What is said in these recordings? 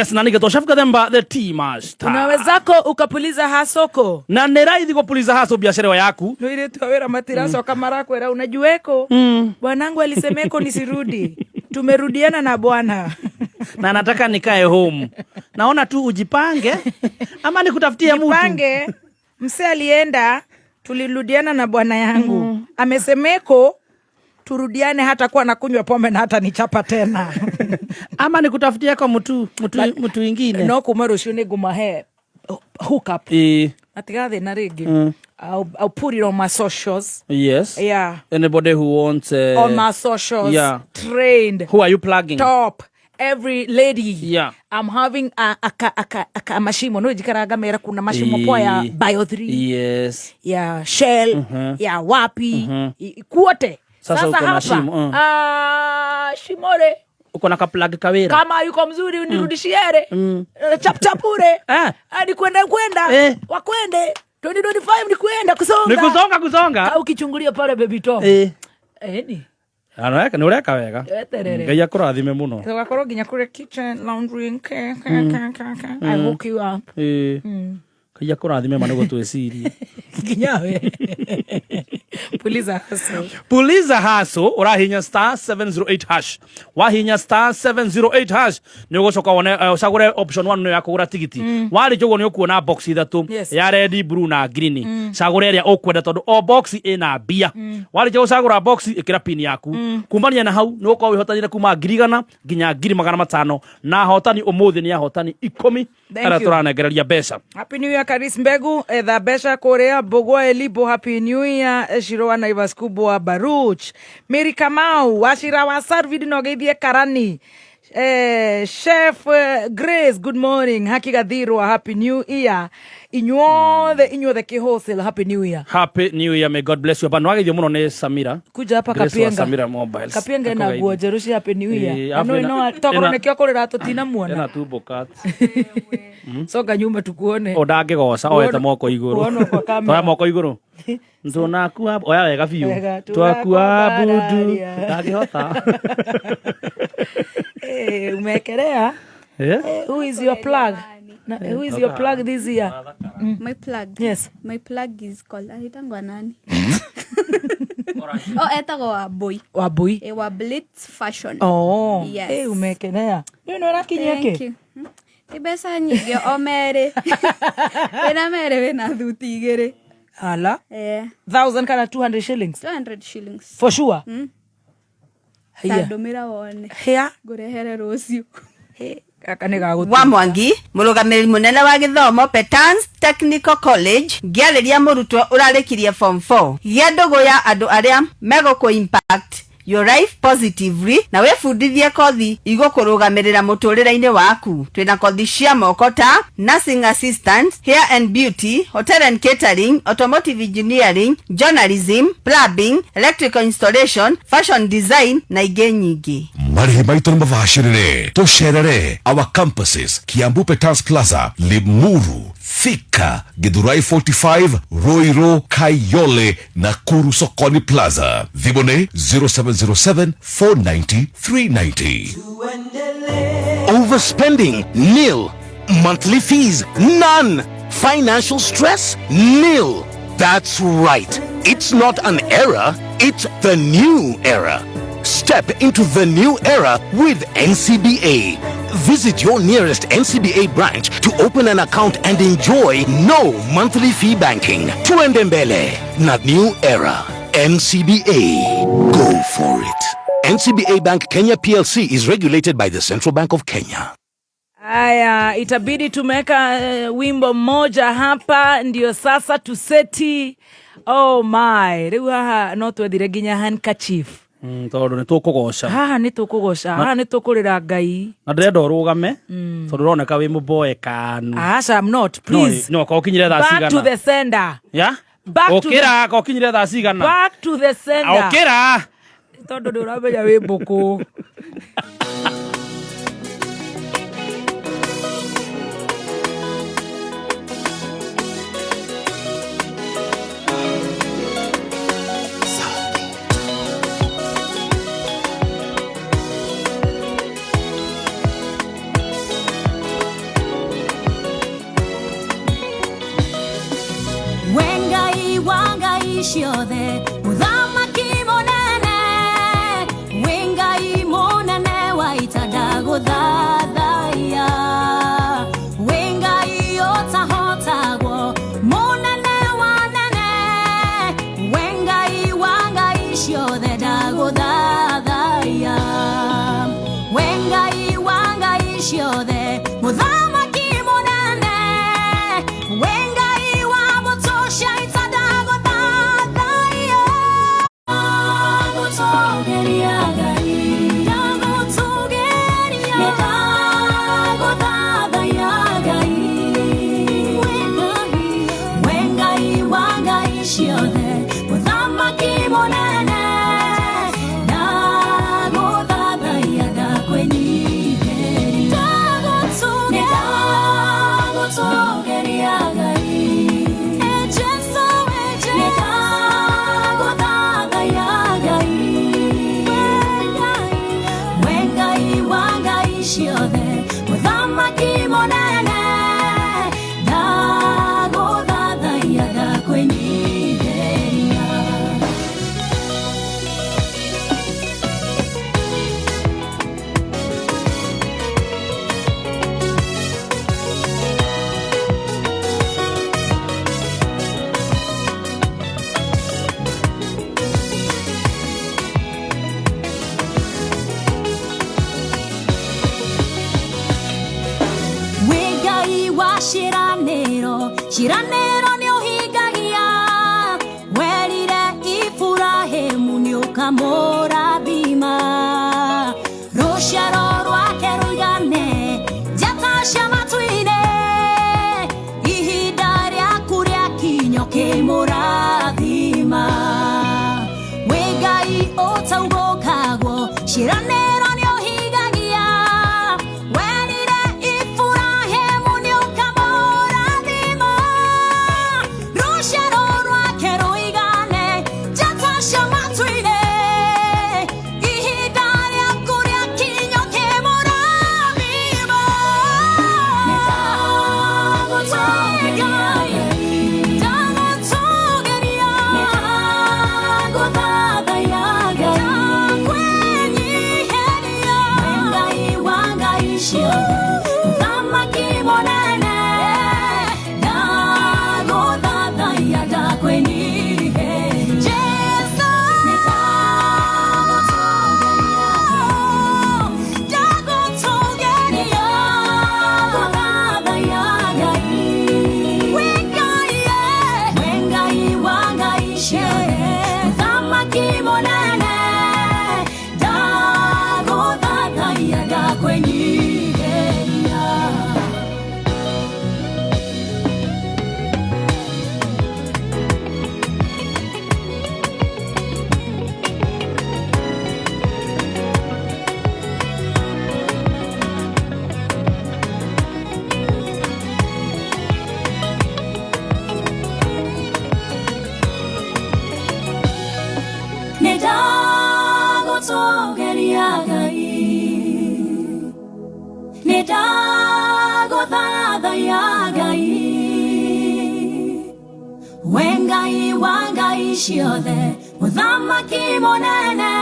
Yes, na nĩgetwo Chef Gathemba the tea master. Unawezako ukapuliza hasoko. Na nĩ raithi gũpuliza haso biashara ĩyo yaku. No ile tu wĩra matiracoka marakwĩra unajueko. Bwanangu alisemeko nisirudi. Tumerudiana na bwana. Na nataka nikae home. Naona tu ujipange ama nikutafutie mtu. Jipange. Mse alienda, tulirudiana na bwana yangu. Amesemeko turudiane hata kuwa nakunywa pombe na hata nichapa tena. Ama nikutafutie kwa mtu ingine. No kuma rũciũ nĩ ngũmahe hook up. Eh, Matigathĩna rĩngĩ. I'll put it on my socials. Yes. Yeah. Anybody who wants On my socials. Yeah. Trained. Who are you plugging? Top. Every lady. Yeah. I'm having a mashimo. No jikaraga mera kuna mashimo poa ya Bio 3. Yes. Ya Shell, ya wapi, kuote. Sasa uko na hapa, shimo, ah, shimore. Uko na kaplug kawira. Kama yuko mzuri unirudishiere. Chap chapure. Ah. Hadi kwenda kwenda. Eh. Wakwende. 2025 ni kwenda kusonga. Ni kusonga kusonga. Au ukichungulia pale baby top. Eh. Eh ni. Anaweka ni ureka wega. Weterere. Ngai akũrathime mũno. Tugakorwo nginya kure kitchen, laundry, ke ke ke ke ke. I hook you up. Eh. Ngai akũrathime ma nĩguo twĩcirie. Nginya we. Puliza hustle. Puliza haso ũrahinya star 708 hash. Wahinya star 708 hash nĩ ũgũcoka wone ũcagũre option 1 nĩyo ya kũgũra tigiti. Warĩkia ũguo nĩ ũkuona box ithatũ ya red, blue na green. Cagũra ĩrĩa ũkwenda tondũ o box ĩna mbia. Warĩkia gũcagũra box ĩkĩra pin yaku. Kumania na hau nĩ ũgũkorwo wĩhotanire kuma 100,000 nginya 500,000 na ahotani ũmũthĩ nĩ ahotani 10 Thank arĩa you. tũranengereria mbeca. Happy New Year Karis Mbegu, etha mbeca kuria Mbugua Elibo, Happy New Year Shiro wa Naivas Kubwa Baruch, Mary Kamau Wachira wa Sarvid nogeithie Karani. Chef Grace, good morning. Haki Gathirwa, Happy New Year. Inyuothe kihosel, Happy New Year. Happy New Year, may God bless you. Hapa nĩwageithio mũno nĩ Samira. Kuja hapa Grace wa Kapienga. Samira Mobiles. Kapienga ena nguo njerũ cia Happy New Year. Eh, Na alafu no ina- no tokorwo ina- nĩkĩo kũrĩra tũtinamuona. Ena tumbo cut. Coka nyuma tukuone. O ndangĩgoca oete moko igũrũ. Wonwo kwa kamera. Toya moko igũrũ. Tunakua oya wega biũ. Wega, Twakuabudu. tunakuambararia. Ndangĩhota. Eh, umeekelea. Eh? Eh, who is your plug? Na, who is your plug this year? My plug. Yes. My plug is called anaitangwa nani? Oh, etagwo Wambui. Wambui. Eh, wa Blitz Fashion. Oh. Yes. Eh, umeekelea. Nĩ no ũrakinyia Thank kĩ? you. Ti mbeca nyingĩ o merĩ. Wĩna merĩ wĩna thuti igĩrĩ. Ala. Eh, 1000 kana 200 shillings. 200 shillings. For sure. Ta Haya. ndũmĩra wone. Haya. Ngũrehere rũciũ. Gaka nĩ gagũtu. Wa Mwangi mũrũgamĩrĩri mũnene wa gĩthomo Petans Technical College ngĩarĩria mũrutwo ũrarĩkirie form 4 gĩa ndũgũ ya andũ arĩa megũkũ impact your life positively na wĩbundithie kothi igũkũrũgamĩrĩra mũtũrĩre-inĩ waku. Twĩna kothi cia moko ta nursing assistant, hair and beauty, hotel and catering, automotive engineering, journalism, plumbing, electrical installation, fashion design na ingĩ nyingĩ. Marĩhi maitũ nĩ mabacĩrĩre. Tũcerere our campuses Kiambu Petans Plaza, Limuru, Thika, Githurai 45, Ruiru, Kayole, Nakuru Sokoni Plaza. Thimũ nĩ 0707 490 390. Overspending, nil. Monthly fees, none. Financial stress, nil. That's right. It's not an era, it's the new era. Step into the new era with NCBA. Visit your nearest NCBA branch to open an account and enjoy no monthly fee banking. Tuendembele, not new era. NCBA. Go for it. NCBA Bank Kenya PLC is regulated by the Central Bank of Kenya. Aya, itabidi tumeweka wimbo mmoja hapa ndio sasa tuseti. Oh my, rĩu haha no twethire nginya handkerchief. Tondũ nĩ tũkũgoca. Haha nĩ tũkũgoca, haha nĩ tũkũrĩra Ngai. Na ndĩrenda ũrũgame tondũ ũroneka wĩ mũboekanu. Aca, I'm not, please. No, ko ũkinyire thaa Back to cigana? the sender. Ya? Back to the- Ũkĩra, ko ũkinyire thaa cigana? Back to the sender. Ũkĩra. Tondũ ndĩ ũramenya wĩ mbũkũ. ciothe mũthamaki mũnene wĩ Ngai mũnene wa ita ndagũthathaiya wĩ Ngai ũtahotagwo mũnene wa nene wĩ Ngai wa ngai ciothe ndagũthathaiya wĩ Ngai wa ngai ciothe mũthamaki mũnene wĩ Ngai wa mbũtũ cia ita ndagũthathaiya ndagũtũũgĩria Ngai ndagũtũũgĩria ndagũthathaiya Ngai wĩ Ngai wa ngai ciothe mũthamaki mũnene ndagũthathaiya ndakwĩnyihĩria ndagũtũũgĩria Ngai E Jesũ, e Jesũ, ndagũthathaiya Ngai wĩ Ngai wa ngai ciothe mũthamaki mũnene ndagũthathaiya ndakwĩnyihĩria. Wĩ Ngai wa ciĩranĩro, ciĩranĩro nĩ ũhingagia. Werire Iburahĩmu nĩ ũkamũrathima. Rũciaro rwake rũigane njata cia matu-inĩ. Ihinda rĩaku rĩakinya ũkĩmũrathima. Wĩ Ngai ũtaugũkagwo, ciĩranĩro nĩ ũhingagia. Werire Iburahĩmu nĩ ũkamũrathima. Rũciaro rwake rũigane njata cia matu-inĩ. Ihinda rĩaku rĩakinya ũkĩmũrathima. Ndagũtũũgĩria, ndagũthathaiya Ngai, ndakwĩnyihĩria. Wĩ Ngai wa ngai ciothe, mũthamaki mũnene, ndagũthathaiya ndakwĩnyihĩria. Jesũ, ndagũtũũgĩria, ndagũthathaiya Ngai. Wĩ Ngai, wĩ Ngai wa ngai ciothe, mũthamaki mũnene, ndagũthathaiya ndakwĩnyihĩria. Nĩ ndagũtũũgĩria Ngai, nĩ ndagũthathaiya Ngai, wĩ Ngai wa ngai ciothe, mũthamaki mũnene,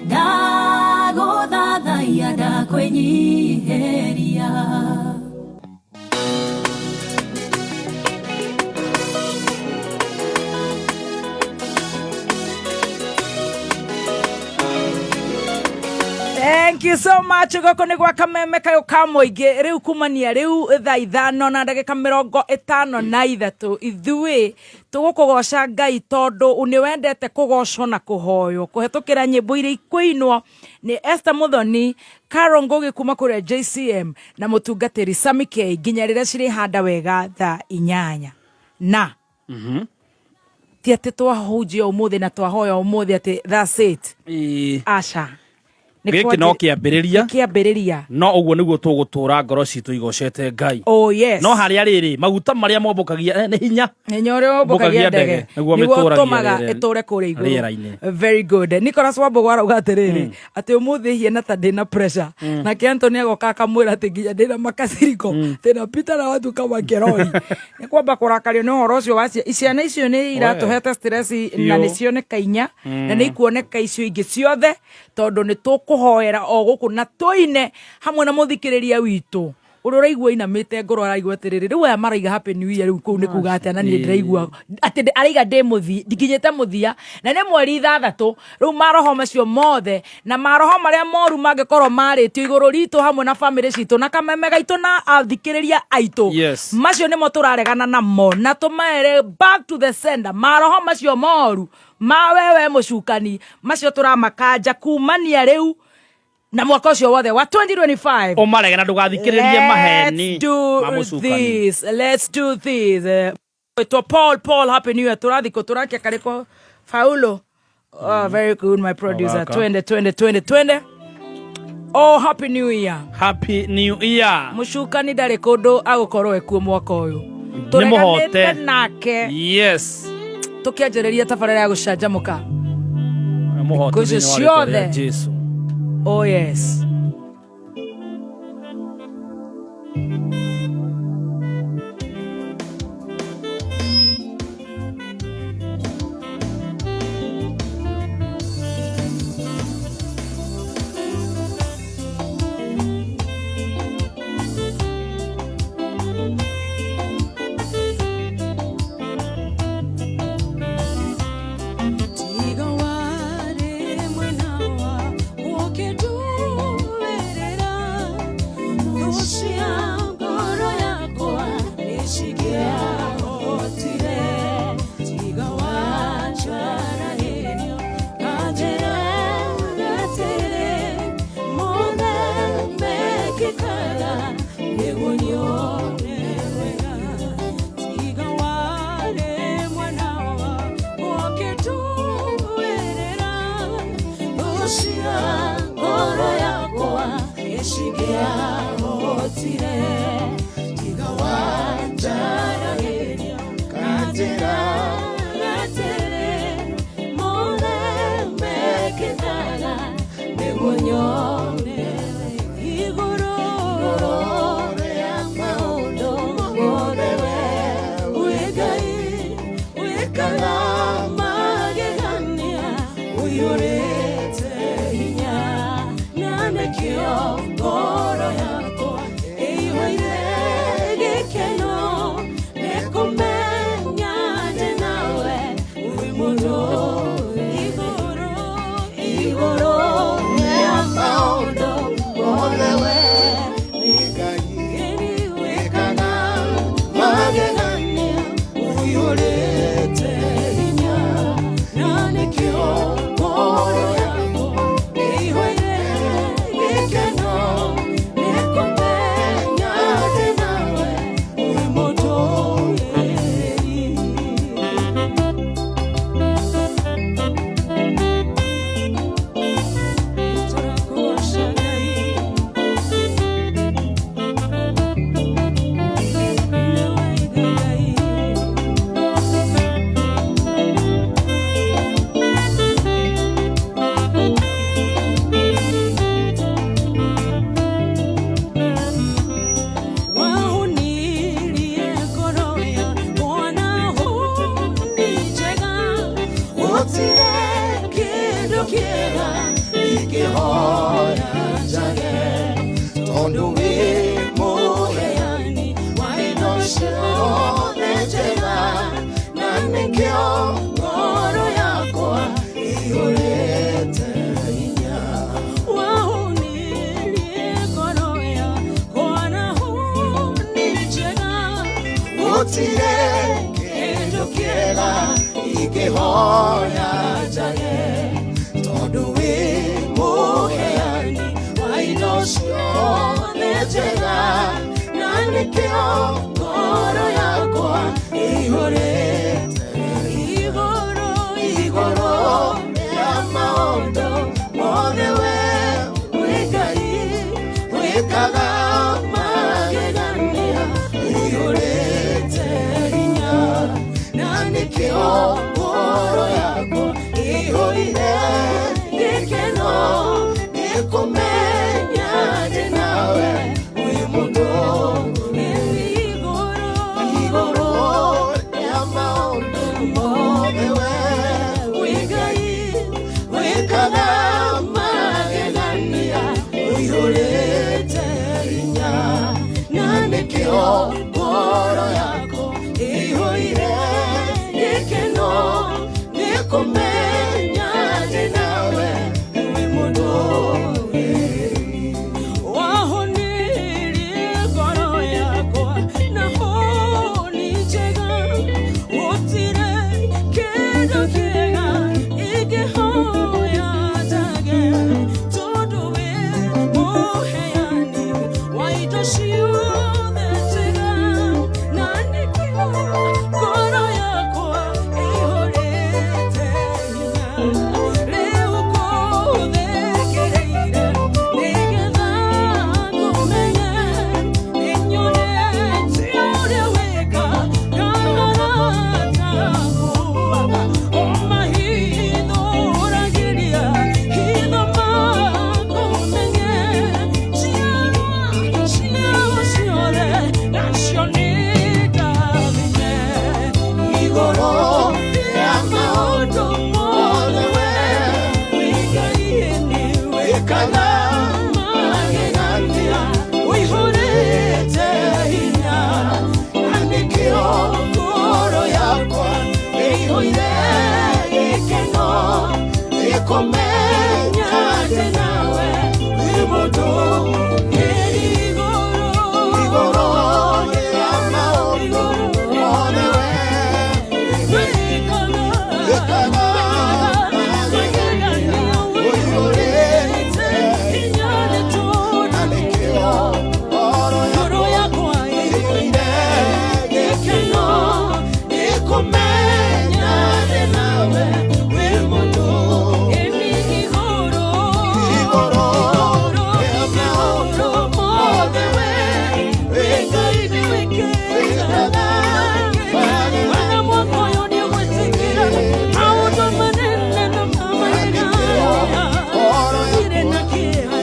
ndagũthathaiya ndakwĩnyihĩria. Thank you so much. Goko nĩ gwa kameme kayũ ka mũingĩ rĩu kumania rĩu thaa 5 na ndagĩka 53 ithuĩ tũgũkũgoca Ngai tondũ nĩ wendete kũgocwo na kũhoywo kũhetũkĩra nyĩmbo iria ikũinwo nĩ Esther Muthoni, Carol Ngugi kuma kũrĩa JCM na mũtungatĩri Sammy K nginya rĩrĩa cirĩhanda wega thaa 8 na ti atĩ twahunjia ũmũthĩ na twahoya ũmũthĩ atĩ that's it. Aca. Gĩkĩ no kĩambĩrĩria. Kĩambĩrĩria. No ũguo nĩguo tũgũtũra ngoro citũ igocete Ngai. Oh yes. No harĩa rĩrĩ maguta marĩa mombũkagia nĩ hinya. Hinya ũrĩa ũmbũkagia ndege nĩguo nĩguo mĩtũragia ũtũmaga rĩera- ĩtũre kũrĩa igũrũ. Rĩera-inĩ. Very good. Nicholas Wambogo arauga atĩrĩrĩ, atĩ ũmũthĩ hiana ta ndĩna pressure, nake Anthony agoka akamwĩra atĩ nginya ndĩna makasiriko, ndĩna na watu kama keroi. Nĩ kwamba kũrakario nĩ ũhoro ũcio wa ciana icio nĩ iratũhete stress na Biũ. nĩ cioneka inya na nĩ ikuoneka icio ingĩ ciothe, tondũ nĩ tũkũhoera o gũkũ na tũine hamwe na mũthikĩrĩria witũ ũrĩa ũraigua inamĩte ngoro, araigua atĩrĩrĩ, rĩu aya maraiga happy new year, rĩu kũu nĩ kuga atĩa? Na niĩ ndĩraigua atĩ araiga ndĩ mũthi ndikinyĩte mũthia na nĩ mweri 6. Rĩu maroho macio mothe na maroho marĩa moru mangĩkorwo marĩtio igũrũ ritũ hamwe na bamĩrĩ citũ na kameme gaitũ na athikĩrĩria aitũ, macio nĩmo tũraregana namo na tũmaere back to the sender. Maroho macio moru ma wewe mũcukani, macio tũramakanja kumania rĩu na mwaka ũcio wothe wa 2025. Ũmarege na ndũgathikĩrĩrie maheni Let's do ma mũcukani. this. Let's do this. Ĩtwo Paul, Paul, happy new year. Tũrathiĩ kũ? Tũrakia karĩko Paulo. Oh, very good, my producer. Waka. Twende, twende, twende, twende. Oh, happy new year. Happy new year. Mũcukani ndarĩ kũndũ agũkorwo ekuo mwaka ũyũ. Nĩ mũhote. Tũreganĩte nake. Tũkĩanjĩrĩria tabarĩra ya gũcanjamũka. Mũhote Ngũcio thĩinĩ wa rĩĩtwa rĩa ciothe. Jesu. Oh yes. Tiga warĩ mwena wa ũkĩnduĩrĩra, thũ cia ngoro yakwa nĩcingĩahotire. Tiga wanjarahĩrio kanjĩra atĩrĩ, mothe mekĩkaga nĩguo nyone wega. Tiga warĩ mwena wa ũkĩnduĩrĩra, thũ cia ngoro yakwa nĩcingĩahotire. Tiga wanjarahĩria kanjĩra atĩrĩ, mothe mekĩkaga nĩguo nyone igũrũ rĩa maũndũ mothe. We wĩ Ngai wĩkaga magegania, ũiyũrĩte hinya, na nĩkĩo ngoro yakwa ĩiyũire gĩkeno nĩkũmenya ndĩ nawe wĩ mũndũ igũrũ, igũrũ rĩa maũndũ mothe. We wĩ Ngai wĩkaga magegania, ũiyũrĩte hinya, na nĩkĩo ngoro yakwa ĩiyũire gĩkeno nĩkũmenya ndĩ nawe wĩ mũndũ. Tũrakũgoca Ngai. Nĩwe Ngai. Wahunirie ngoro yakwa na huni njega, gũtirĩ kĩndũ kĩega ingĩhoya njage, tondũ wĩ mũheani wa indo ciothe njega, na nĩkĩo ngoro yakwa ĩiyũrĩte hinya. Wahunirie ngoro yakwa na huni njega, gũtirĩ kĩndũ kĩega ingĩhoya njage, tondũ wĩ mũheani wa indo ciothe njega, na nĩkĩo ngoro yakwa ĩiyũrĩte igũrũ, igũrũ rĩa maũndũ mothe. We Nĩkĩo ngoro yakwa ĩihũire gĩkeno nĩ kũmenya atĩ nawe wĩ mũndũrĩrĩri. Wahonirie ngoro yakwa na honi njega, gũtirĩ kĩndũ kĩega ingĩhoya njage, tondũ wĩ mũheani wa indo ciothe njega, na nĩkĩo ngoro yakwa ĩihũrĩte hinya. Rĩu ngũthĩkĩrĩire nĩgetha ngũmenye, nĩnyonete ũrĩa wĩkaga arata akwa, o mahithũragĩria hitho makũmenye. Njiarwa ciao ciothe nacio nĩ ndathime igũrũ rĩa maũndũ mothe we wĩ Ngai nĩ wĩkaga magegania, ũihũrĩte hinya, na nĩkĩo ngoro yakwa ĩihũire gĩkeno nĩ kũmenya atĩ nawe wĩ mũndũrĩrĩri. Igũrũ rĩa maũndũ mothe we wĩkaga magegania, ũihũrĩte hinya, na nĩkĩo ngoro yakwa ĩihũire gĩkeno nĩ kũmenya atĩ nawe wĩ mũndũrĩrĩri. Igũrũ rĩa maũndũ mothe we wĩ Ngai nĩ wĩkĩte. Mana mwaka ũyũ nĩ ũgwĩtĩkĩra maũndũ manene na mamagegania, gũtirĩ na kĩeha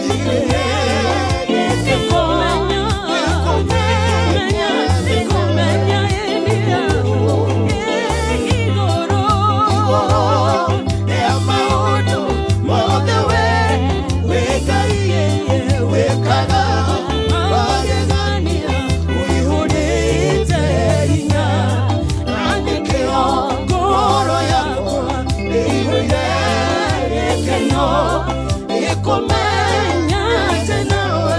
nĩkũmenya, nĩkũmenya igũrũ rĩa maũndũ mothe we wĩ Ngai wĩkaga magegania, ũihũrĩte hinya, na nĩkĩo ngoro yakwa ĩihũire gĩkeno nĩ kũmenya atĩ nawe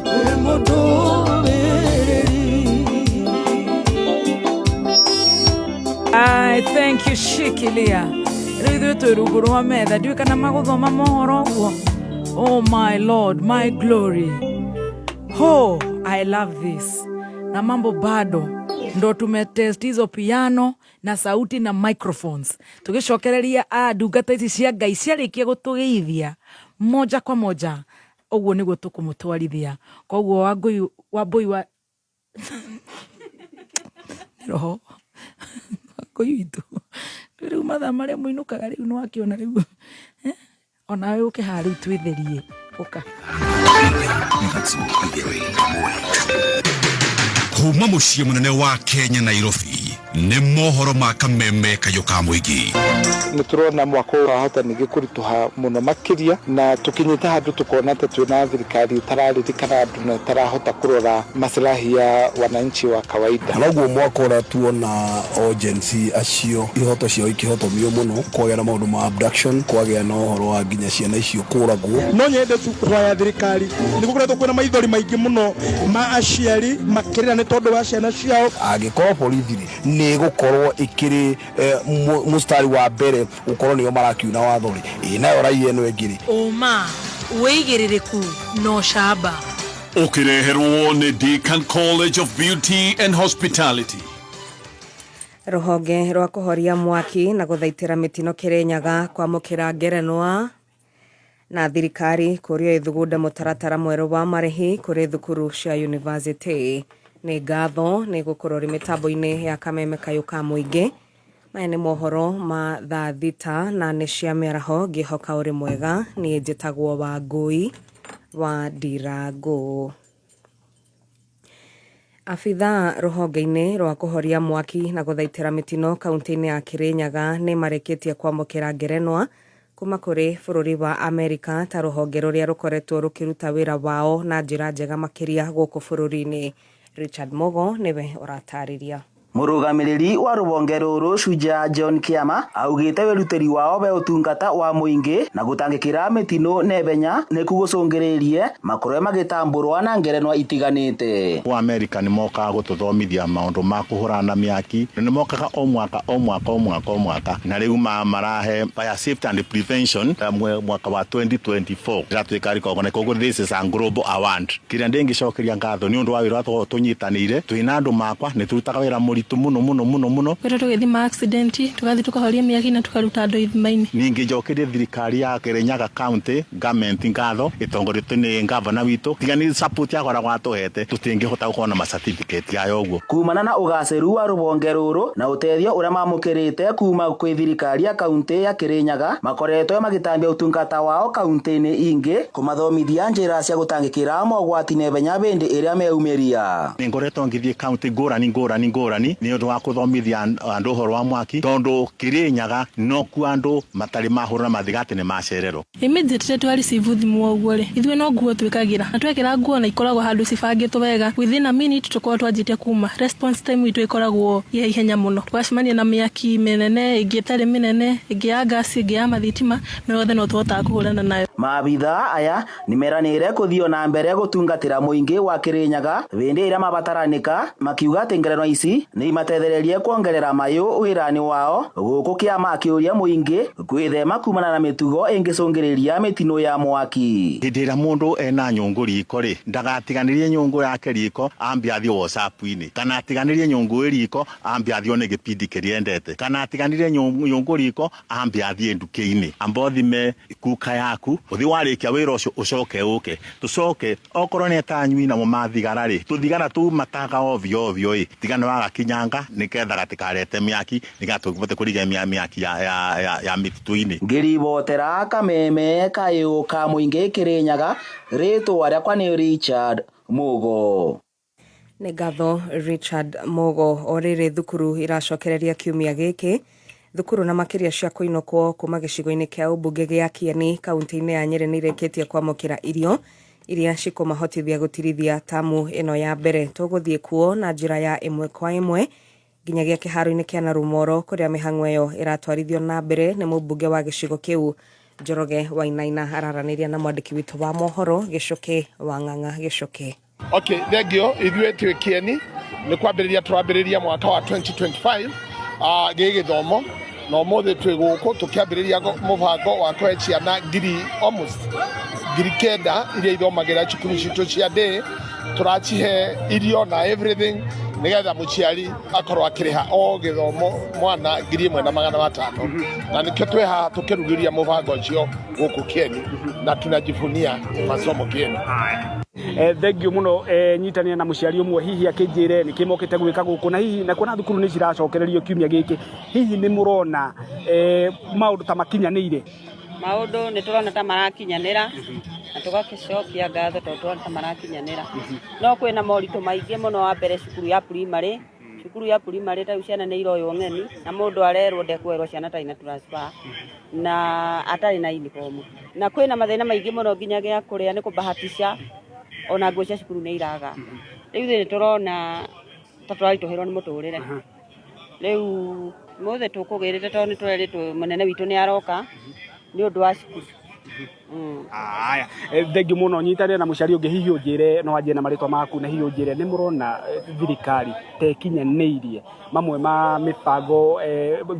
wĩ mũndũrĩrĩri. I thank you, shikilia rĩu ithuĩ twĩ rungu rwa metha, ndiũĩ kana magũthoma mohoro ũguo. Oh my Lord, my glory. Ho, I love this. Na mambo bado ndo tumetest hizo piano na sauti na microphones, tũgĩcokereria a ndungata ici cia Ngai ciarĩkia gũtũgeithia moja kwa moja, ũguo nĩguo tũkũmũtwarithia. Koguo Wangũi Wambũi wa roho Wangũi witũ, rĩu mathaa marĩa mũinũkaga rĩu nĩwakĩona rĩu, eh? Onawe ũke haha rĩu twĩtherie, ũka. Kuma mũciĩ mũnene wa Kenya, Nairobi, nĩ mohoro ma kameme kayũ ka mũingĩ. Nä tå rona mwaka å wahota ningä kå ritũha mũno makĩria, na tũkinyĩte handũ tũkona ta twĩna thirikari ĩtararirikana andũ na ĩtarahota kũrora maslahi ya wananchi wa kawaida. Noguo mwaka ũrĩa tuona o Gen Z acio ihoto ciao ikĩhotomio mũno, kwagĩa na maũndũ ma abduction, kwagĩa na ũhoro wa nginya ciana icio kũragwo. No nyende tu kũhoya thirikari, nĩ gũkoretwo kwĩna maithori maingĩ mũno ma aciari makĩrĩra nĩ tondũ wa ciana ciao. Angĩkorwo borithi rĩ nĩ ĩgũkorwo ĩkĩrĩ mũstari wa mbere gũkorwo nĩo marakiuna watho rĩ, ĩ nayo raia ĩno ĩngĩ rĩ? Ũma, wĩigĩrĩrĩku na ũcamba. Ũkĩreherwo nĩ Deakin College of Beauty and Hospitality. Rũhonge rwa kũhoria mwaki na gũthaitĩra mĩtino Kĩrĩnyaga kwamũkĩra ngerenwa, na thirikari kũrio ĩthugunde mũtaratara mwerũ wa marĩhi kũrĩ thukuru cia yunivasĩtĩ. Nĩ ngatho nĩ gũkorwo rĩ mĩtambo-inĩ ya kameme kayũ ka mũingĩ. Maya nĩ mohoro ma thaa 6 na nĩ cia mĩaraho, ngĩhoka ũrĩ mwega. Niĩ njĩtagwo Wangũi wa Ndirangũ. Abithaa rũhonge-inĩ rwa kũhoria mwaki na gũthaitĩra mĩtino kaunti-inĩ ya Kĩrĩnyaga nĩ marĩkĩtie kwamũkĩra ngerenwa kuma kũrĩ bũrũri wa Amerika ta rũhonge rũrĩa rũkoretwo rũkĩruta wĩra wao na njĩra njega makĩria gũkũ bũrũri-inĩ. Richard Mogo nĩwe ũratarĩria. Mũrũgamĩrĩri wa rũhonge rũrũ Shujaa John Kiama augĩte wĩrutĩri wao we ũtungata wa mũingĩ na gũtangĩkĩra mĩtino naihenya nĩkuo gũcũngĩrĩirie makorwe magĩtambũrwa na ngerenwa itiganĩte. Wa America nĩ mokaga gũtũthomithia maũndũ ma kũhũrana na mĩaki, nĩ mokaga o mwaka o mwaka o mwaka o mwaka, na rĩu marahe fire safety and prevention mwaka wa 2024 ĩratuĩka recognize, koguo this is a global award. Kĩrĩa ndĩngĩcokeria ngatho nĩ ũndũ wa wĩra ũrĩa tũkoragwo tũnyitanĩire twĩna andũ makwa, nĩ tũrutaga wĩra mũritũ mũno mũno mũno mũno. Kwĩrwo tũgĩthima accident, tũgathiĩ tũkahoria mĩaki na tũkaruta andũ ithima-inĩ. Ningĩ njokerie thirikari ya Kirinyaga County government ngatho ĩtongoretio nĩ ngavana witũ, tiga nĩ support akoragwo atũhete tũtingĩhota gũkorwo na ma certificate aya ũguo. Kumana na ũgacĩru wa rũhonge rũrũ na ũteithio ũrĩa mamũkĩrĩte kuma kwĩ thirikari ya kaunti ya Kirinyaga, makoretwo magĩtambia ũtungata wao kaunti-inĩ ingĩ kũmathomithia njĩra cia gũtangĩkĩra mogwati naihenya hĩndĩ ĩrĩa meyumĩria. Nĩ ngoretwo ngĩthiĩ kaunti ngũrani ngũrani ngũrani nĩ ũndũ wa kũthomithia andũ ũhoro wa mwaki, tondũ Kirinyaga nokuo andũ matarĩ mahũra na mathiga atĩ nĩ macererwo. Immediately twa receive thimũ ũguo rĩ, ithuĩ no nguo twĩkagĩra na twekĩra nguo na ikoragwo handũ cibangĩtwo wega, within a minute tũkorwo twanjĩtie kuma. Response time itũ ĩkoragwo ya ihenya mũno. Twacemania na mĩaki mĩnene, ĩngĩ ĩtarĩ mĩnene, ĩngĩ ya gas, ĩngĩ ya mathitima, no yothe no tũhotaga kũhũrana nayo. Maabithaa aya nĩmeranĩire kũthiĩ na mbere gũtungatĩra mũingĩ wa Kirinyaga hĩndĩ ĩrĩa mabataranĩka, makiuga atĩ ngerenwa ici nĩ imatethererie kuongerera mayũ wĩra-inĩ wao, gũkũ kĩama akĩũria mũingĩ gwĩthema kumana na mĩtugo ĩngĩcũngĩrĩria mĩtino ya mwaki. Hĩndĩ ĩrĩa mũndũ ena nyũngũ riko rĩ, ndagatiganĩrie nyũngũ yake riko ambe athiĩ WhatsApp-inĩ, kana atiganĩrie nyũngũ ĩ riko ambe athiĩ one gĩbindi kĩrĩa endete, kana atiganĩrie nyũngũ riko ambe athiĩ nduka-inĩ, amba ũthime kuka yaku, ũthiĩ warĩkia wĩra ũcio ũcoke ũke tũcoke, okorwo nĩ atanyui namo mathigara rĩ, tũthigara tũu mataga ovyo ovyo ĩ, tiga nĩ wagakinyanga nĩgetha gatikarete mĩaki, nĩgetha tũhote kũrigia mĩaki ya mĩtitũ-inĩ. Ngĩribotera kameme kayũ ka mũingĩ Kirinyaga, rĩtwa rĩakwa nĩ Richard Mugo. Nĩ ngatho Richard Mugo. O rĩrĩ thukuru iracokereria kiumia gĩkĩ, thukuru na makĩria cia kũinũkwo kuma gĩcigo-inĩ kĩa ũmbunge gĩa Kieni kaunti-inĩ ya Nyĩrĩ nĩ irĩkĩtie kwamũkĩra irio iria cikũmahotithia gũtirithia tamu ĩno ya mbere. Tũgũthiĩ kuo na njĩra ya ĩmwe kwa ĩmwe nginyagia kĩharo-inĩ kĩa Narumoro kũrĩa mĩhang'o ĩyo ĩratwarithio na mbere nĩ mũmbunge wa gĩcigo kĩu Njoroge Wainaina. Araranĩria na mwandĩki witũ wa mohoro Gĩcũkĩ wa Ng'ang'a. Gĩcũkĩ. Okay, thank you. Ithuĩ twĩ Kieni nĩ kwambĩrĩria tũrambĩrĩria mwaka wa 2025 gĩ gĩthomo, na ũmũthĩ twĩ gũkũ tũkĩambĩrĩria mũbango wa kũhe ciana ngiri almost 9,000 iria ithomagĩra cukuru citũ cia day, tũracihe irio na everything nĩgetha mũciari akorwo akĩrĩha o gĩthomo mwana 1,500, na nĩkĩo twĩ haha tũkĩrugĩria mũbango ũcio gũkũ Kieni, na tunajivunia masomo Kieni. Thank you muno. Nyitanire na muciari umwe, hihi akinjire niki mokite gwika guku, na hihi na kuona thukuru ni ciracokererio kiumia giki, hihi ni murona maundu ta makinyanire? Maundu ni turona ta marakinyanira na tugakicokia ngatho tondu turona ta marakinyanira, no kwina moritũ maingĩ mũno. Wa mbere, cukuru ya primary ta ciana nĩ iroywo ng'eni na mũndũ arerwo ndekuoerwo ciana atarĩ na transfer na atarĩ na uniform, na kwĩna mathĩna maingĩ mũno nginya gĩa kũrĩa nĩ kũbahatisha, ona nguo cia cukuru nĩ iraga. Rĩu ithuĩ nĩ tũrona ta tũraritũhĩrwo nĩ mũtũrĩre. Rĩu mũthĩ tũkũgĩrĩte tondũ nĩ tũrerĩtwo mũnene witũ nĩ aroka nĩ ũndũ wa cukuru. Aya, thank you muno. Nyitanire na muciari ũngĩ, hihi ũnjĩre, no wanjie na marĩtwa maku, na hihi ũnjĩre nĩ mũrona thirikari ta ĩkinyanĩirie mamwe ma mĩbango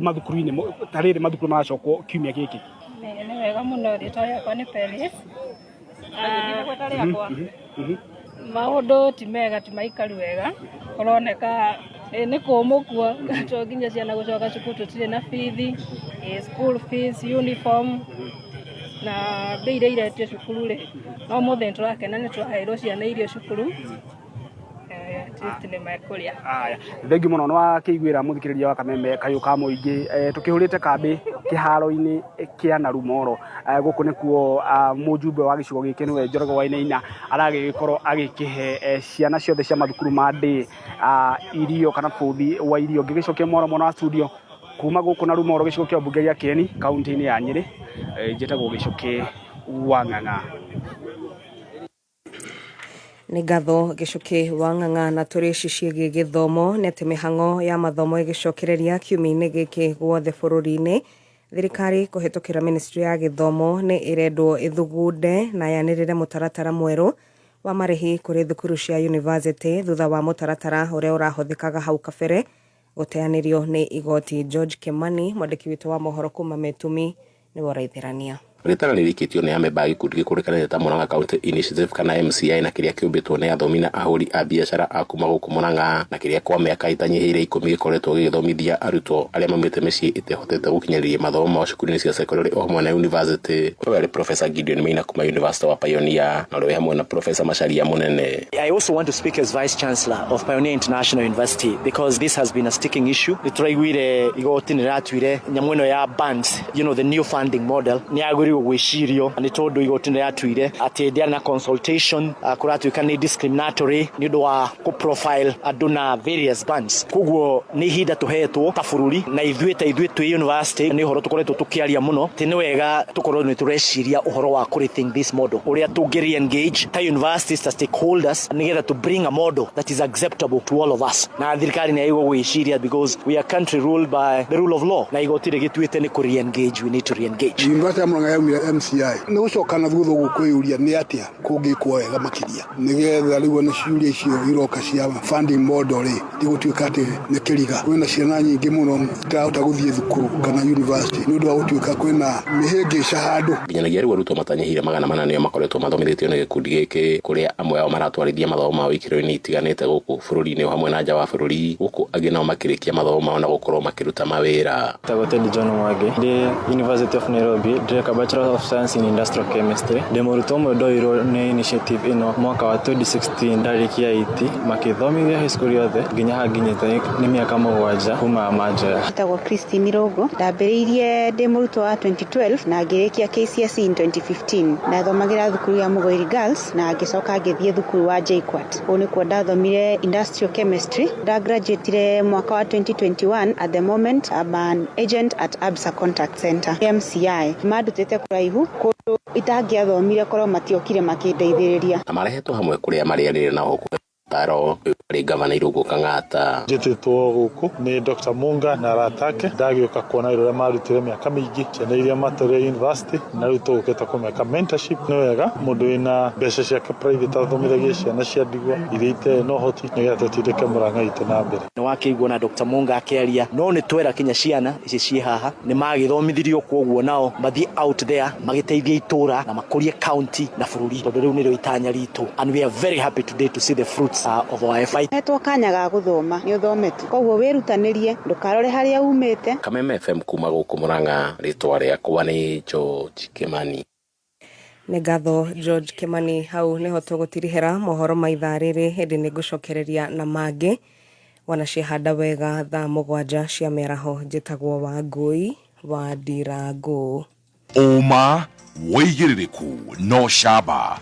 mathukuru-inĩ ta rĩrĩ mathukuru maracokwo kiumia gĩkĩ? Nĩ wega mũno. Rĩtwa rĩakwa nĩ Peris. Maũndũ ti mega, ti maikaru wega, kũroneka nĩ kũmũ kuo to nginya ciana gũcoka cukuru tũtirĩ na bithi, school fees, uniform na mbia iria iretio cukuru rĩ, no mũthĩ nĩ tũrakena nĩ twaheirwo ciana irio cukuru. At least nĩ mekũrĩa. Aya, thank you mũno. Nĩ wakĩiguĩra mũthikĩrĩria wa kameme kayũ ka mũingĩ, tũkĩhũrĩte kambĩ kĩharo-inĩ kĩa Narumoro. Gũkũ nĩkuo mũjumbe wa gĩcigo gĩkĩ nĩwe Njoroge Wainaina aragĩkorwo agĩkĩhe ciana ciothe cia mathukuru ma ndĩ irio kana bũthi wa irio. Ngĩgĩcokia mwaro mwena wa studio kuma gũkũ Narumoro, gĩcigo kĩa mbunge gĩa Kieni, kaunti-inĩ ya Nyĩrĩ, njĩtagwo Gĩcũkĩ wa Ng'ang'a. Nĩ ngatho Gĩcũkĩ wa Ng'ang'a. Na tũrĩ ici ciĩgiĩ gĩthomo nĩ atĩ mĩhang'o ya mathomo ĩgĩcokereria kiumia-inĩ gĩkĩ guothe bũrũri-inĩ, thirikari kũhĩtũkĩra ministry ya gĩthomo nĩ ĩrendwo ĩthugunde na yanĩrĩre mũtaratara mwerũ wa marĩhi kũrĩ thukuru cia yunivasĩtĩ thutha wa mũtaratara ũrĩa ũrahũthĩkaga hau kabere gũteanĩrio nĩ igoti. George Kimani, mwandĩki witũ wa mohoro kuma Mĩtumi, nĩwe ũraithĩrania. Rĩtana nĩrĩikĩtio nĩ amemba a gĩkundi gĩkũrĩkanĩte ta Murang'a County Initiative kana MCI na kĩrĩa kĩũmbĩtwo nĩ athomi na ahũri a biacara a kuma gũkũ Murang'a na kĩrĩa kwa mĩaka ĩtanyihĩire ikũmi gĩkoretwo gĩgĩthomithia arutwo arĩa maumĩte mĩciĩ ĩtehotete gũkinyanĩria mathomo mao cukuru-inĩ cia sekondarĩ o hamwe na yunivasĩtĩ. Ũyũ arĩ Professor Gideon Maina kuma University wa Pioneer na ũrĩa wĩ hamwe na Professor Macharia Mũnene. I also want to speak as Vice Chancellor of Pioneer International University because this has been a sticking issue. Nĩ tũraiguire igoti nĩ rĩratuire nyamũ ĩno ya bands, the new funding model nĩ yagĩrĩirwo gwĩcirio nĩ tondũ igoti nĩ rĩratuire atĩ ndĩarĩ na consultation, kũratuĩka nĩ discriminatory nĩ ũndũ wa kũ profile andũ na various bands. Koguo nĩ ihinda tũhetwo ta bũrũri na ithuĩ ta ithuĩ twĩ university nĩ ũhoro tũkoretwo tũkĩaria mũno atĩ nĩ wega tũkorwo nĩ tũreciria ũhoro wa kũ rethink this model ũrĩa tũngĩ re-engage ta universities ta stakeholders nĩgetha to bring a model that is acceptable to all of us. Na thirikari nĩ yagĩrĩirwo gwĩciria because we are a country ruled by the rule of law na igoti rĩgĩtuĩte nĩ kũ re-engage, we need to re-engage. University ya Murang'a yaumire MCI nĩ gũcoka na thutha ũguo kwĩyũria nĩ atĩa kũngĩkwo wega makĩria nĩgetha rĩu ona ciũria icio iroka cia funding model rĩ tigũtuĩka atĩ nĩ kĩriga. Kwĩna ciana nyingĩ mũno itarahota gũthiĩ thukuru kana university nĩ ũndũ wa gũtuĩka kwĩna mĩhĩngĩca handũ. Nginyanagia rĩu arutwo matanyihĩire 400 nĩo makoretwo mathomithĩtio nĩ gĩkundi gĩkĩ kũrĩa amwe ao maratwarithia mathomo mao ikĩro-inĩ itiganĩte gũkũ bũrũri-inĩ o hamwe na nja wa bũrũri, gũkũ angĩ nao makĩrĩkia mathomo mao na gũkorwo makĩruta mawĩra. Njĩtagwo Teddy John Mwangi, ndĩ University of Nairobi, ndĩreka Bachelor of Science in Industrial Chemistry. Ndĩ mũrutwo ũmwe ndoirwo nĩ initiative ĩno mwaka wa 2016 ndarĩkia 8 makĩthomithia high school yothe nginya haha nginyĩte nĩ mĩaka 7 kuma manjoya. Njĩtagwo Christine Irũngũ, ndambĩrĩirie ndĩ mũrutwo wa 2012 na ngĩrĩkia KCSE in 2015. Ndathomagĩra thukuru ya Mũgoiri Girls na ngĩcoka ngĩthiĩ thukuru wa JKUAT. Kũu nĩkuo ndathomire Industrial Chemistry. Ndagraduatire mwaka wa 2021. At the moment I'm an agent at Absa Contact Center. MCI mandutĩte kũraihu kũndũ itangĩathomire korwo matiokire makĩndeithĩrĩria. Na marehetwo hamwe kũrĩa marĩanĩire nao kũhe ũtaaro ũyũ arĩ gavana Irũngũ Kang'ata. Njĩtĩtwo gũkũ nĩ Dr. Munga na arata ake, ndagĩũka kuona wĩra ũrĩa marutire mĩaka mĩingĩ, ciana iria matwarire university, na rĩu tũgũkĩte kũmeka mentorship. Nĩ wega mũndũ wĩna mbeca ciake private athomithagie ciana cia ndigwa iria itarĩ na ũhoti nĩgetha tũtindĩke Murang'a itũ na mbere. Nĩ wakĩigua na Dr. Munga akĩaria, no nĩ twera kinya ciana ici ciĩ haha nĩ magĩthomithirio, kwoguo nao mathiĩ out there magĩteithie itũra na makũrie county na bũrũri, tondũ rĩu nĩrĩo itanya ritũ, and we are very happy today to see the fruits of our effort. Hetwo kanya ga gũthoma nĩ ũthome tu, koguo wĩrutanĩrie ndũkarore harĩa umĩte. Kameme FM kuma gũkũ Murang'a, rĩtwa rĩakwa nĩ George Kimani. Nĩ ngatho George Kimani. Hau nĩho tũgũtirihĩra mohoro ma ithaa rĩrĩ, hĩndĩ nĩ ngũcokereria na mangĩ wanacihanda wega thaa 7 cia mĩaraho. Njĩtagwo Wangũi wa Ndirangũ. Ũma wĩigĩrĩrĩku no camba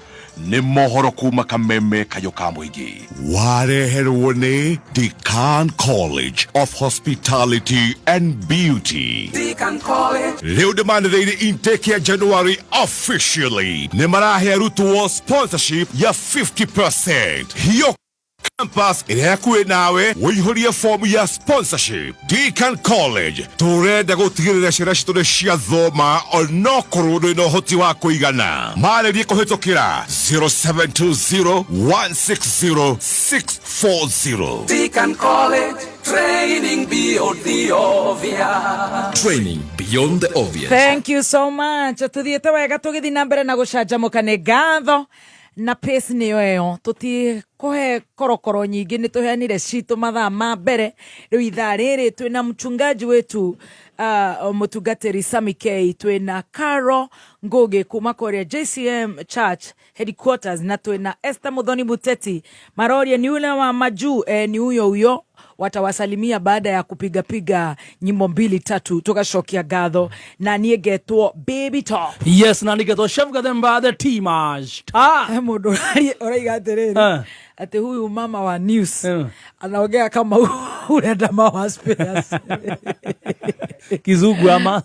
nĩ mohoro kuma Kameme kayũ ka mũingĩ wareherwo nĩ Decan College of Hospitality and Beauty. Deacon College. Rĩu ndĩmanĩrĩire intake ya January officially nĩ marahe arutwo sponsorship ya 50%. Hiyo campus ĩrĩa hakuhĩ nawe ũihũrie fomu ya sponsorship. Deacon College tũrenda gũtigĩrĩra ciana citũ nĩ ciathoma onokorwo ndũrĩ na ũhoti wa kũigana. Marĩrie kũhĩtũkĩra 0720 160 640. Deacon College, training beyond the obvious. Training beyond the obvious. Thank you so much. Tuthiĩte wega tũgĩthiĩ na mbere na gũcanjamũka nĩ ngatho na pace nĩyo ĩyo tũtikũhe korokoro nyingĩ nĩ tũheanire citũ mathaa ma mbere. Rĩu ithaa rĩrĩ twĩna mchungaji wetu mũtungatĩri Sami K, twĩna Caro Ngugi kuma kũrĩa JCM Church headquarters, na twĩna Esther Muthoni Muteti. Maroria ni ule wa majuu, ni huyo huyo watawasalimia baada ya kupigapiga nyimbo mbili tatu tugacokia ngatho na niĩ ngetwo Baby Top. Yes, na nĩgetwo Chef Gathemba the T-Mash ta Mũndũ ũraiga atĩrĩrĩ ati huyu mama wa news anaongea kama urenda mawa spares. Kizungu ama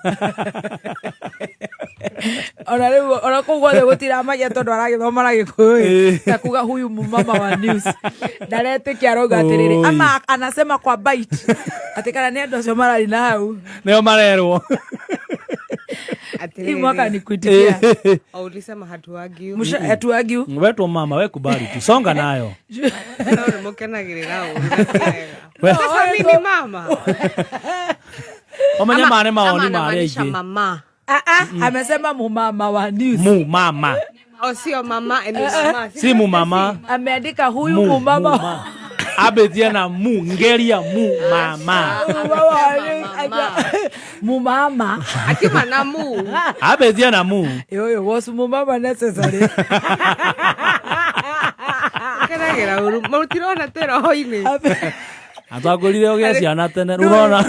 Ona rĩu ona kũu guothe gũtiramagia tondũ aragĩthoma na Gĩkũyũ ta kuga huyu mumama wa news ndaretĩkia, arauga atĩrĩrĩ, Oi. ama anasema kwa bite atĩ kana nĩ andũ acio mararĩ na hau. Nĩo marerwo. Hii mwaka ni kuitikia. O ulisema hatuagiu. Hatuagiu. Wetwo mama, we kubali tu, songa nayo. No nĩ mũkenagĩrĩra ũru na ti wega. Sasa mimi mama. Ũmenye ma nĩ mawoni Ama ma arĩa anamaanisha aingĩ. Mama. Ah, ah, amesema mumama wa news. Mu mama. O sio mama, ni mama. Si mu mama. Ameandika huyu Mu, mumama. muma. Ambĩtie na mu ngeria mu mama. Mumama wa news. Mumama. Akiwa na mu. Ambĩtie na mu. Yoyo, was mumama necessary? Mũkenagĩra ũru. Mũtirona twĩ roho-inĩ. Atwakũrire ũgĩe ciana tene, rĩu ũrona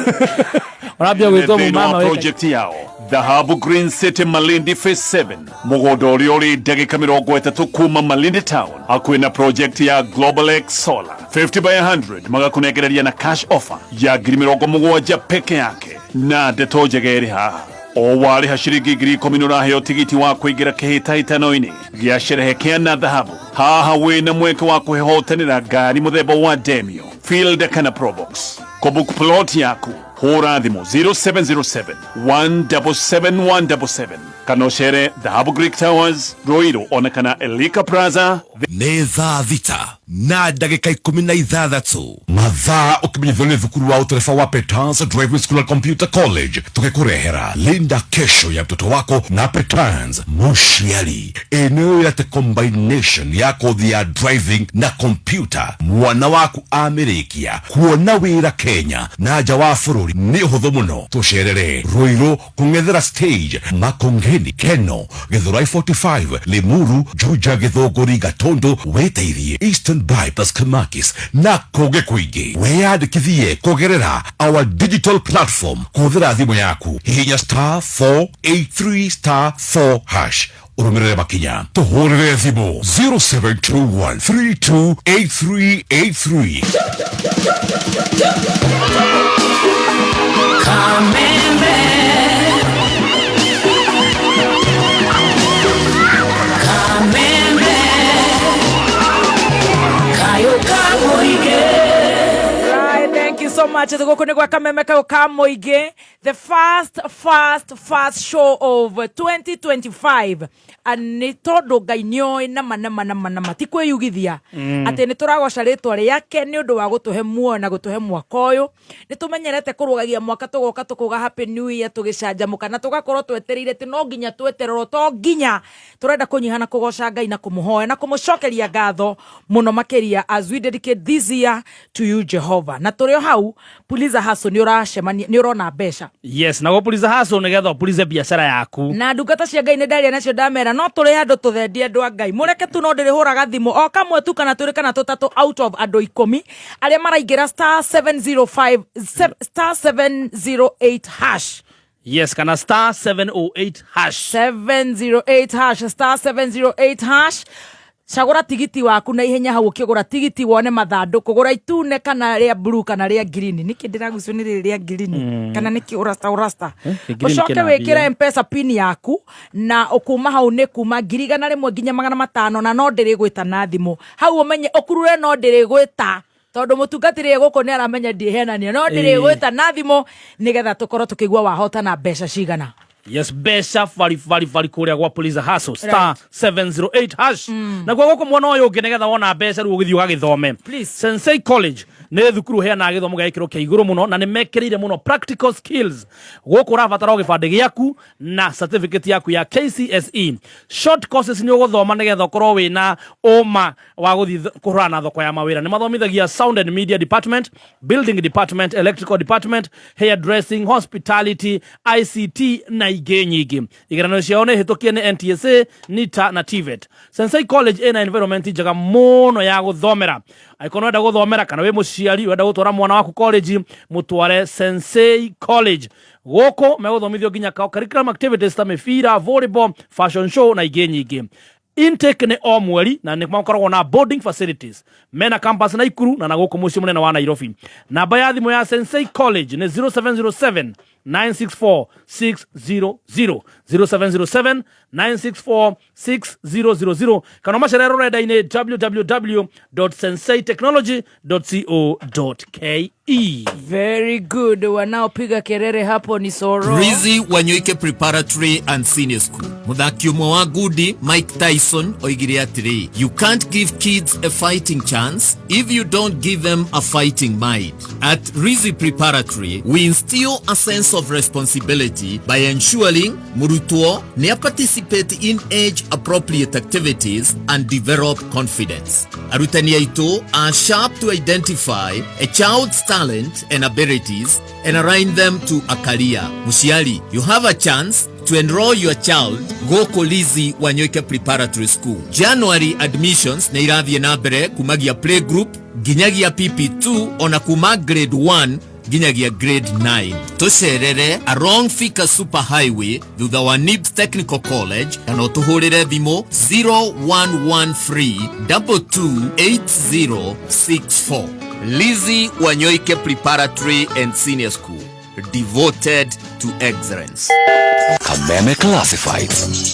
ũrambia gwĩtwo Thĩinĩ wa mumama wĩka. project yao Dhahabu Green City Malindi Phase 7, mũgũnda ũrĩa ũrĩ ndagĩka 30 kuma Malindi Town, hakuhĩ na project ya Global X Solar 50 by 100, magakũnengereria na cash offer ya 70,000 peke yake. Na ndeto njega ĩrĩ haha, o warĩha ciringi 10,000 nĩ ũraheo tigiti wa kũingĩra kĩhĩtahĩtano-inĩ gĩa sherehe kĩa na dhahabu. Haha wĩna mweke wa kwĩhotanĩra ngari mũthemba wa Demio, Fielder kana Probox. Kũbook plot yaku, hũra thimũ 0707 177 177 kana ũcere Dhahabu Greek Towers, Ruiru, ona kana Elika Plaza. Nĩ thaa 6:16 mathaa, ũkĩmenyithio nĩ thukuru wa ũtereba wa Petans Driving School and Computer College, tũgĩkũrehera Linda Kesho ya Mtoto Wako na Petans. Mũciari, eneo yate combination ya kothi ya driving na computer, mwana waku amĩrĩkia kuona wĩra Kenya na nja wa bũrũri nĩ ũhũthũ mũno. Tũcerere Ruiru, kũng'ethera stage, Makongeni, Keno, Githurai 45, Limuru, Juja, Githũngũri, Gatundu, wĩteithie Eastern Bypass, Kamakis na kũngĩ kũingĩ. Wĩyandĩkithie kũgerera our digital platform kũhũthĩra thimũ yaku. Hihinya *483 *4 hash, ũrũmĩrĩre makinya. Tũhũrĩre thimũ 0721 328383. Kameme. Kameme. Kayo kamoige. Right, thank you so much. Gũkũ nĩ gwa Kameme Kayo ka Mũingĩ, the first first first show of 2025. And nĩ tondũ Ngai nĩoĩ nama nama nama nama ti kwĩyugithia atĩ nĩ tũragoca rĩtwa rĩake nĩ ũndũ wa gũtũhe muoyo na gũtũhe mwaka ũyũ. Nĩ tũmenyerete kũrũgagia mwaka, tũgoka tũkauga happy new year, tũgĩcanjamũka na tũgakorwo twetereire atĩ no nginya twetererwo, to nginya tũrenda kũnyiha na kũgoca Ngai na kũmũhoya na kũmũcokeria ngatho mũno makĩria as we dedicate this year to you, Jehovah. Na tũrĩ o hau, Puliza Hustle, nĩ ũracemania, nĩ ũrona mbeca. Yes, na gũpuliza hustle nĩgetha ũpulize biacara yaku. Na ndungata cia Ngai nĩ ndaria nacio, ndamera no tũrĩ andũ tũthendie. Andũ a Ngai, mũreke tu no ndĩrĩhũraga thimũ o kamwe tu kana twĩrĩ kana tũtatũ out of andũ 10 arĩa maraingĩra *705 *708 hash. Yes, kana *708 hash. 708 hash, *708 hash. Cagũra tigiti waku na ihenya. Hau ũkĩgũra tigiti wone mathandũkũ, gũra itune kana rĩa blue kana rĩa green. Nĩkĩ ndĩragucio nĩ rĩrĩ rĩa green? Kana nĩkĩ ũrasta ũrasta? Eh, kĩ green Ũcoke kĩna wĩkĩre mbia. Mpesa pin yaku na ũkuma hau nĩ kuma 100,000 nginya 500, na no ndĩrĩgwĩta na thimũ hau ũmenye ũkurure, no ndĩrĩgwĩta tondũ mũtungatĩri gũkũ nĩ aramenya ndiĩhenania, no ndĩrĩgwĩta na thimũ nĩgetha tũkorwo tũkĩigua wahotana mbeca cigana. Yes, mbeca bari bari bari kũrĩa gwa Puliza Hustle, *708 hash. Naguo gũkũ mwena ũyũ ũngĩ, nĩgetha wona mbeca rĩu ũgĩthiĩ ũgagĩthome. Sensei College nĩ thukuru heanaga gĩthomo gĩa gĩkĩro kĩa igũrũ mũno na nĩ mekĩrĩire mũno practical skills. Gũkũ ũrabatara o gĩbandĩ gĩaku na certificate yaku ya KCSE. Short courses nĩ ũgũthoma nĩgetha ũkorwo wĩna ũma wa gũthiĩ kũhũrana na thoko ya mawĩra. Nĩ mathomithagia sound and media department, building department, electrical department, hair dressing, hospitality, ICT na ingĩ nyingĩ. Igeranio ciao nĩ hĩtũkie nĩ NTSA, NITA na TVET. Sensei College ĩna environment njega mũno ya gũthomera. Angĩkorwo wenda gũthomera kana wĩ mũciari wenda gũtwara mwana waku college, mũtware Sensei College. Gũkũ megũthomithio nginya curriculum activities ta mĩbira, volleyball, fashion show na ingĩ nyingĩ. Intake nĩ o mweri na nĩ makoragwo na boarding facilities. Mena campus Naikuru na gũkũ mũciĩ mũnene wa Nairobi. Namba ya thimũ ya Sensei College nĩ 0707 964 600, 0707 964 6000, kana macerere rũrenda-inĩ www.senseitechnology.co.ke. Very good. Wanaopiga kerere hapo ni Soro. Rizzi Wanyoike Preparatory and Senior School. Muthaki ũmwe wa ngundi Mike Tyson oigire atĩrĩ, "You can't give kids a fighting chance if you don't give them a fighting mind." At Rizzi Preparatory, we instill a sense of responsibility by ensuring mũrutwo nĩ participate in age appropriate activities and develop confidence. Arutani aitũ are sharp to identify a child's talent and abilities and align them to a career. Mũciari, you have a chance to enroll your child gũkũ Lizzy Wanyoike Preparatory School. January admissions nĩ irathiĩ na mbere kumagia playgroup nginyagia PP2, ona kuma grade 1 nginyagia grade 9. Tũcerere along Thika Super Highway, thutha wa NIBS Technical College, kana ũtũhũrĩre thimũ 0113 228064. Lizzy Wanyoike Preparatory and Senior School, devoted to excellence. Kameme Classifieds.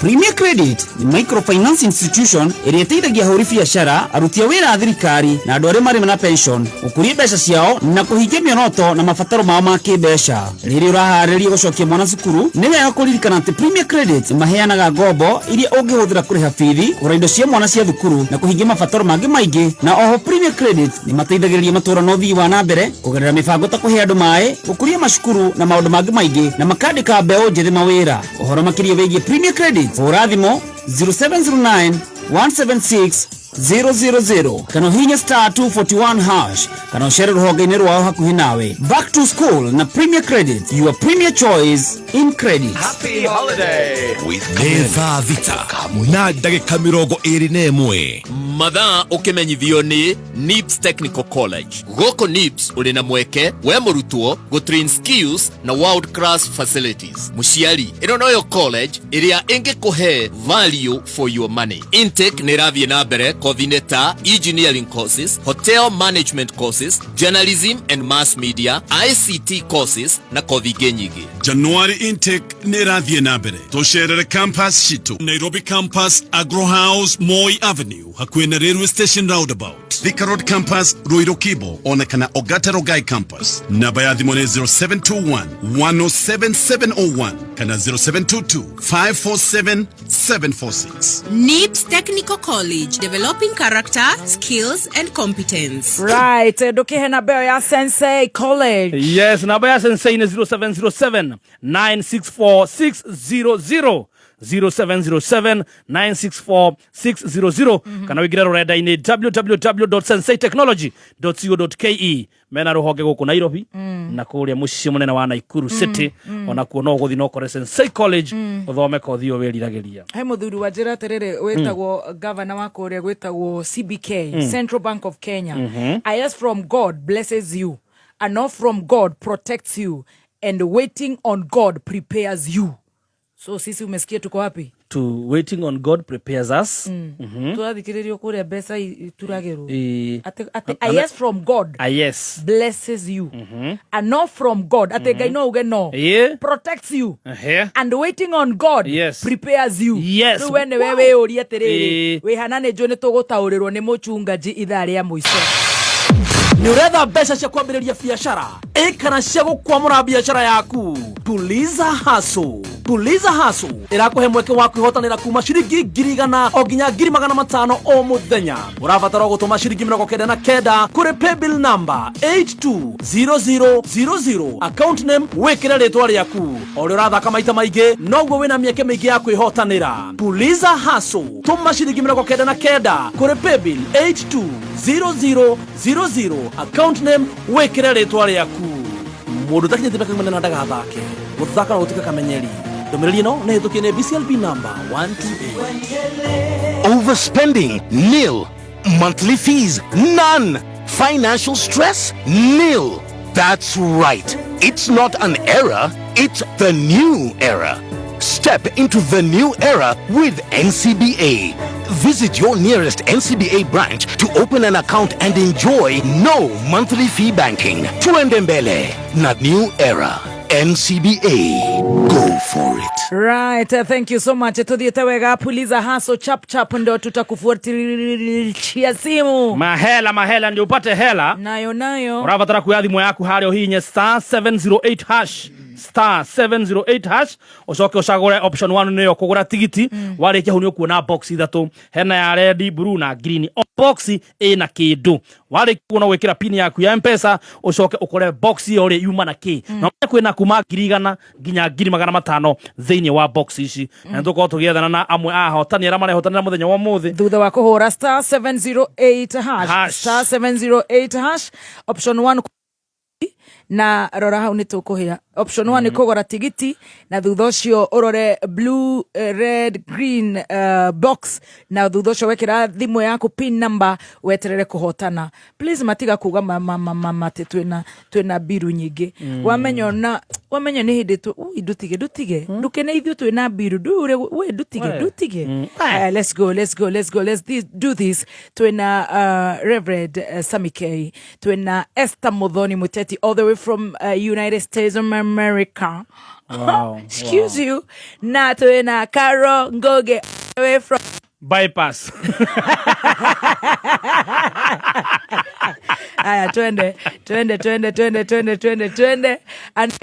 Premier Credit nĩ microfinance institution ĩrĩa ĩteithagia ahũri biacara, aruti a wĩra a thirikari na andũ arĩa marĩ na pension gũkũria mbeca ciao na kũhingia mĩoroto na mabataro mao ma kĩmbeca. Rĩrĩa ũraharĩria gũcokia mwana cukuru, nĩ wega kũririkana atĩ Premier Credit maheanaga ngombo iria ũngĩhũthĩra kũrĩha bithi, kũgũra indo cia mwana cia thukuru na kũhingia mabataro mangĩ maingĩ. Na oho Premier Credit nĩ mateithagĩrĩria matũũra na ũthii wa na mbere kũgerera mĩbango ta kũhe andũ maĩ, gũkũria macukuru na maũndũ mangĩ maingĩ, na makandĩka mbeũ njĩthĩ mawĩra. Ũhoro makĩria wĩgiĩ Premier Credit, hũra thimũ 0709 176 000 kana ũhihinye *241# kana ũcere rũhonge-inĩ rwao hakuhĩ nawe. Back to school na Premier Credit, your premier choice in credit. Happy holiday with nĩ thaa 6:21. Mathaa ũkĩmenyithio nĩ NIBS Technical College. Gũkũ NIBS ũrĩ na mweke we mũrutwo gũtrain skills na world class facilities. Mũciari, ĩno noyo college ĩrĩa ĩngĩkũhe value for your money. Intake nĩ ĩrathiĩ na mbere kothi-inĩ ta engineering courses, hotel management courses, journalism and mass media, ICT courses na kothi ingĩ nyingĩ. January intake nĩ ĩrathiĩ na mbere. Tũcerere campus citũ: Nairobi campus, Agro House, Moi Avenue, hakuhĩ na railway station roundabout; Thika Road campus, Ruiru Kibo, ona kana Ogata Rogai campus. Namba ya thimũ nĩ 0721 107701 kana 0722 547 746. NIBS Technical College, developing character, skills, and competence. Right, ndũkĩhe namba ĩyo ya Sensei College. Yes, namba ya Sensei nĩ 0707 964 600, 0707 964 600, kana wĩingĩre rũrenda-inĩ www.senseitechnology.co.ke. Mena rũhonge gũkũ Nairobi na kũrĩa mũciĩ mũnene wa Naikuru City. Ona kuo no ũgũthiĩ no ũkore Sensei College, ũthome kothi ũyũ wĩriragĩria. He mũthuri wa njĩra atĩrĩrĩ, wĩtagwo gavana wa kũrĩa gwĩtagwo CBK, Central Bank of Kenya. "A yes from God blesses you, a no from God protects you, and waiting on God prepares you." So sisi umesikia tuko wapi? To waiting on God prepares us. Tũrathikĩrĩrio kũrĩa mbeca ituragĩrwo. Atĩ a yes from God A yes blesses you, a no from God, atĩ Ngai no uge no, protects you, and waiting on God prepares you. Rĩu we nĩwe wĩyũrie atĩrĩrĩ, wĩhana nĩ njũĩ nĩ tũgũtaũrĩrwo nĩ mũchungaji ithaa rĩa mũico. Nĩ ũretha mbeca cia kwambĩrĩria biacara ĩ kana cia gũkwamũra biacara yaku? Tuliza Hustle, Tuliza Hustle ĩrakũhe mweke wa kwĩhotanĩra kuma ciringi 100,000 o nginya 500,000 o mũthenya. Ũrabatara o gũtũma ciringi 99 kũrĩ paybill number 820000, account name wĩkĩre rĩtwa rĩaku. O ũrĩa ũrathaka maita maingĩ, noguo wĩna mĩeke mĩingĩ ya kwĩhotanĩra. Tuliza Hustle, tũma ciringi 99 kũrĩ paybill 820000, account name wĩkĩre rĩtwa rĩaku. Mũndũ ũtakinyĩtie mĩaka 18 ndagathake. Gũthaka no gũtuĩka kamenyeri. Ndũmĩrĩri ĩno nĩ hĩtũkie nĩ BCLB number 128. Overspending? Nil. Monthly fees? None. Financial stress? Nil. That's right. It's not an era, it's the new era. Step into the new era with NCBA. Visit your nearest NCBA branch to open an account and enjoy no monthly fee banking. Tuende mbele na new era. NCBA. Go for it. Right, thank you so much. Tuthiete wega puliza haso chap chap ndo tutakufuatilia simu. Mahela mahela ndio upate hela. Nayo nayo. Urabatara kuya thimu yaku haria uhihinye star 708 hash star 708 hash ucoke ucagure option 1 niyo kugura tigiti. Warikia hau ni ukuona box ithatu, hena ya red, blue na green. O box ina kindu. Warikia kuona gwikira pin yaku ya Mpesa ucoke ukore box iyo ri yuma na ki. Na kwina kuma 100,000 nginya 500,000 thiini wa box ici. Na tukorwo tugiethana na amwe a ahotani aria marehotanira muthenya wa umuthi thutha wa kuhura star 708 hash, star 708 hash option 1 na rora hau nä tå kå hä a option 1 nä kå gora tigiti na thutha å cio å rore blue, red, green box na thutha å cio wekä ra thimå yaku pin number weterere kå hotana. Please matiga kuga matä twä mbiru nyingä. Wamenya ona wamenya nä hä ndä ndutige ndutige ndukene ithuä twä na mbiru we ndutige ndutige. Let's go, let's go, let's go, let's do this. Twina Reverend Sammy K, twina Esther Muthoni Muteti all the way from United States of America. Wow. Excuse you. Na twina Caro Ngoge all the way from bypass. Aya, twende twende twende twende twende twende twende. And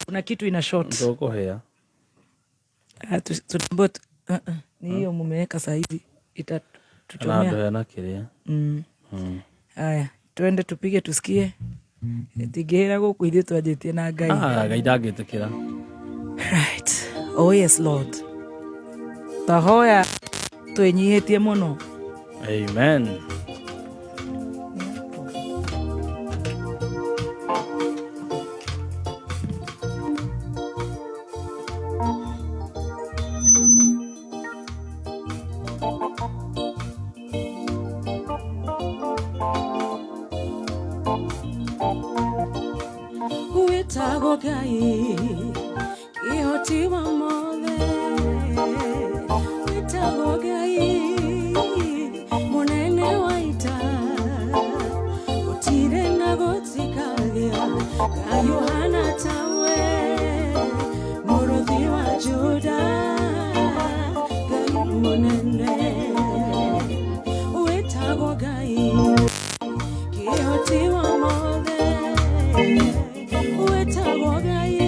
kuna kitu ina short. Ndokohea. Ni hiyo mumeweka sasa hivi itatuchomea. Na kiria. Aya, twende tupige tusikie. Tigera guku ithuĩ twanjĩtie na Ngai. Ngai ndangĩtĩkĩra. Right. Oh yes Lord. Tahoya twĩnyihĩtie mũno. Amen. Wĩtagwo Ngai kĩhoti wa mothe, wĩtagwo Ngai mũnene wa ita, gũtirĩ na gũtikagĩa Ngai ũhana tawe, mũrũthi wa Juda, Ngai mũnene, wĩtagwo Ngai kĩhoti wa mothe, wĩtagwo Ngai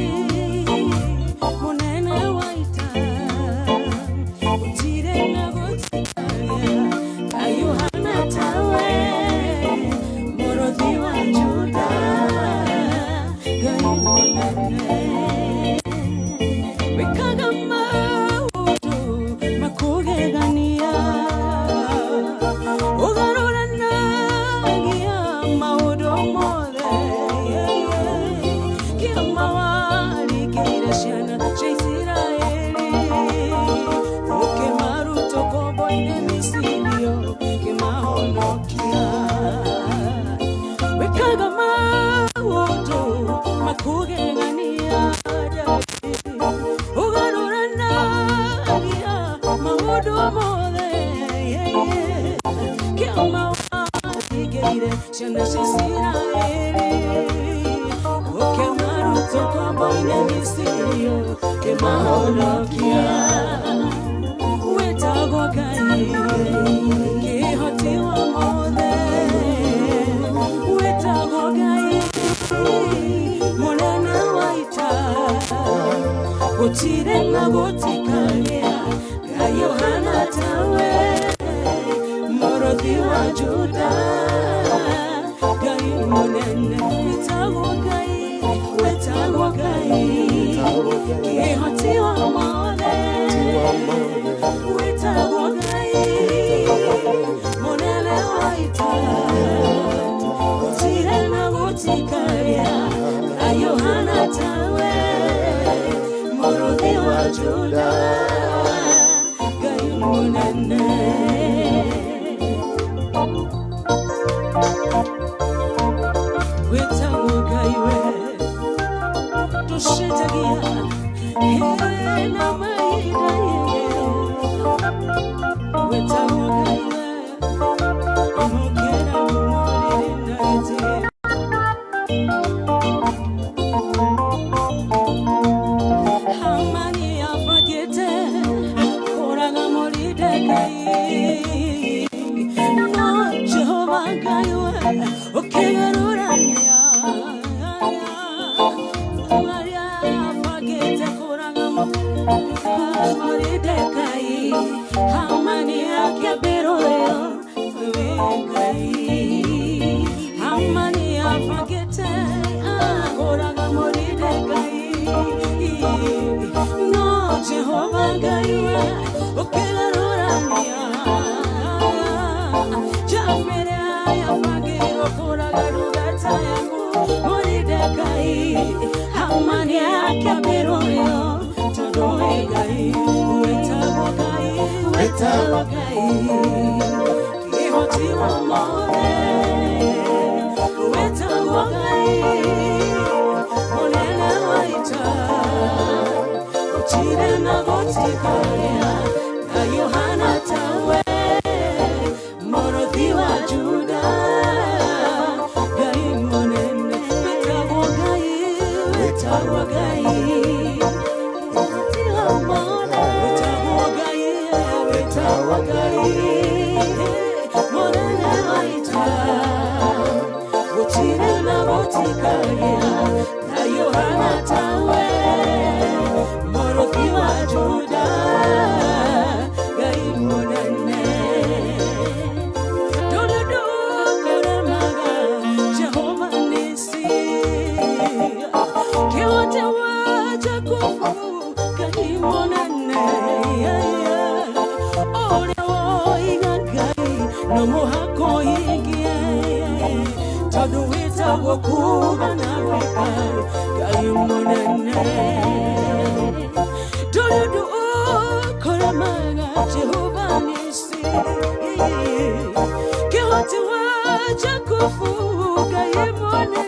mũnene wa ita, gũtirĩ na gũtikagĩa Ngai ũhana tawe, mũrũthi wa Juda, Ngai mũnene, wĩkaga maũndũ makũgegania, ũgarũranagia maũndũ mothe, kĩama warĩkĩire ciana cia Isiraeli, ũkĩmaruta ũkombo-inĩ Misiri, ũkĩmahonokia, wĩkaga maũndũ makũgegania, ũgarũranagia maũndũ mothe, kĩama warĩkĩire ciana cia Isiraeli, ũkĩmaruta ũkombo-inĩ Misiri, ũkĩmahonokia, wĩtagwo Ngai kĩhoti wa mothe, wĩtagwo Ngai mũnene wa ita, gũtirĩ na gũtikagĩa Ngai ũhana tawe, mũrũthi wa Juda, Ngai mũnene, wĩtagwo Ngai, wĩtagwo Ngai kĩhoti wa mothe, wĩtagwo Ngai mũnene wa ita, gũtirĩ na gũtikagĩa Ngai ũhana tawe, mũrũthi wa Juda, Ngai mũnene. Wĩtagwo Ngai we tũcenjagia hena mahinda. Ũkĩgarũrania marĩa bangĩte kũraga Moridekai Hamani akĩambĩrwo ĩyo wĩ Ngai Hamani abangĩte kũraga Moridekai no Jehova Ngai we ũkĩgarũrania Jafere yabangĩrwo kũraga ndungata yaku Moridekai Hamani akĩambĩrwo ĩyo tondũ wĩ Ngai wĩtagwo Ngai wĩtagwo Ngai kĩhoti wa mothe wĩtagwo Ngai mũnene wa ita gũtirĩ na gũtikagĩa na Yohana tawe mũrũthi wa Juda Ngai mũnene wĩtagwo Ngai wĩtagwo Ngai kĩhoti wa mothe wĩtagwo Ngai wĩtagwo Ngai mũnene wa ita gũtirĩ na gũtikagĩa na Yohana tawe mũrũthi wa Juda Ngai mũnene Ndũrĩ ũkũremaga Jehova Nisi kĩhoti wa Jakubu Ngai mũnene ũrĩa woiga Ngai no mũhaka ũhingie tondũ wĩtagwo kuuga na gwĩka Ngai mũnene Ndũrĩ ũndũ ũkũremaga Jehova Nisi kĩhoti wa Jakubu Ngai mũnene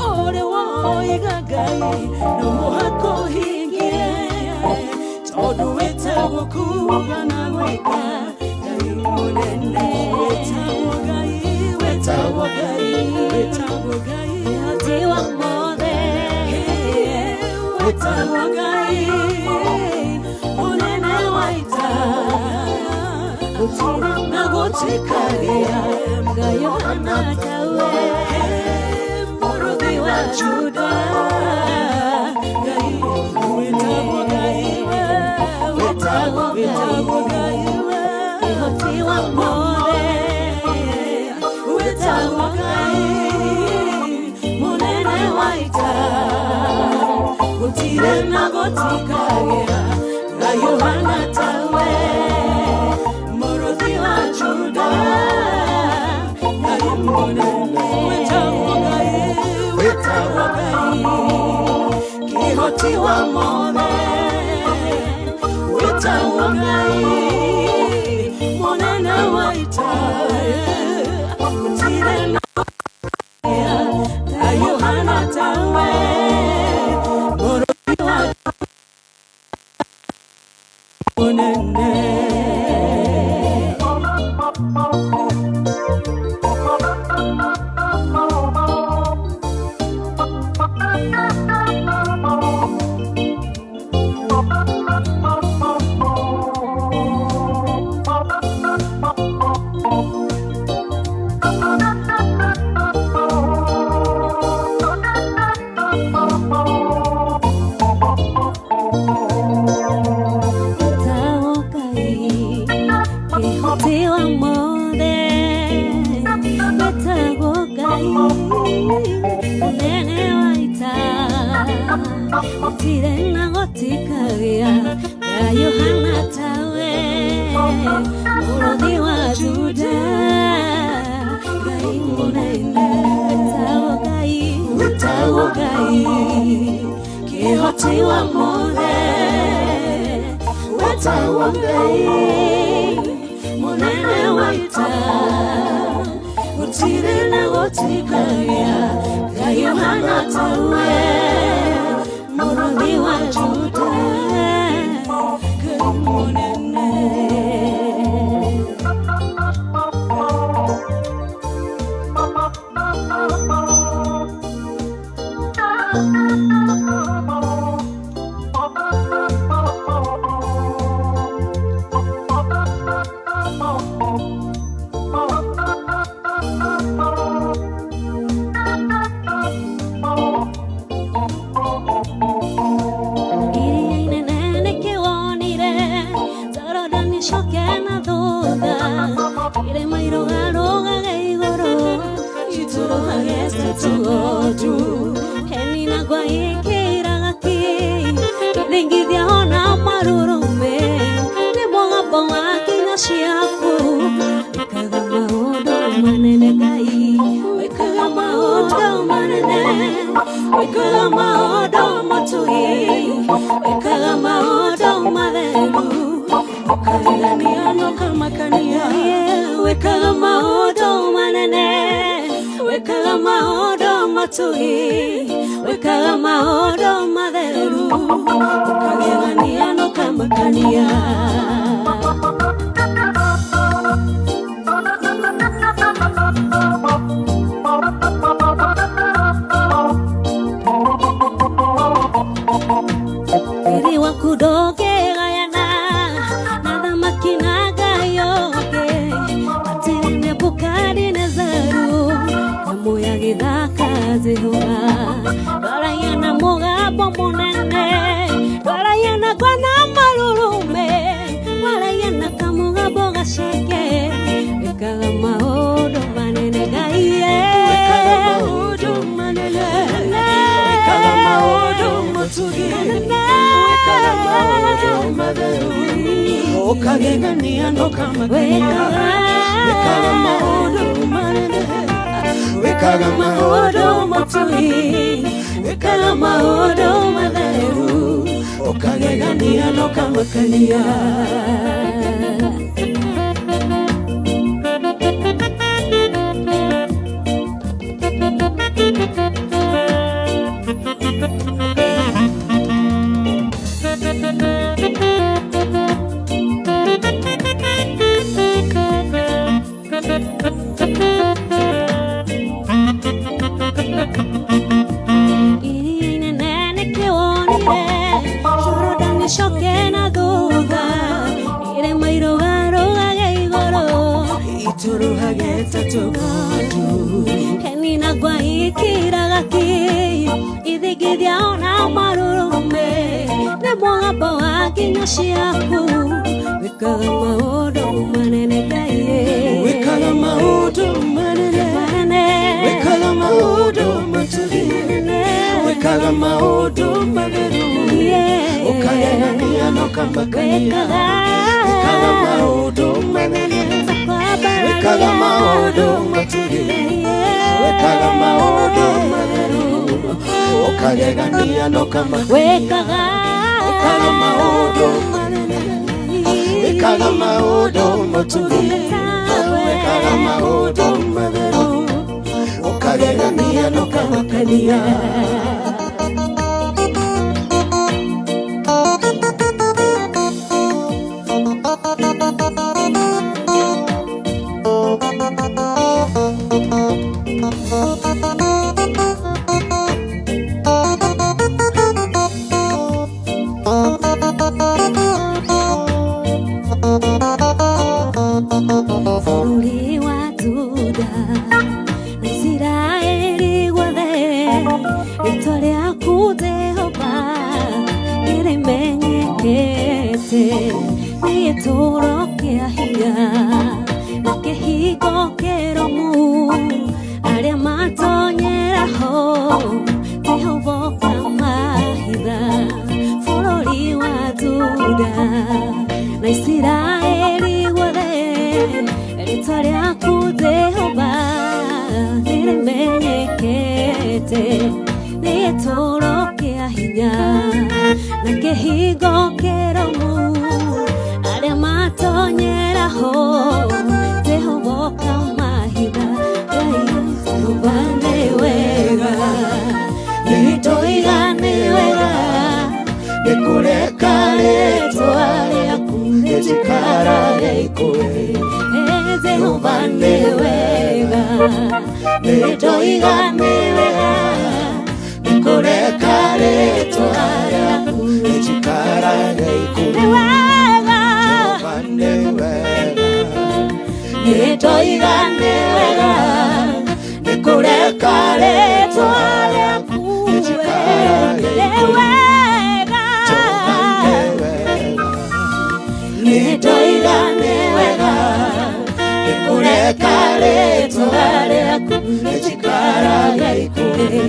ũrĩa woiga Ngai no mũhaka ũhingie tondũ wĩtagwo kuuga na gwĩka Ngai mũnene wĩtagwo Ngai wĩtagwo Ngai wĩtagwo Ngai kĩhoti wa mothe wĩtagwo Ngai mũnene wa ita gũtirĩ na gũtikagĩa Ngai Yohana tawe mũrũthi wa Juda Ngai wĩtagwo Ngai wĩtagwo Ngai kĩhoti wa mothe wĩtagwo Ngai mũnene wa ita gũtirĩ na gũtikagĩa Ngai Yohana tawe mũrũthi wa Juda Ngai mũnene wĩtagwo Ngai wĩtagwo Ngai kĩhoti wa mothe wĩtagwo Ngai mũnene wa ita gũtirĩ na Ngai Yohana tawe mũrũthi wa mũnene Wĩtagwo Ngai kĩhoti wa mothe wĩtagwo Ngai mũnene wa ita gũtirĩ na gũtikagĩa Ngai Yohana tawe mũrũthi wa Juda Ngai mũnene wĩtagwo Ngai wĩtagwo Ngai kĩhoti wa mothe wĩtagwo Ngai mũnene wa ita gũtirĩ na gũtikagĩa Ngai Yohana tawe mũrũthi wa Juda Ngai mũnene irũgarũgage igũrũ itũrũhage ta tũgondu heni na ngwa ikĩiraga ki ithingithia ona marũrũme nĩ mũgambo wa kinya ciaku wĩkaga maũndũ manene Ngai wĩkaga maũndũ manene wĩkaga maũndũ matugi wĩkaga maũndũ matheru ũkagegania na ũkamakania wĩkaga maũndũ manene wĩkaga maũndũ matugi wĩkaga maũndũ matheru ũkagegania na ũkamakania. Riri waku ndũngĩgayana na thamaki na ngai ũngĩ hatirĩ Nebukadinezaru nyamũ ya gĩthaka zihũra ndwaragia na mũgambo mũnene ndwaragia na ngwa na marũrũme waragia na kamũgambo gaceke wĩkaga maũndũ manene Ngai wĩkaga maũndũ manene wĩkaga maũndũ matugi wĩkaga maũndũ matheru ũkagegania na ũkamakania wĩkaga maũndũ manene wĩkaga maũndũ matugi wĩkaga maũndũ matheru ũkagegania na ũkamakania. Iria inene nĩkĩwonire Jorodani icoke na thutha irĩma irũgarũgage igũrũ itũrũhage ta tũgondu heni na ngwa ikĩiraga ki ithingithia ona marũrũme nĩ mũgambo wa nginya ciaku wĩkaga maũndũ manene Ngai wĩkaga maũndũ manene wĩkaga maũndũ matugi wĩkaga maũndũ matheru ũkagegania na ũkamakania wĩkaga maũndũ manene wĩkaga maũndũ matugi wĩkaga maũndũ matheru ũkagegania na ũkamakania wĩkaga maũndũ manene wĩkaga maũndũ matugi wĩkaga maũndũ matheru ũkagegania na ũkamakania. Bũrũri wa Juda na Isiraeli guothe rĩtwa rĩaku Jehova nĩrĩmenyekete nĩ gĩtũũro kĩa hinya na kĩhingo kĩrũmu arĩa matonyera ho Jehova ũkamahitha bũrũri wa Juda na Isiraeli guothe rĩtwa rĩaku Jehova nĩrĩmenyekete nĩ gĩtũũro kĩa hinya na kĩhingo kĩrũmu arĩa matonyera ho Jehova ũkamahitha. Ngai Jehova nĩ wega nĩndoiga nĩ wega nĩkũreka rĩtwa rĩaku rĩjikarage ikũrĩ Jehova nĩ wega nĩndoiga nĩ wega nĩkũreka rĩtwa rĩaku rĩjikarage ikũrĩ nĩ wega Jehova nĩ wega nĩndoiga nĩ wega nĩkũreka rĩtwa rĩaku rĩjikarage nĩ ikũrĩ wega Jehova nĩ wega nĩndoiga nĩ wega nĩkũreka rĩtwa rĩaku rĩjikaraga ikuhĩ.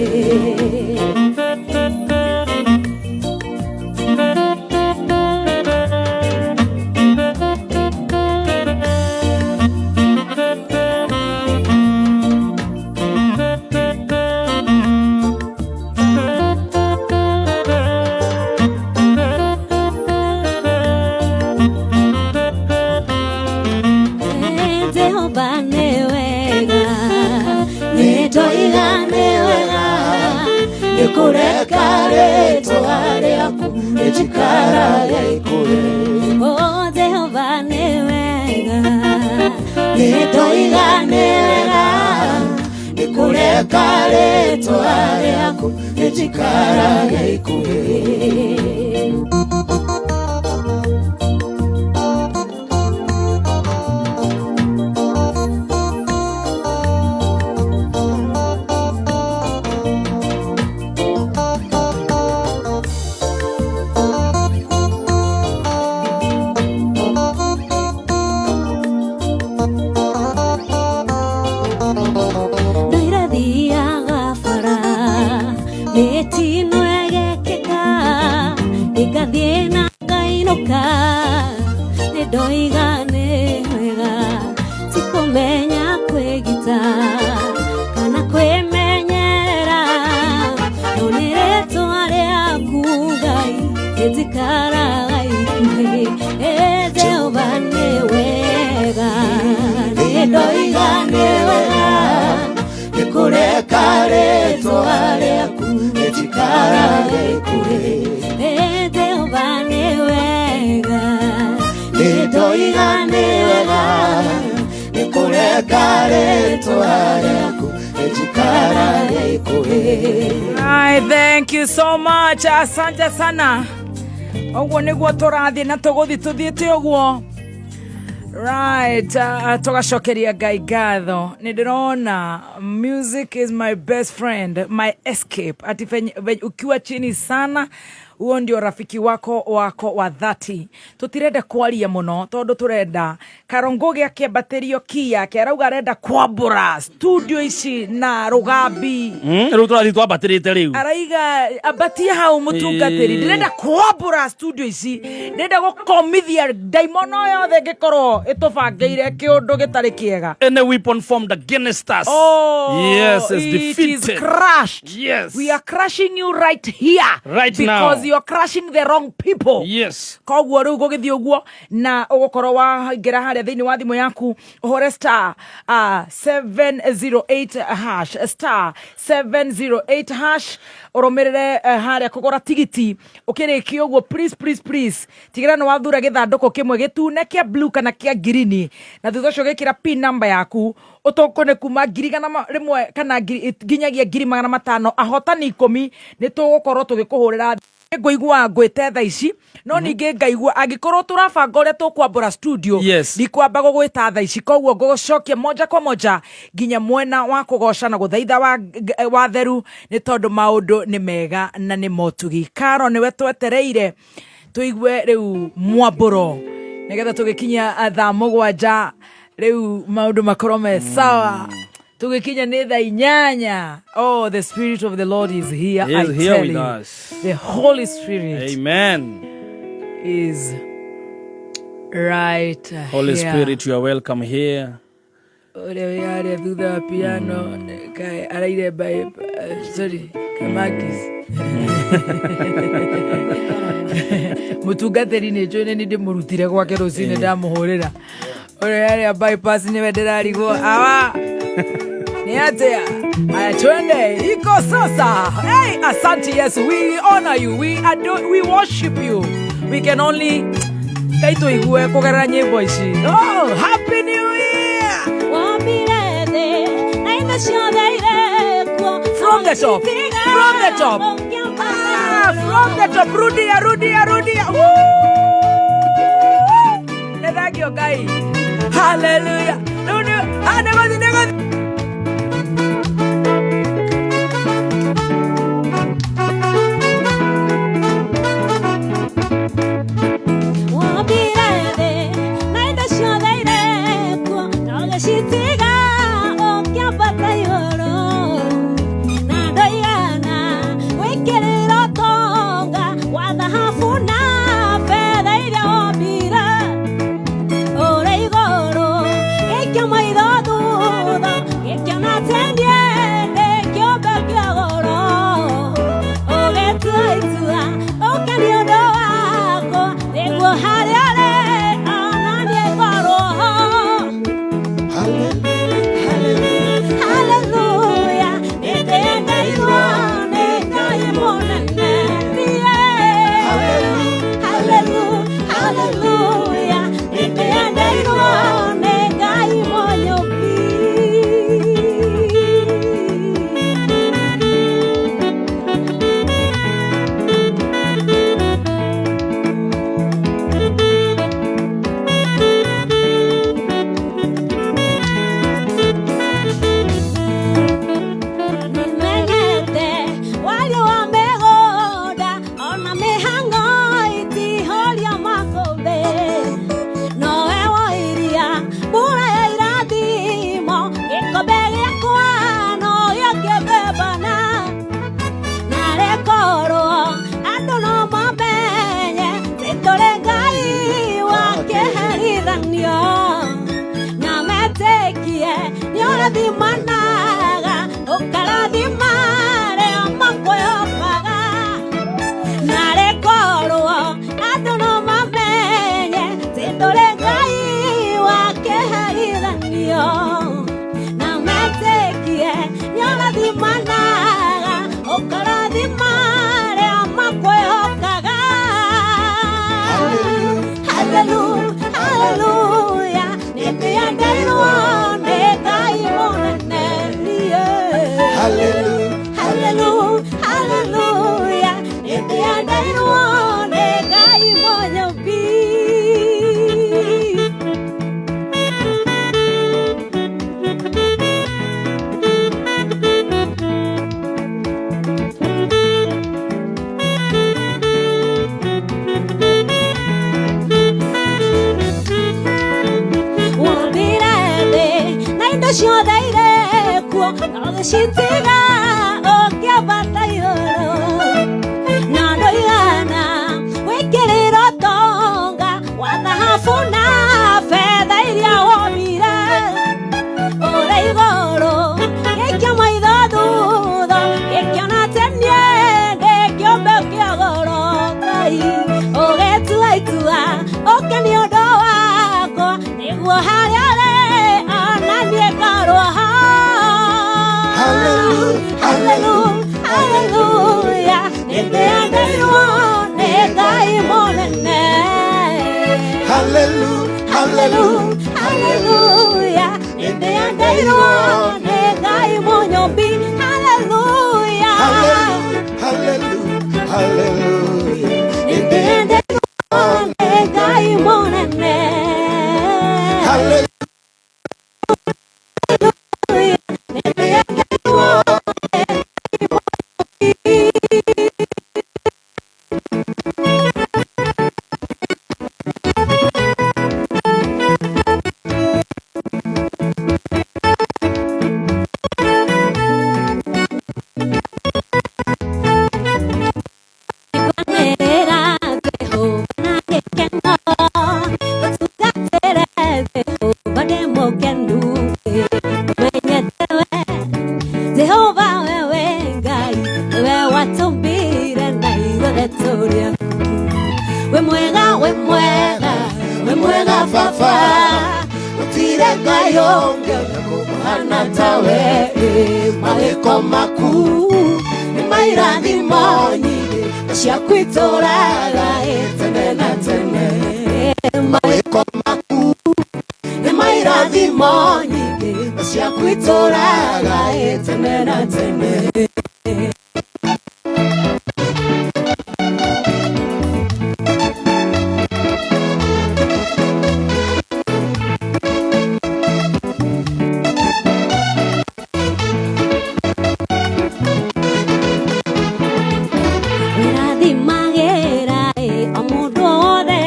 Jehova nĩ wega, nĩndoiga nĩ wega, nĩkũreka rĩtwa rĩaku rĩjikarage ikuhĩ. Oh, Jehova nĩ wega, nĩndoiga nĩ wega, nĩkũreka rĩtwa rĩaku rĩjikarage ikuhĩ. Ndĩrathiaga bara mĩtino ĩgekĩka, ĩgathiĩ na ngainũka, nĩndoiga nĩ wega, ti kũmenya kwĩgita kana kwĩmenyerera, no nĩ rĩtwa rĩaku Ngai rĩtikaraga ikuhĩ. Ĩ Jehova nĩ wega, nĩndoiga nĩ wega, nĩkũreka rĩtwa rĩaku rĩjikarage ikuhĩ. Ĩ Jehova nĩ wega, nĩndoiga nĩ wega, nĩkũreka rĩtwa rĩaku rĩjikarage ikuhĩ. I thank you so much. Asante sana. Ũguo nĩguo tũrathiĩ na tũgũthiĩ tũthiĩte ũguo. Right, tũgacokeria Ngai ngatho. Nĩ ndĩrona music is my best friend, my escape. Ati ukiwa chini sana, huo ndio rafiki wako wa dhati. Tutirenda kwaria muno tondu turenda Karongogi akĩambatĩrio ki yake, arauga arenda kwambũra studio ici na rũgambi. Rĩu tũrathiĩ twambatĩrĩte rĩu. Araiga ambatie hau mũtungatĩri, ndĩrenda kwambũra studio ici, ndĩrenda gũkomithia ndaimono yothe ĩngĩkorwo ĩtũbangĩire kĩũndũ gĩtarĩ kĩega. Any weapon formed against us, Oh, yes, is it is defeated. Crushed. Yes. We are crushing you right here. Right because now. you are crushing the wrong people. Yes. Koguo rĩu gũgĩthiĩ ũguo na ũgũkorwo waingĩra harĩa thĩinĩ wa thimũ yaku, ũhũre star 708 hash, star 708 hash, ũrũmĩrĩre harĩa kũgũra tigiti. Ũkĩrĩkia ũguo, please, please, please, tigĩrĩra nĩ wathura gĩthandũkũ kĩmwe gĩtune, kĩa blue kana kĩa ngirini, na thutha ũcio ũgĩkĩra pin number yaku. Ũtũkũ nĩ kuma 100,000 kana nginyagia 500,000. Ahotani 10 nĩ tũgũkorwo tũgĩkũhũrĩra. Ngũigua ngwĩte thaa ici, no ningĩ ngaigua angĩkorwo tũrabanga ũrĩa tũkwambũra studio, ndikwamba gũgwĩta thaa ici, koguo ngũgũcokia moja kwa moja nginya mwena wa kũgoca na gũthaitha wa theru, nĩ tondũ maũndũ nĩ mega na nĩ motugi. Karo nĩwe twetereire tũigue rĩu mwambũro, nĩgetha tũgĩkinya thaa 7 rĩu maũndũ makorwo me sawa. Tũgĩkinya nĩ thaa 8. Oh, the Spirit of the Lord is here. He is I here tell with you. us. The Holy Spirit Amen. is right Holy here. Spirit, you are welcome here. Ũrĩa wĩ harĩa thutha wa piano kaĩ araire by, sorry, Kamakis mũtungatĩri, nĩ njũĩ nĩ ndĩmũrutire gwake rũcinĩ ndamũhũrĩra. Ũrĩa harĩa bypass nĩwe ndĩrarigwo awa ni atĩa. Aya, twende iko sasa. Hey, asante Yesu, we honor you, we adore, we worship you. We can only Ngai tũigue kũgerera nyĩmbo ici. Oh, happy new year. Wombire thĩ na indo ciothe irĩ kuo. From the top, from the top. Ah, from the top. Rudia, rudia, rudia. Woo! Nĩ thengio Ngai. Hallelujah. Rĩu ah, nĩgũthiĩ, nĩgũthiĩ. Wombire thĩ na indo ciothe irĩ kuo, na ũgĩcitiga. ciakuo na ũgĩcitiga ũkĩambata igũrũ na ndũigana wĩkĩrĩra ũtonga wa thahabu na betha iria womire ũrĩ igũrũ gĩikio maitho thutha gĩkĩona atĩ niĩ ndĩ kĩũmbe kĩa goro Ngai ũgĩtua itua ũke nĩ ũndũ wakwa nĩguo harĩa ũrĩ ona niĩ ngorwo ho. Hallelujah, hallelujah, nĩndĩendeirwo nĩ Ngai mũnene. Hallelujah, hallelujah, hallelujah, nĩndĩendeirwo nĩ Ngai mũnyũmbi. Hallelujah, hallelujah, hallelujah, nĩndĩendeirwo nĩ Ngai mũnene. Hallelujah. Jehova wewe Ngai wewe watũmbire na ithuothe tũrĩ aku. We mwega, we mwega, we mwega baba, gũtirĩ Ngai ũngĩ ũkũhana tawe. Mawĩko maku nĩ mairathimo nyingĩ ciaku itũũraga tene na tene. Mawĩko maku nĩ mairathimo nyingĩ ciaku itũũraga tene na tene. Wĩrathimagĩra o mũndũ wothe,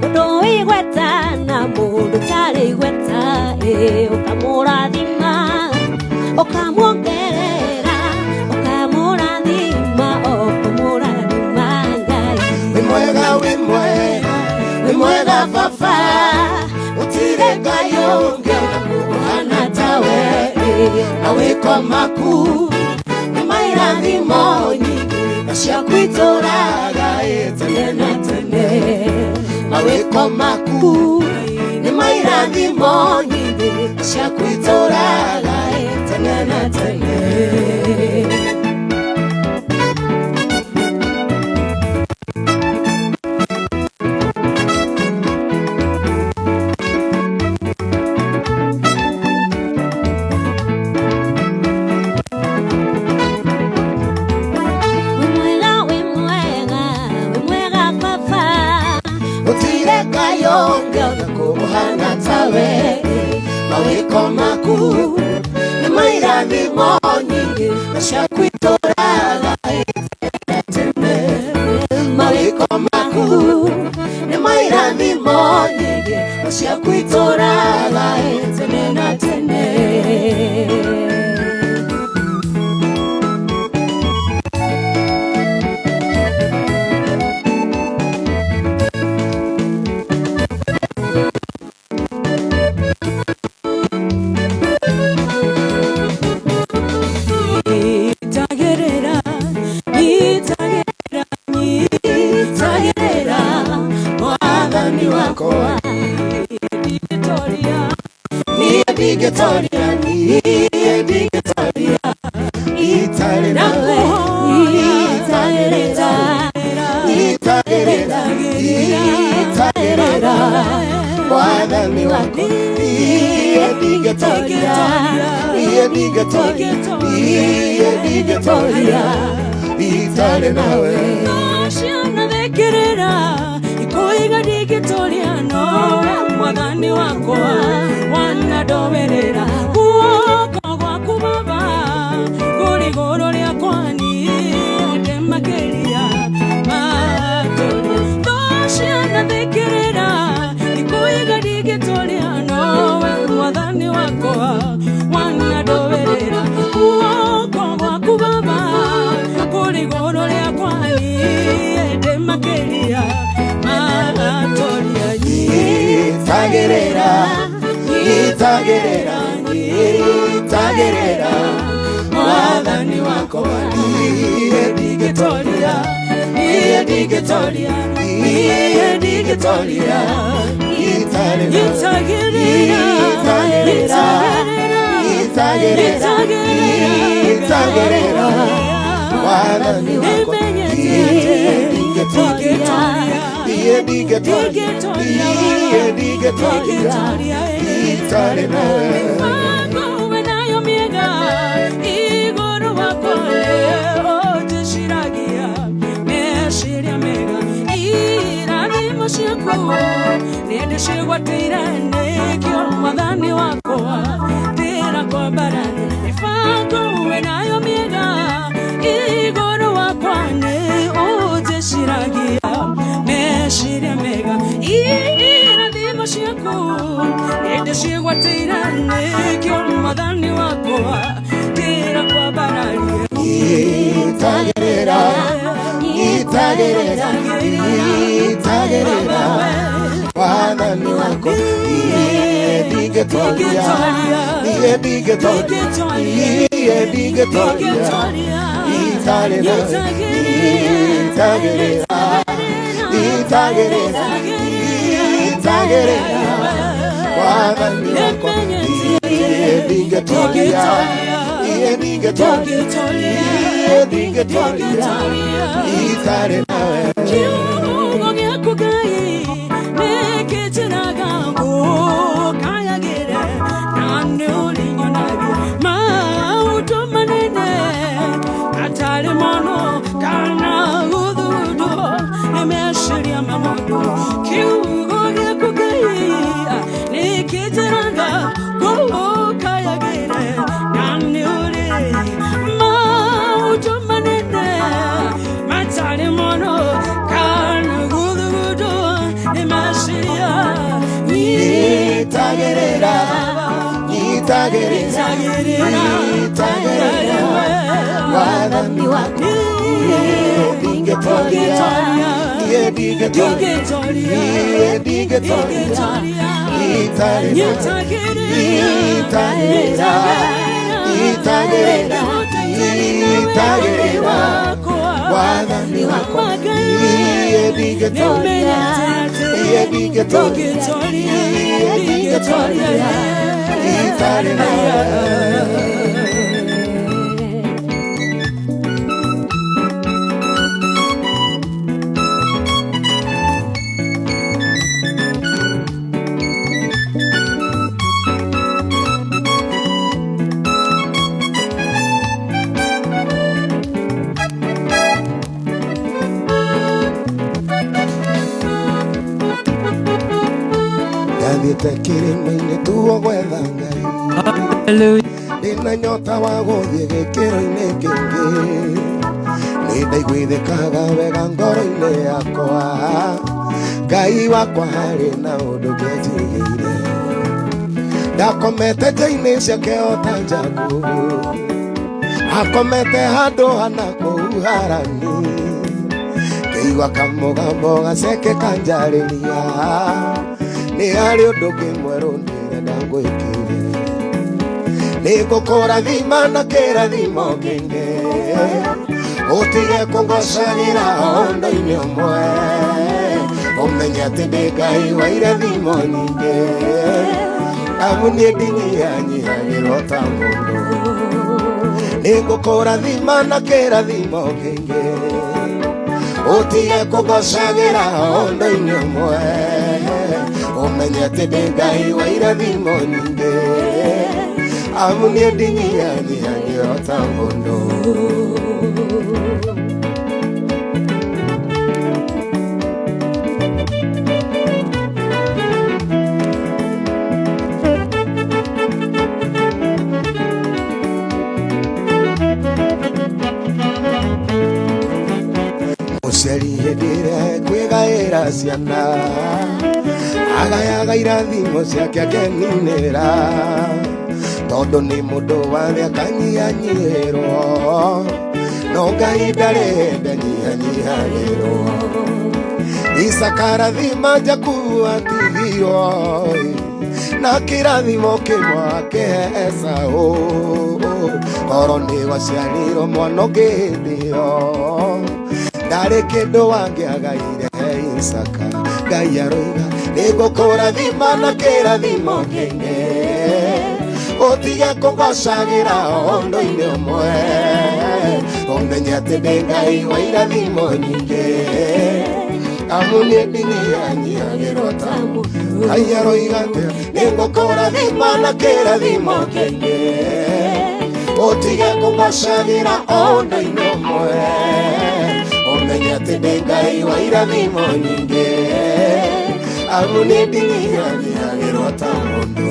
mũndũ wĩ igweta na mũndũ ũtarĩ igweta, ũkamũrathima, ũkamuongerera, ũkamũrathima, ũkamũrathima Ngai. Wĩ mwega, wĩ mwega, wĩ mwega baba, gũtirĩ Ngai ũngĩ ũkũhana tawe. Mawĩko maku nĩ mairathimo nyingĩ ciaku itũũraga tene na tene. Mawĩko maku nĩ mairathimo nyingĩ ciaku itũũraga tene na tene. Wĩ mwega, wĩ mwega, wĩ mwega baba, Gũtirĩ Ngai ũngĩ ũkũhana tawe. Mawĩko maku nĩ mairathimo nyingĩ ciaku itũũraga tene tene. Mawĩko maku nĩ mairathimo nyingĩ ciaku itũũraga tene na tene. Nitagerera, nitagerera, nitagerera mwathani wakwa ndingĩtoria, Niĩ ndingĩtoria, niĩ ndingĩtoria itarĩ nawe. Nitagerera, nitagerera, nitagerera mwathani wakwa. Niĩ ndingĩtoria, niĩ ndingĩtoria, niĩ ndingĩtoria itarĩ nawe. Cianathekĩrĩra ikoiga ndingĩtoria, nowe mwathani wakwa wanandowerera. Guoko gwaku baba kũrĩ igũrũ rĩakwa, niĩ ndĩ makĩria matoria. Thũ cianathekĩrĩra ikoiga ndingĩtoria, nowe mwathani wakwa wanandowerera. Nyitagĩrĩra, nyitagĩrĩra mwathani wakwa. Niĩ ndingĩtoria, niĩ ndingĩtoria, niĩ ndingĩtoria itarĩ nawe. Nyitagĩrĩra, nyitagĩrĩra, nyitagĩrĩra mwathani wakwa. Niĩ ndingĩtoria, niĩ ndingĩtoria, niĩ ndingĩtoria itarĩ nawe. Mĩbango nayo mĩega igũrũ wakwa, ũnjĩciragia meciria mega. Irathimo ciaku nĩndĩcigwatĩire, nĩkĩo mwathani wakwa ndĩrakwambararia. Mĩbango nayo mĩega igũrũ wakwa, nĩ ũnjĩciragia meciria mega. Irathimo ciaku nĩndĩcigwatĩire, nĩkĩo mwathani wakwa ndĩrakwambararia. Nyitagĩrĩra, nyitagĩrĩra, nyitagĩrĩra mwathani wakwa. Niĩ ndingĩtoria, niĩ ndingĩtoria, niĩ ndingĩtoria itarĩ nawe. Nyitagĩrĩra, nyitagĩrĩra, nyitagĩrĩra mwathani wakwa. Niĩ ndingĩtoria, niĩ ndingĩtoria, niĩ ndingĩtoria itarĩ nawe. Kiugo gĩaku Ngai nĩkĩnjĩraga ngũkayagĩre, na nĩũrĩnyonagia maũndũ manene atarĩ mono kana gũthundwo nĩ meciria ma mũndũ. Kiugo gĩaku Ngai nĩkĩnjĩraga ngũkayagĩre, na nĩũrĩ maũndũ manene matarĩ mono kana gũthundwo nĩ meciria. Nyitagĩrĩra, nyitagĩrĩra, nyitagĩrĩra mwathani wakwa. Niĩ ndingĩtoria, niĩ ndingĩtoria, niĩ ndingĩtoria itarĩ nawe. Nyitagĩrĩra, nyitagĩrĩra, nyitagĩrĩra mwathani wakwa. Niĩ ndingĩtoria, niĩ ndingĩtoria, niĩ ndingĩtoria itarĩ nawe. Ndathiĩte kĩrĩma-inĩ tuo gwetha Ngai, ndĩna nyota wa gũthiĩ gĩkĩro-inĩ kĩngĩ. Nĩndaiguithĩkaga wega ngoro-inĩ yakwa, Ngai wakwa harĩ na ũndũ ngĩanjigĩire. Ndakomete nja-inĩ ciake o ta Jakubu, akomete handũ hana kũu Harani. Ngĩigua kamũgambo gaceke kanjarĩria, nĩ harĩ ũndũ ũngĩ mwerũ ndĩrenda ngwĩkĩre. Nĩngũkũrathima na kĩrathimo kĩingĩ, ũtige kũngocagĩra ũndũ-inĩ ũmwe. Ũmenye atĩ ndĩ Ngai wa irathimo nyingĩ, amu niĩ ndinyihanyiihagĩrwo ta mũndũ. Nĩngũkũrathima na kĩrathimo kĩingĩ, ũtige kũngocagĩra ũndũ-inĩ ũmwe. Ũmenye atĩ ndĩ Ngai wa irathimo nyingĩ, amu niĩ ndinyihanyiihagĩrwo ta mũndũ. Mũciari hĩndĩ ĩrĩa ekwĩgaĩra ciana, agayaga irathimo ciake akeninĩra, tondũ nĩ mũndũ wa thĩ akanyihanyihĩrwo, no Ngai ndarĩ hĩndĩ anyihanyihagĩrwo. Isaka arathima Jakubu atigirwo, Na kĩrathimo kĩmwe akĩhe Esaũ. Korwo nĩ gwaciarirwo mwana ũngĩ hĩndĩ ĩyo, ndarĩ kĩndũ wangĩagaire he Isaka. Ngai aroiga nĩngũkũrathima na kĩrathimo kĩingĩ, ũtige kũgocagĩra ũndũ-inĩ ũmwe, ũmenye atĩ ndĩ Ngai wa irathimo nyingĩ, amu niĩ ndinyihanyihagĩrwo ta mũndũ. Ngai aroiga atĩa? Nĩngũkũrathima na kĩrathimo kĩingĩ, ũtige kũgocagĩra ũndũ-inĩ ũmwe, ũmenye atĩ ndĩ Ngai wa irathimo nyingĩ, amu niĩ ndinyihanyihagĩrwo ta mũndũ.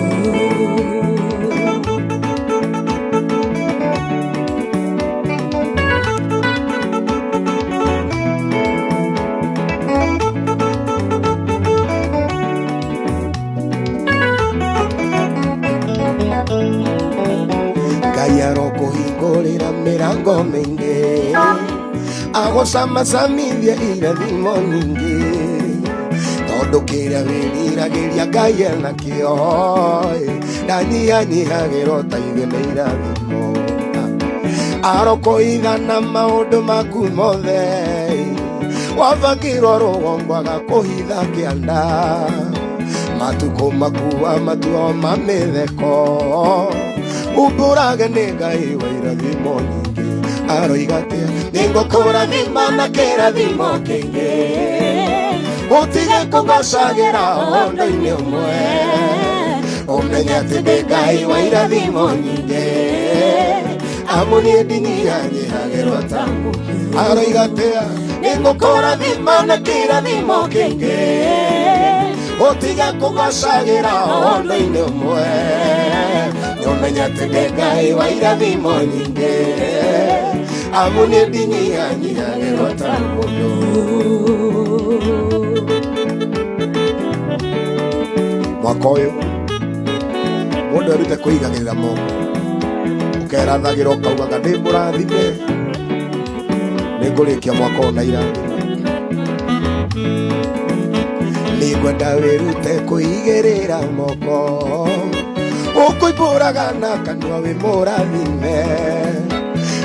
Ngai arokũhingũrĩra mĩrango mĩingĩ, agũcamacamithie irathimo nyingĩ, tondũ kĩrĩa wĩriragĩria Ngai enakĩo, ndanyihanyihagĩrwo ta ithuĩ nĩ irathimo. Arokũitha na maũndũ maku mothe, wabangirwo rũgongo agakũhitha kĩanda, matukũ maku matua ma mĩtheko, umbũrage nĩ Ngai wa irathimo nyingĩ. Aroiga atĩa? Nĩngũkũrathima na kĩrathimo kĩingĩ, ũtige kũgocagĩra ũndũ-inĩ ũmwe, ũmenye atĩ ndĩ Ngai wa irathimo nyingĩ, amu niĩ ndinyihanyihagĩrwo ta mũndũ. Aroiga atĩa? Nĩngũkũrathima na kĩrathimo kĩingĩ, ũtige kũgocagĩra ũndũ-inĩ ũmwe, ũmenye atĩ ndĩ Ngai wa irathimo nyingĩ, amu niĩ ndinyihanyihagĩrwo ta mũndũ. Mwaka ũyũ mũndũ erute kũigagĩrĩra moko, ũkerathagĩra ũkaugaga ndĩ mũrathime, nĩngũrĩkia mwaka ũyũ na irathimo. Nĩngwenda wĩrute kũigĩrĩra moko, ũkũimbũraga na kanua wĩ mũrathime,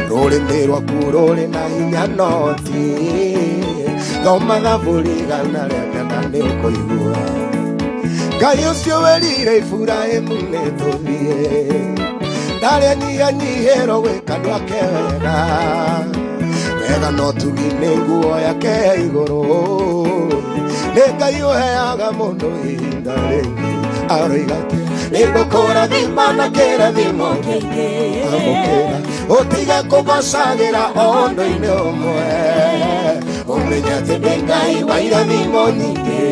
rũrĩmĩ rwaku rũrĩ na hinya noti, thoma thaburi 109 nĩ ũkũigua. Ngai ũcio werire Iburahĩmu nĩ tũthiĩ, ndarĩ anyihanyihĩrwo gwĩka andũ ake wega, wega no tugi nĩ nguo yake ya igũrũ, nĩ Ngai ũheaga mũndũ ihinda rĩngĩ. Aroiga atĩa? Nĩngũkũrathima na kĩrathimo kĩingĩ, amũkĩra, ũtige kũgocagĩra ũndũ-inĩ ũmwe, ũmenye atĩ ndĩ Ngai wa irathimo nyingĩ,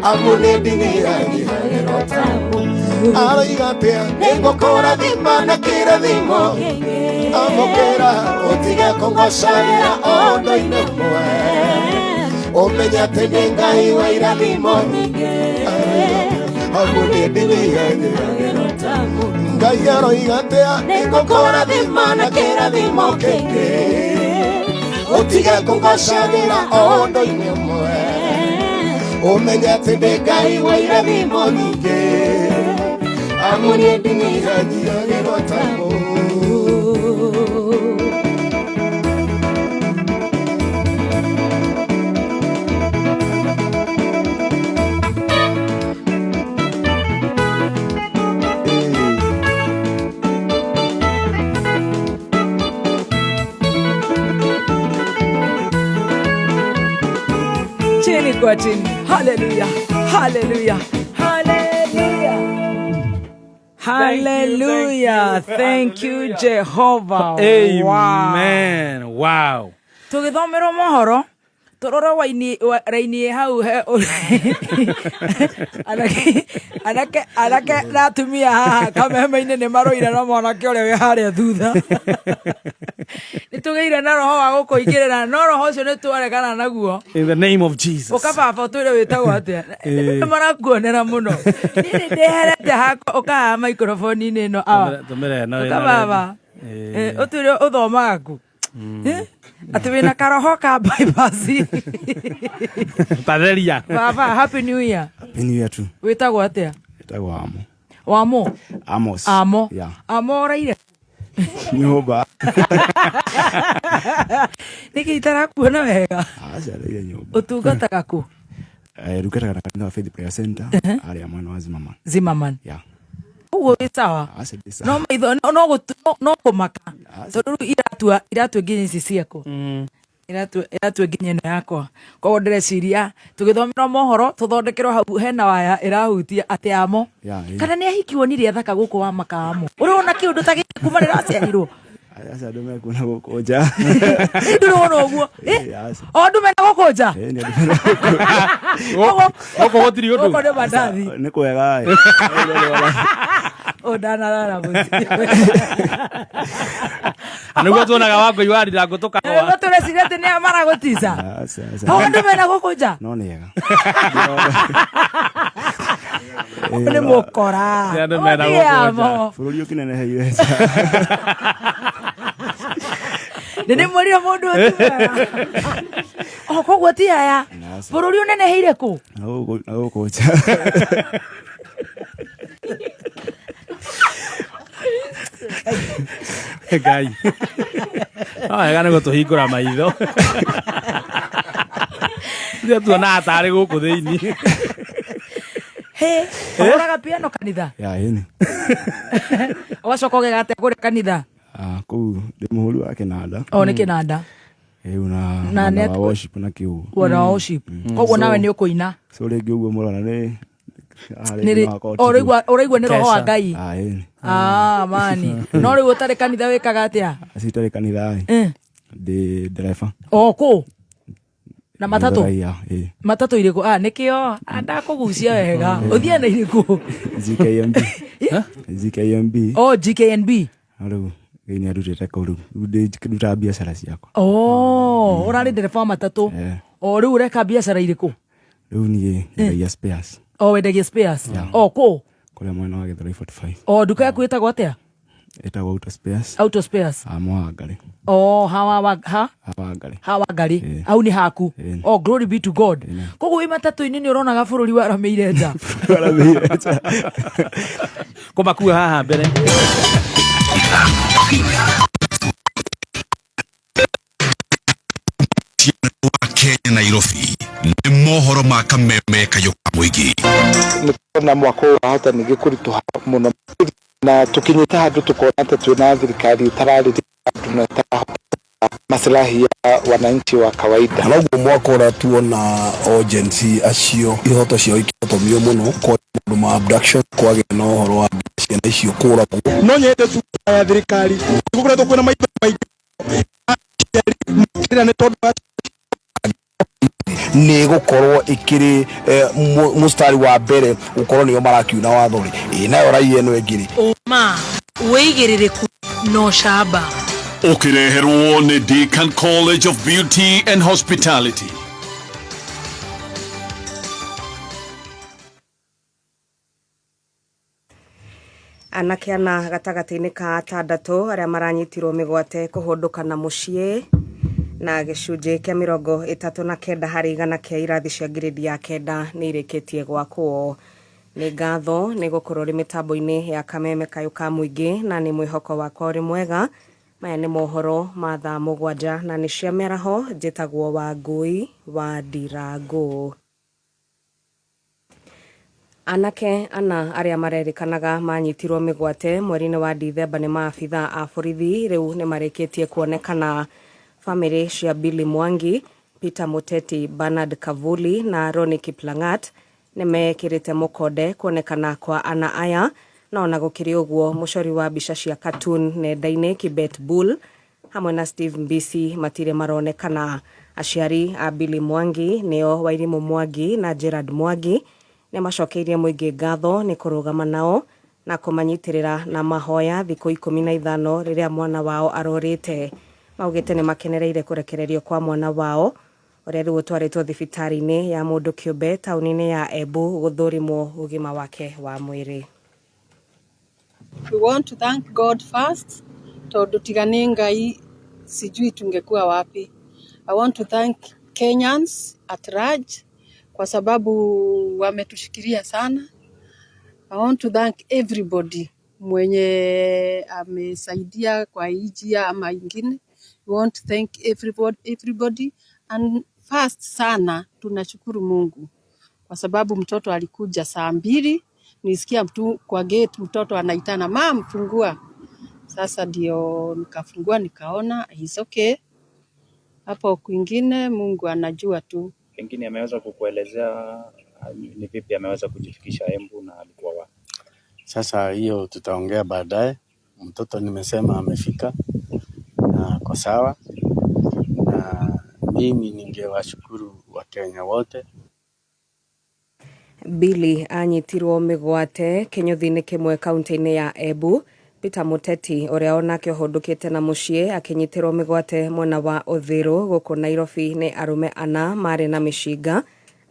amu niĩ ndinyihanyihagĩrwo ta mũndũ. Aroiga atĩa? Nĩngũkũrathima na kĩrathimo kĩingĩ, amũkĩra, ũtige kũgocagĩra ũndũ-inĩ ũmwe, ũmenye atĩ ndĩ Ngai wa irathimo nyingĩ, amu niĩ ndinyihanyihagĩrwo ta mũndũ. Ngai aroiga atĩa? Nĩngũkũrathima na kĩrathimo kĩingĩ, ũtige kũgocagĩra ũndũ-inĩ ũmwe, ũmenye atĩ ndĩ Ngai wa irathimo nyingĩ, amu niĩ ndinyihanyihagĩrwo ta mũndũ. Chini kwa chini. Hallelujah. Hallelujah. Hallelujah. Hallelujah. Thank you, Jehovah. Amen. Wow. Tũgĩthomerwo mohoro tũrore waini raini ĩ hau he anake anake na atumia haha kameme-inĩ nĩ maroire na mwanake ũrĩa wĩ harĩa thutha. Nĩ tũgĩire na roho wa gũkũingĩrĩra, no roho ũcio nĩ twaregana naguo. In the name of Jesus. Ũka baba ũtwĩre wĩtagwo atĩa. Nĩ marakuonera mũno. Niĩ nĩ ndĩherete hakwa ũkahaha microphone-inĩ ĩno awa. Tũmĩre ĩno Ũka baba. Ũtwĩre ũthomaga kũ. Atĩ wĩna karoho ka bypass. Tatheria. Baba, happy new year. Happy New Year too. Wĩtagwo atĩa? Ĩtagwo Amo. Wamo? Amos. Amo. Yeah. Amo ũraire? Nyũmba. Nĩkĩ itarakuona wega? Aca ndaire nyũmba. Ũtungataga kũ? Ndungataga na kanitha wa Faith Prayer Center harĩa mwena wa Zimmerman. Zimmerman. Yeah. Ũguo wĩ sawa? Aca ndĩ sawa. No maitho no kũmaka tondũ rĩu iratua nginya ici ciaku. Iratua nginya ĩno yakwa. Koguo ndĩreciria tũgĩthomerwo mohoro tũthondekerwo hau hena waya ĩrahutia atĩ Amo. Yeah, yeah. Kana nĩ ahiki wonire athaka gũkũ wa makaamo? Ũrona kĩũndũ ta gĩkĩ kuma rĩrĩa waciarirwo? Aca andũ mekuona gũkũ nja. Ndũrĩ wona ũguo? Aca. O andũ mena gũkũ nja? Ĩ, nĩ andũ mena gũkũ. Gũkũ gũtirĩ ũndũ. Gũkũ nĩ mandathi. Nĩ kwega ĩ. Ũyũ ndanarara mũciĩ. Na nĩguo tuonaga Wangũi wa Ndirango tũkagwa. Nĩguo tũreciria atĩ nĩ maragũtica. Aca, aca. O andũ mena gũkũ nja? No nĩ ega. Nĩ mũkora. Nĩ andũ mena gũkũ nja. Bũrũri ũkĩneneheire. Nĩ ndĩmwĩrire mũndũ ũyũ ti mwega. O koguo ti aya. Bũrũri ũneneheire kũ? Na gũkũ nja. Ngai. No wega nĩ gũtũhingũra maitho. Ithuĩ tuonaga tarĩ gũkũ thĩinĩ. Hĩ, ũhũraga piano kanitha? Ya, ĩni. Ũgacoka ũgeka atĩa kũrĩa kanitha? Kũu ndĩ mũhũri wa kĩnanda. O nĩ kĩnanda. Rĩu na Na mwena nĩ wa worship na kĩu. Mwena wa worship. Koguo nawe nĩ ũkũina. So rĩngĩ ũguo mũrona nĩ Nĩ ũraigua nĩ roho wa Ngai. Ah, ĩni. Ah, mani. No rĩu ũtarĩ kanitha wĩkaga atĩa? Acio itarĩ kanitha ĩ. Ndĩ ndereba. O kũ? Na matatũ? Raia, ĩ. Matatũ irĩkũ? Ah, nĩkĩo ndakũgucia wega. Ũthiĩ na irĩkũ? GKMB. GKMB. Oh, GKNB. Na rĩu Ngai nĩ andutĩte kũu rĩu. Rĩu ndĩrutaga biacara ciakwa. Oh, ũrarĩ ndereba wa matatũ. O rĩu ũreka biacara irĩkũ? Rĩu niĩ nyendagia spares. O wendagia spares. O kũ? Kũrĩa mwena wa Gĩthũrai 45. O nduka yaku ĩtagwo atĩa? Ĩtagwo Auto Spares. Auto Spares. Ah, Mwangari. O hawa wa ha? Wangari. Ha Wangari. Hau nĩ haku. Oh, glory be to God. Koguo wĩ matatũ-inĩ nĩ ũronaga bũrũri waramĩire nja. Waramĩire nja. Kũmakua haha mbere. Wa Kenya Nairobi nĩ mohoro ma kameme kayũ ka mũingĩ. Nĩ kuona mwaka ũyũ wahota ningĩ kũritũha mũno na tũkinyĩte handũ tũkona atĩ twĩna thirikari ĩtararĩria andũ na ĩtarahota maslahi ya wananchi wa kawaida. Na noguo mwaka ũrĩa tuona o Gen Z acio ihoto ciao ikĩhotomio mũno kwa maũndũ ma abduction, kwagĩa na ũhoro wa ciana icio kũragwo. No nyende tu ya thirikari gũkoretwo kwĩna maitho maingĩ makĩrĩra nĩ tondũ wa nĩ gũkorwo ĩkĩrĩ mũstari wa mbere gũkorwo nĩo marakiuna watho rĩ, ĩ nayo raia ĩno ĩngĩ rĩ. Ũma wĩigĩrĩrĩku na ũcamba. Ũkĩreherwo nĩ Deakin College of Beauty and Hospitality. Anake ana gatagatĩ-inĩ ka atandatũ arĩa maranyitirwo mĩgwate kũhũndũka na mũciĩ na gĩcunjĩ kĩa 39 harĩ igana kĩa irathi cia ngirĩndi ya 9 nĩ irĩkĩtie gwakwo. Nĩ ngatho nĩ gũkorwo ũrĩ mĩtambo-inĩ ya kameme kayũ ka mũingĩ na nĩ mwĩhoko wakwa ũrĩ mwega. Maya nĩ mohoro ma thaa 7 na nĩ cia mĩaraho. Njĩtagwo Wangũi wa Ndirango. Anake ana arĩa marerĩkanaga manyitirwo mĩgwate mweri-inĩ wa Dithemba nĩ maabitha a borithi rĩu nĩ marĩkĩtie kuonekana. Famĩlĩ cia Billy Mwangi, Peter Muteti, Bernard Kavuli na Ronnie Kiplangat nĩ mekĩrĩte mũkonde kuonekana kwa ana aya, na ona gũkĩrĩ ũguo mũcori wa mbica cia cartoon nenda-inĩ Kibet Bull hamwe na Steve Mbisi matirĩ maronekana. Aciari a Billy Mwangi nĩo Wairimũ Mwangi na Gerard Mwangi nĩ macokeirie mũingĩ ngatho nĩ kũrũgama nao na kũmanyitĩrĩra na mahoya thikũ 15 rĩrĩa mwana wao arorĩte. Maugĩte nĩ makenereire kũrekererio kwa mwana wao ũrĩa rĩu ũtwarĩtwo thibitarĩ-inĩ ya mũndũ kĩũmbe taũni-inĩ ya Embu gũthũrimwo ũgima wake wa mwĩrĩ. We want to thank God first, tondũ tiga nĩ Ngai sijui tungekuwa wapi. I want to thank Kenyans at large kwa sababu wametushikilia sana. I want to thank everybody mwenye amesaidia kwa hii njia ama ingine. We want to thank everybody, everybody. And first sana tunashukuru Mungu kwa sababu mtoto alikuja saa 2, nisikia mtu kwa gate mtoto anaitana, "Mum, fungua." Sasa ndio nikafungua nikaona he's okay. Hapo kwingine Mungu anajua tu. Pengine ameweza kukuelezea ni vipi ameweza kujifikisha Embu na alikuwa wapi? Sasa hiyo tutaongea baadaye. Mtoto nimesema amefika na ako sawa, na mimi ningewashukuru Wakenya wote. Billy anyitirwo mĩgwate kĩnyũthi-inĩ kĩmwe kaunti-inĩ ya Embu. Peter Muteti ũrĩa onake ũhũndũkĩte na mũciĩ akĩnyitĩrwo mĩgwate mwena wa Uthiru gũkũ Nairobi nĩ arũme ana marĩ na mĩcinga,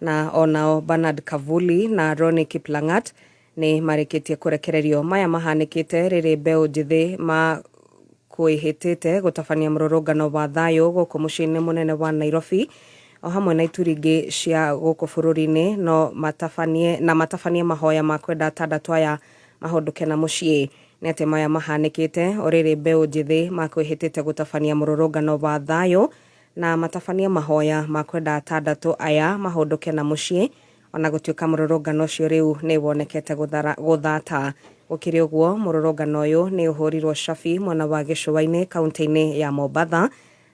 na onao Bernard Kavuli na Ronnie Kiplangat nĩ marĩkĩtie kũrekererio. Maya mahanĩkĩte rĩrĩ mbeũ njĩthĩ ma kwĩhĩtĩte gũtabania mũrũrũngano wa thayũ gũkũ mũciĩ-inĩ mũnene wa Nairobi o hamwe na ituri ingĩ cia gũkũ bũrũri-inĩ, no matabanie na matabanie mahoya ma kwenda atandatũ aya mahũndũke na mũciĩ. Nĩ atĩ maya mahanĩkĩte o rĩrĩ mbeũ njĩthĩ makwĩhĩtĩte gũtabania mũrũrũngano wa thayũ na matabanie mahoya ma kwenda atandatũ aya mahũndũke na mũciĩ, ona gũtuĩka mũrũrũngano ũcio rĩu nĩ wonekete gũthata. Gũkĩrĩ ũguo, mũrũrũngano ũyũ nĩ ũhũrirwo cabi mwena wa gĩcũa-inĩ kaunti-inĩ ya Mombatha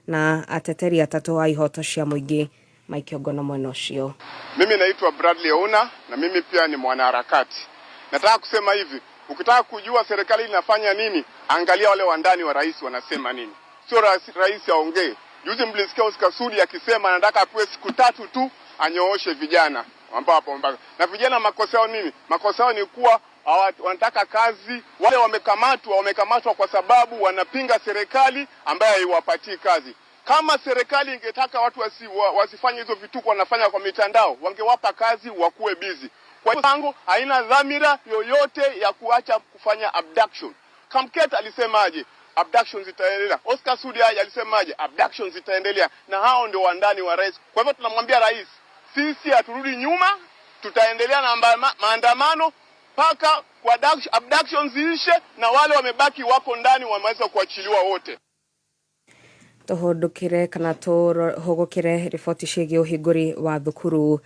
na ateteri atatũ a ihoto cia mũingĩ maikio ngono mwena ũcio. Mimi naitwa Bradley Ouna na mimi pia ni mwanaharakati. Nataka kusema hivi, ukitaka kujua serikali inafanya nini, angalia wale wandani wa rais wanasema nini. Sio rais aongee. Juzi mlisikia Oscar Sudi akisema anataka apewe siku 3 tu anyooshe vijana ambao hapo Mombasa. Na vijana makosa yao nini? Makosa yao ni kuwa wanataka kazi. Wale wamekamatwa kwa sababu wanapinga serikali ambayo haiwapatii kazi. Kama serikali ingetaka watu wasifanye hizo vituko wanafanya kwa mitandao, wangewapa kazi wakuwe busy. Kwa hiyo tangu haina dhamira yoyote ya kuacha kufanya abduction. Kamket alisemaje? Abductions zitaendelea. Oscar Sudi alisemaje? Abductions zitaendelea. Na hao ndio wandani wa rais. Kwa hivyo tunamwambia rais, sisi haturudi nyuma, tutaendelea na maandamano mpaka abductions ziishe na wale wamebaki wako ndani wameweza kuachiliwa wote. Tũhũndũkĩre kana tũhũgũkĩre riboti ciĩgiĩ ũhingũri wa thukuru.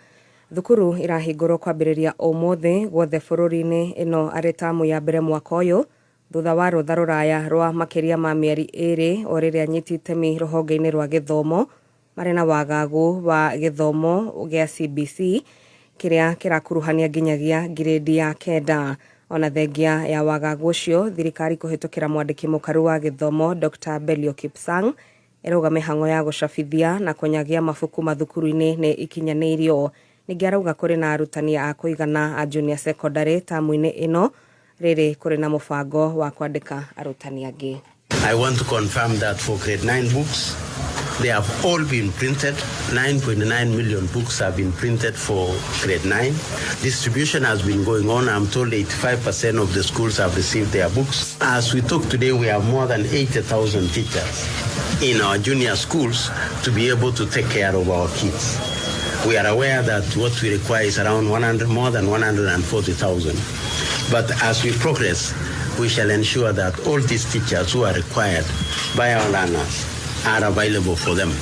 Thukuru irahingũrwo kwambĩrĩria ũmũthĩ guothe bũrũri-inĩ, ĩno arĩ tamu ya mbere mwaka ũyũ thutha wa rũtha rũraya rwa makĩria ma mĩeri 2 o rĩrĩa anyiti itemi rũhonge-inĩ rwa gĩthomo marĩ na wagagu wa gĩthomo gĩa CBC kĩrĩa kĩrakuruhania nginyagia ngirĩndi ya 9. Ona thengia ya wagagu ũcio, thirikari kũhĩtũkĩra mwandĩki mũkaru wa gĩthomo Dr. Belio Kipsang ĩrauga mĩhang'o ya gũcabithia na kũnyagia mabuku mathukuru-inĩ nĩ ikinyanĩirio. Ningĩ arauga kũrĩ na arutani a kũigana a junior secondary tamu-inĩ ĩno rĩrĩ kũrĩ na mũbango wa kwandĩka arutani angĩ. I want to confirm that for grade 9 books, they have all been printed. 9.9 million books have been printed for grade 9. Distribution has been going on. I'm told 85% of the schools have received their books. As we talk today, we have more than 80,000 teachers in our junior schools to be able to take care of our kids. We are aware that what we require is around 100, more than 140,000. But as we progress, we shall ensure that all these teachers who are required by our learners are available for them.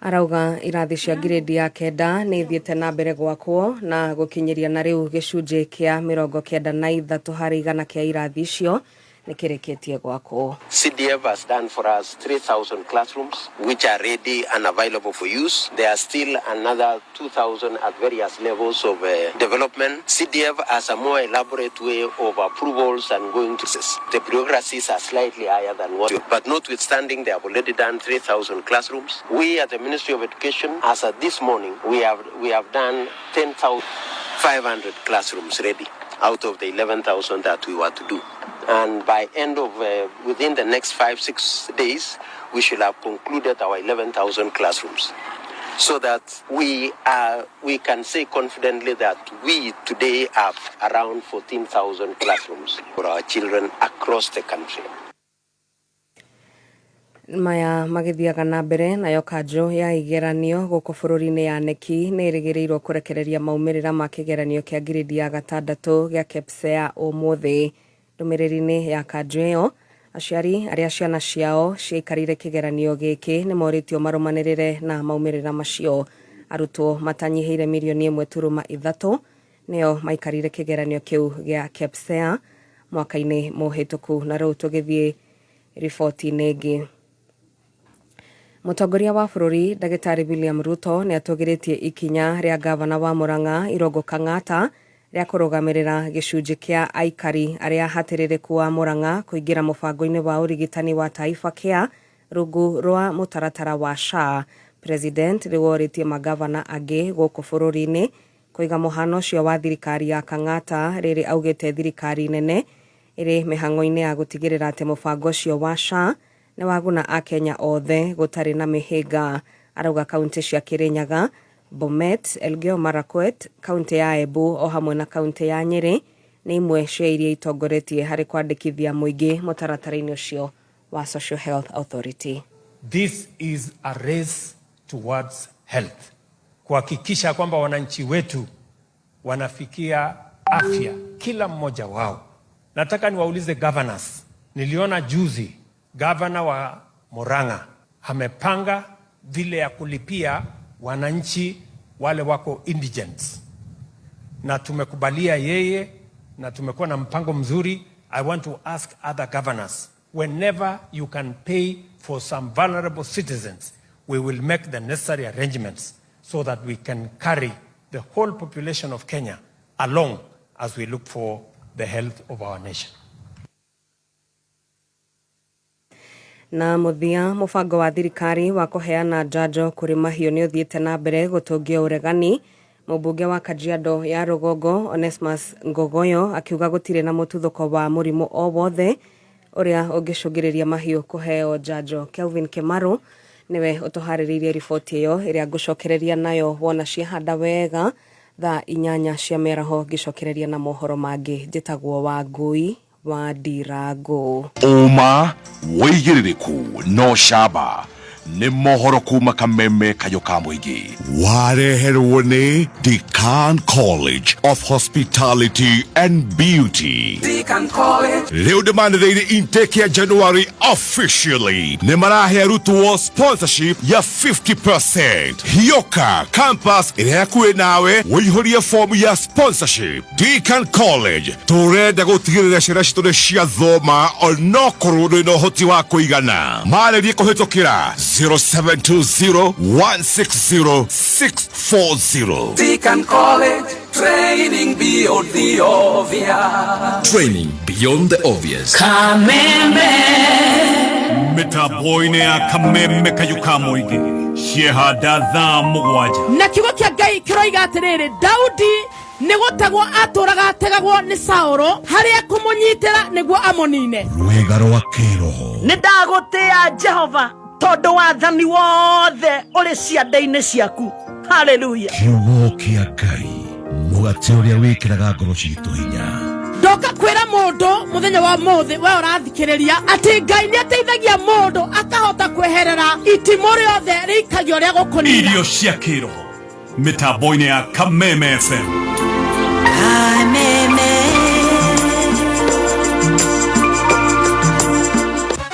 Arauga irathi cia ngirĩndi ya 9 nĩ ithiĩte na mbere gwakwo na gũkinyĩria na rĩu gĩcunjĩ kĩa 93 harĩ igana kĩa irathi icio nĩ kĩrĩkĩtie gwakwo. CDF has done for us 3,000 classrooms which are ready and available for use. There are still another 2,000 at various levels of development. CDF has a more elaborate way of approvals and going to this. The bureaucracies are slightly higher than what, but notwithstanding, they have already done 3,000 classrooms. We at the Ministry of Education, as at this morning, we have done 10,500 classrooms ready out of the 11,000 that we were to do. And by end of, within the next 5-6 days, we should have concluded our 11,000 classrooms. So that we can say confidently that we today have around 14,000 classrooms for our children across the country. Maya magĩthiaga na mbere nayo kanjũ ya igeranio gũkũ bũrũri-inĩ ya KNEC nĩ ĩrĩgĩrĩirwo kũrekereria maumĩrĩra ma kĩgeranio kĩa ngirĩndi ya gatandatũ gĩa KPSEA ũmũthĩ. Ndũmĩrĩri-inĩ ya kanjũ ĩyo, aciari arĩa ciana ciao ciaikarĩire kĩgeranio gĩkĩ nĩ morĩtio marũmanĩrĩre na maumĩrĩra macio. Arutwo matanyihĩire mirioni ĩmwe turuma ithatũ nĩo maikarĩire kĩgeranio kĩu gĩa KPSEA mwaka-inĩ mũhĩtũku. Na rĩu tũgĩthiĩ riboti-inĩ ĩngĩ. Mũtongoria wa bũrũri Ndagĩtarĩ William Ruto nĩ atũgĩrĩtie ikinya rĩa ngavana wa Murang'a Irũngũ Kang'ata rĩa kũrũgamĩrĩra gĩcunjĩ kĩa aikari arĩa hatĩrĩrĩku a Murang'a kũingĩra mũbango-inĩ wa ũrigitani wa Taifa Care rungu rwa mũtaratara wa SHA. President rĩu orĩtie mangavana angĩ gũkũ bũrũri-inĩ kũiga mũhano ũcio wa thirikari ya Kang'ata rĩrĩ augĩte thirikari nene ĩrĩ mĩhang'o-inĩ ya gũtigĩrĩra atĩ mũbango ũcio wa SHA nĩ waguna Akenya othe gũtarĩ na mĩhĩnga. Arauga kauntĩ cia Kirinyaga, Bomet, Elgeyo Marakwet, kauntĩ ya Embu o hamwe na kauntĩ ya Nyĩrĩ nĩ imwe cia iria itongoretie harĩ kwandĩkithia mũingĩ mũtaratara-inĩ ũcio wa Social Health Authority. This is a race towards health, kuhakikisha kwamba wananchi wetu wanafikia afya kila mmoja wao. Nataka niwaulize governors, niliona juzi gavana wa Murang'a amepanga vile ya kulipia wananchi wale wako indigents, na tumekubalia yeye na tumekuwa na mpango mzuri. I want to ask other governors, whenever you can pay for some vulnerable citizens, we will make the necessary arrangements so that we can carry the whole population of Kenya along as we look for the health of our nation. Na mũthia, mũbango wa thirikari wa kũheana njanjo kũrĩ mahiũ nĩ ũthiĩte na mbere gũtũngia ũregani. Mũmbunge wa Kajiado ya Rũgongo Onesmus Ngogoyo akiuga gũtirĩ na mũtuthũko wa mũrimũ o wothe ũrĩa ũngĩcũngĩrĩria mahiũ kũheo njanjo. Kelvin Kemaru nĩwe ũtũharĩrĩirie riboti ĩyo ĩrĩa ngũcokereria nayo wona ciahanda wega thaa inyanya cia mĩaraho ngĩcokereria na mohoro mangĩ. Njĩtagwo Wangũi wa Ndirango. Ũma, wĩigĩrĩrĩku no camba nĩ mohoro kuma kameme kayũ ka mũingĩ wareherwo nĩ Decan College of Hospitality and Beauty. Deacon College. Rĩu ndĩmanĩrĩire intake ya January officially nĩ marahe arutwo sponsorship ya 50%. Hioka campus ĩrĩa hakuhĩ nawe ũihũrie fomu ya sponsorship. Deacon College tũrenda gũtigĩrĩra ciana citũ nĩ ciathoma onokorwo ndũrĩ na ũhoti wa kũigana. Marĩrie kũhĩtũkĩra 0720 160 640. Deacon College, training beyond the obvious. Training beyond the obvious. Kameme. Mĩtambo-inĩ ya kameme kayũ ka mũingĩ ciehanda thaa mũgwanja. Na kiugo kĩa Ngai kĩroiga atĩrĩrĩ, Daudi nĩ gũtegwo atũraga ategagwo nĩ Saũlũ harĩa kũmũnyitĩra nĩguo amũnine. Rwĩga rwa kĩroho. Nĩ ndagũtĩa Jehova tondũ wathani wothe ũrĩ ciande-inĩ ciaku. Haleluya. Kiugo kĩa Ngai, mũgate ũrĩa wĩkĩraga ngoro citũ hinya. Ndoka kwĩra mũndũ mũthenya wa mũthĩ we ũrathikĩrĩria atĩ Ngai nĩ ateithagia mũndũ akahota kweherera itimũ rĩothe rĩikagio rĩa gũkũnina. Irio cia kĩroho mĩtambo-inĩ ya Kameme FM. Kameme.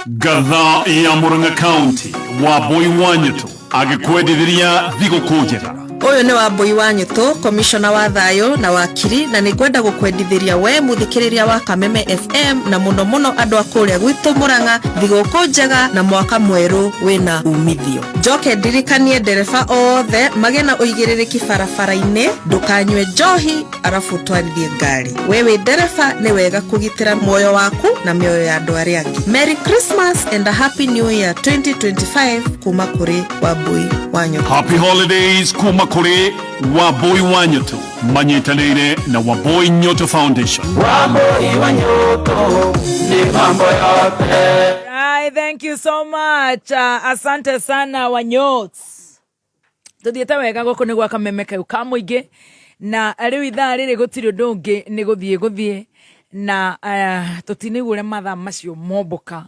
Ngatha ya Murang'a County Wambui wa Nyũtũ agĩkwendithĩria thigũkũ njega. Ũyũ nĩ Wambui wa Nyũtũ, komishona wa thayũ na wakiri, na nĩ ngwenda gũkwendithĩria we mũthikĩrĩria wa Kameme FM na mũno mũno andũ a kũrĩa gwitũ Murang'a thigũkũ njega na mwaka mwerũ wĩna umithio. Njoke ndirikanie ndereba othe magĩe na ũigĩrĩrĩki barabara-inĩ, ndũkanyue njohi arabu ũtwarithie ngari. We wĩ ndereba nĩ wega kũgitĩra muoyo waku na mĩoyo ya andũ arĩa angĩ. Merry Christmas and a Happy New Year 2025 kuma kũrĩ Wambui wa Nyũtũ. Happy holidays kuma kũrĩ Wambui wa Nyũtũ manyitanĩire na Wambui Nyũtũ Foundation. Wambui wa Nyũtũ ni mambo yote. Ai, thank you so much. Asante sana Wanyots. Tuthiĩte wega gũkũ nĩ gwa kameme kau ka mũingĩ na rĩu ithaa rĩrĩ gũtirĩ ũndũ ũngĩ nĩ gũthiĩ gũthiĩ na tũtinaigua ũrĩa mathaa macio mombũka.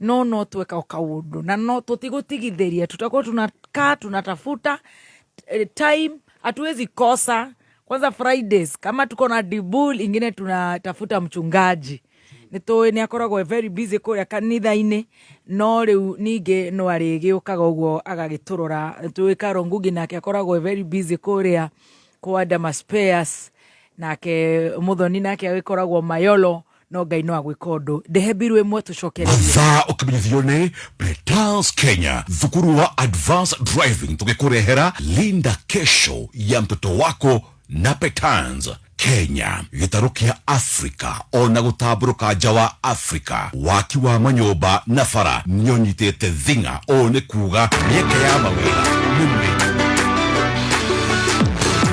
No tweka o kaundu na no tutigũtigithĩria, tutakuwa tunakaa tunatafuta time, hatuwezi kosa. Kwanza Fridays kama tuko na dibul ingine tunatafuta mchungaji, nä tå nä akoragwo very busy kũrĩa kanitha-inĩ, no rĩu ningĩ no arĩgĩũkaga ũguo agagĩtũrora. Tũĩ Karo Ngugi nake akoragwo very busy kũrĩa kwa Dama Spares, nake Muthoni nake agĩkoragwo Mayolo, no Ngai no agwĩka ũndũ. Ndehe mbiru ĩmwe tũcokererie. Mathaa ũkĩmenyithio nĩ Petals Kenya, thukuru wa advanced driving, tũgĩkũrehera linda kesho ya mtoto wako na Petans Kenya, gĩtarũ kĩa Afrika ona gũtambũrũka nja wa Afrika. Waki wa manyũmba na bara nĩũnyitĩte thing'a, ũũ nĩ kuga mĩeke ya mawĩra nĩ mĩingĩ.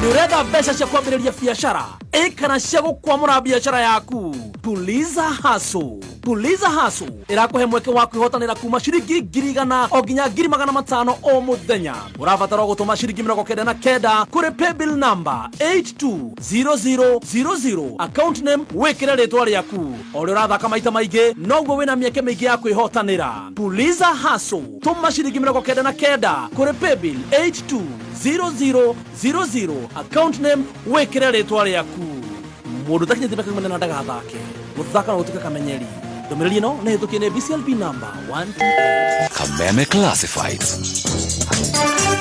Nĩ ũretha mbeca cia kwambĩrĩria biacara ĩ kana cia gũkwamũra biacara yaku? Puliza Hustle, Puliza Hustle ĩrakũhe mweke wa kwĩhotanĩra kuma ciringi 100,000 o nginya 500,000 o mũthenya. Ũrabatara gũtũma ciringi 99 kũrĩ paybill number 820000, account name wĩkĩre rĩtwa rĩaku. O ũrĩa ũrathaka maita maingĩ, noguo wĩna mĩeke mĩingĩ ya kwĩhotanĩra. Puliza Hustle, tũma ciringi 99 kũrĩ paybill 820000, account name wĩkĩre rĩtwa rĩaku. Mũndũ ũtakinyĩtie mĩaka 18 ndagathake. Gũthaka no gũtuĩka kamenyeri. Ndũmĩrĩri ĩno nĩ hĩtũkie nĩ BCLB number 128. Kameme Classifieds.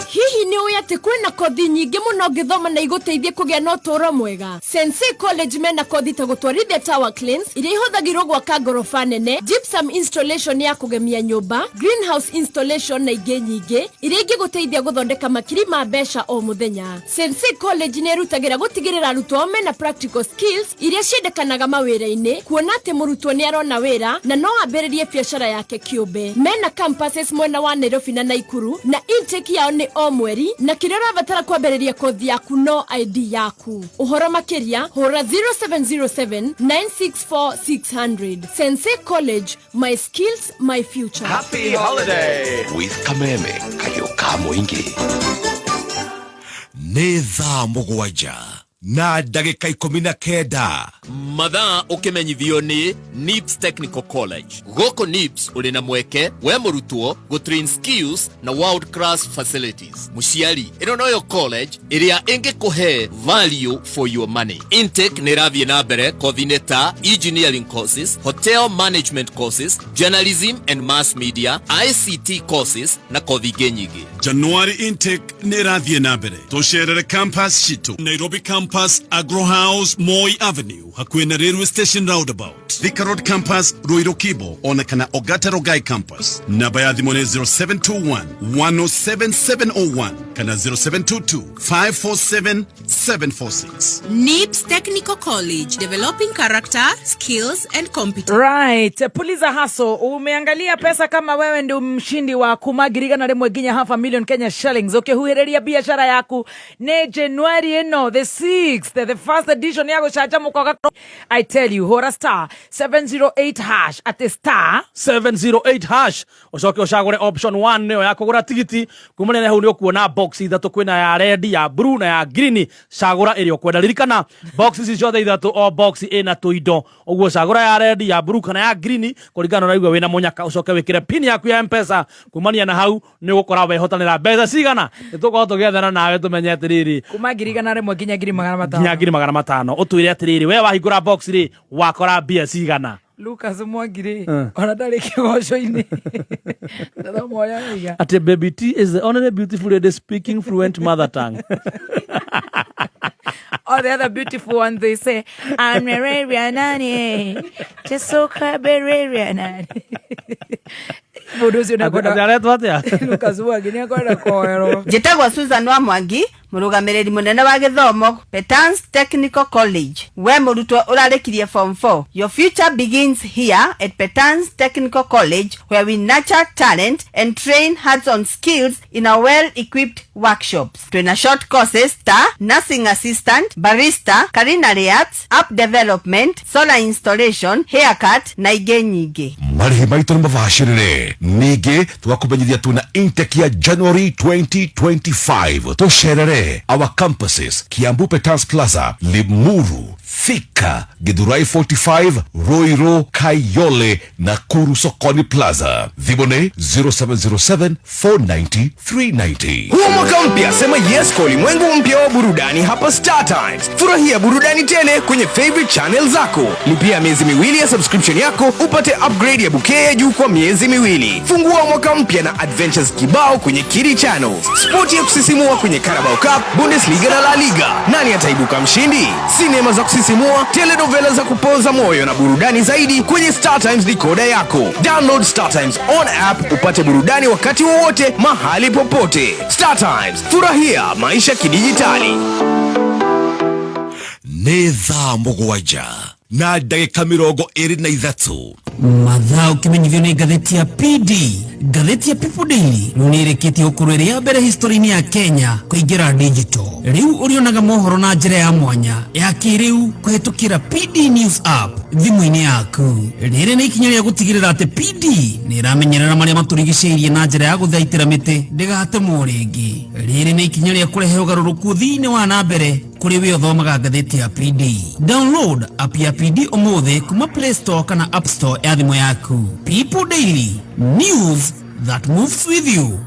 Hihi nĩ ũĩ atĩ kwĩna kothi nyingĩ mũno ũngĩthoma na igũteithie kũgĩa na ũtũũro mwega? Sensei College mena kothi ta gũtwarithia tower cranes iria ihũthagĩrwo gwaka ngoroba nene, gypsum installation ya kũgemia nyũmba, greenhouse installation na ingĩ nyingĩ iria ingĩgũteithia gũthondeka makiri ma mbeca o mũthenya. Sensei College nĩ ĩrutagĩra gũtigĩrĩra arutwo ao mena practical skills iria ciendekanaga mawĩra-inĩ, kuona atĩ mũrutwo nĩ arona wĩra na no ambĩrĩrie biacara yake kĩũmbe. Mena campuses mwena wa Nairobi na Naikuru, na intake yao nĩ o mweri, na kĩrĩa ũrabatara kwambĩrĩria kothi yaku no ID yaku. Ũhoro makĩria hũra 0707 964 600. Sensei College, my skills, my future. Happy holiday with Kameme kario ka mũingĩ. Nĩ thaa 7:19. Mathaa ũkĩmenyithio nĩ NIPS Technical College. Gũkũ NIPS ũrĩ na mweke we mũrutwo gũtrain skills na world class facilities. Mũciari, ĩno noyo college ĩrĩa ĩngĩkũhe value for your money. Intake nĩ ĩrathiĩ na mbere kothi-inĩ ta engineering courses, hotel management courses, journalism and mass media, ICT courses na kothi ingĩ nyingĩ. January intake nĩ ĩrathiĩ na mbere. Tũcerere campus citũ, Nairobi campus, Agro House, Moi Avenue, hakuhĩ na railway station roundabout, Thika Road campus, Ruiru Kibo, ona kana Ogata Rogai campus. Namba ya thimũ nĩ 0721 107701 kana 0722 547 746. NIPS Technical College, developing character, skills and competence. Right, Puliza Hustle, umeangalia pesa kama wewe ndio mshindi wa kuma 100,000 nginya half a million Kenya shillings ukihuhĩrĩria biacara yaku. Nĩ January ĩno the 6th, the first edition ya gũcanjamũka. I tell you, hũra star 708 hash, atĩ star 708 hash, ũcoke ũcagũre option 1 nĩyo ya kũgũra tigiti. Kumania na hau nĩ ũkuona box ithatũ, kwĩna ya red, ya blue na ya green. Cagũra ĩrĩa ũkwenda. Ririkana box ici ciothe ithatũ, o box ĩna tũindo, ũguo cagũra ya red, ya blue kana ya green kũringana na ũraigua wĩna mũnyaka. Ũcoke wĩkĩre pin yaku ya Mpesa. Kumania na hau nĩ ũgũkora wehotanĩra mbeca cigana. Nĩ tũgũkorwo tũgĩethana nawe tũmenye atĩrĩrĩ, kuma 100,000 nginya 500,000. Nginya 500,000. Ũtwĩre atĩrĩrĩ, we wahingũra box rĩ, wakora mbia cigana? Lucas Mwangi rĩ, ona ndarĩ kĩgoco-inĩ. Ndathomoya waiga. Ati Baby T is the only beautiful lady speaking fluent mother tongue. All the other beautiful ones, they say, I'm nani, Tesoka nani. Mũndũ ũcio nĩakwenda- Aretwo atĩa? Lucas Mwangi nĩakwenda kuoerwo. Njĩtagwo Susan wa Mwangi, mũrũgamĩrĩri mũnene wa gĩthomo, Petans Technical College. We mũrutwo ũrarĩkirie form 4, your future begins here at Petans Technical College, where we nurture talent and train hands-on skills in our well-equipped workshops. Twĩna short courses ta nursing assistant, barista, culinary arts, app development, solar installation, haircut na ingĩ nyingĩ. Marĩhi maitũ nĩ mabacĩrĩre. Ningĩ tũgakũmenyithia tuna intake ya January 2025. Tũcerere. Tucerere our campuses Kiambu Peters Plaza, Limuru, Thika, Githurai 45, Ruiru, Kayole, Nakuru Sokoni Plaza. Thimũ 0707 490 390. Huu mwaka mpya sema yes kwa ulimwengu mpya wa burudani hapa Star Times. Furahia burudani tele kwenye favorite channel zako. Lipia miezi miwili ya subscription yako upate upgrade ya bouquet ya juu kwa miezi miwili. Fungua mwaka mpya na adventures kibao kwenye Kidi Channels. Spoti ya kusisimua kwenye Carabao Cup, Bundesliga na La Liga. Nani ataibuka mshindi? Sinema za kusisimua, telenovela za kupoza moyo na burudani zaidi kwenye Star Times decoder yako. Download Star Times on app upate burudani wakati wowote mahali popote. Star Times, furahia maisha kidijitali. Nĩ thaa 7 na ndagĩka 23. Mathaa ũkĩmenyithio nĩ ngathĩti ya PD. Ngathĩti ya People Daily rĩu nĩ ĩrĩkĩtie gũkorwo ĩrĩ ya mbere history-inĩ ya Kenya kũingĩra digital. Rĩu ũrĩonaga mohoro na njĩra ya mwanya ya kĩrĩu kũhetũkĩra PD News app thimũ-inĩ yaku. Rĩrĩ nĩ ikinya rĩa gũtigĩrĩra atĩ PD nĩ ĩramenyerera marĩa matũrigicĩirie na njĩra ya gũthaitĩra mĩtĩ ndĩgatemwo rĩngĩ. Rĩrĩ nĩ ikinya rĩa kũrehe ũgarũrũku thĩinĩ wa na mbere kũrĩ we ũthomaga ngathĩti ya PD. Download app ya PD ũmũthĩ kuma Play Store kana App Store ya thimũ yaku. People Daily, news that moves with you.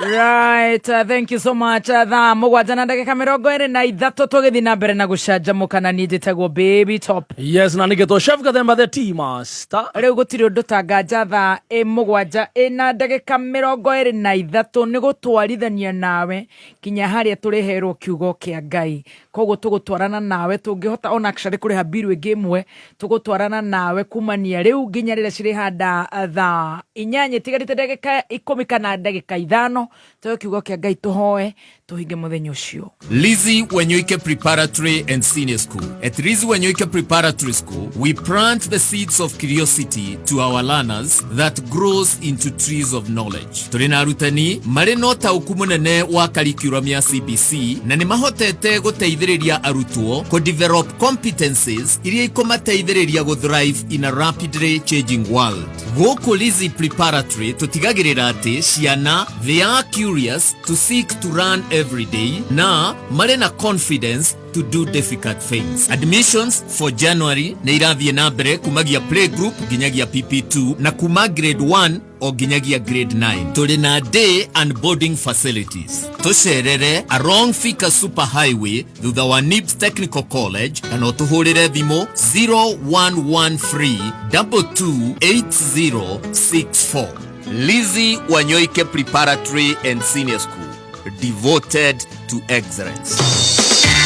Right, thank you so much. Thaa 7 na ndagĩka 23 tũgĩthiĩ na mbere na gũcanjamũka na niĩ njĩtagwo Baby Top. Yes, na nĩgetwo Chef Gathemba the Tea Master. Rĩu gũtirĩ ũndũ ta nganja thaa 7 ĩna ndagĩka 23 nĩ gũtwarithania nawe kinya harĩa tũrĩherwo kiugo kĩa Ngai. Koguo tũgũtwarana nawe tũngĩhota ona actually kũrĩha biru ĩngĩ ĩmwe, tũgũtwarana nawe kumania rĩu nginya rĩrĩa cirĩhanda thaa 8 itigarĩte ndagĩka 10 kana ndagĩka 5 tũhe kiugo kĩa Ngai tũhoe tũhinge mũthenya ũcio. Lizzie Wanyoike Preparatory and Senior School. At Lizzie Wanyoike Preparatory School, we plant the seeds of curiosity to our learners that grows into trees of knowledge. Tũrĩ na arutani marĩ na ũtaũku mũnene wa curriculum ya CBC na nĩ mahotete gũteithĩrĩria arutwo kũ develop competencies iria ikũmateithĩrĩria gũ thrive in a rapidly changing world. Gũkũ Lizzie Preparatory tũtigagĩrĩra atĩ ciana they are curious to seek to learn every day na marĩ na confidence to do difficult things. Admissions for January nĩ irathiĩ na mbere kumagia playgroup nginyagia PP2 na kuma grade 1 o nginyagia grade 9. Tũrĩ na day and boarding facilities. Tũcerere along Thika Super Highway thutha wa NIBS Technical College kana ũtũhũrĩre thimũ 0113 228064. Lizzie Wanyoike Preparatory and Senior School, devoted to excellence.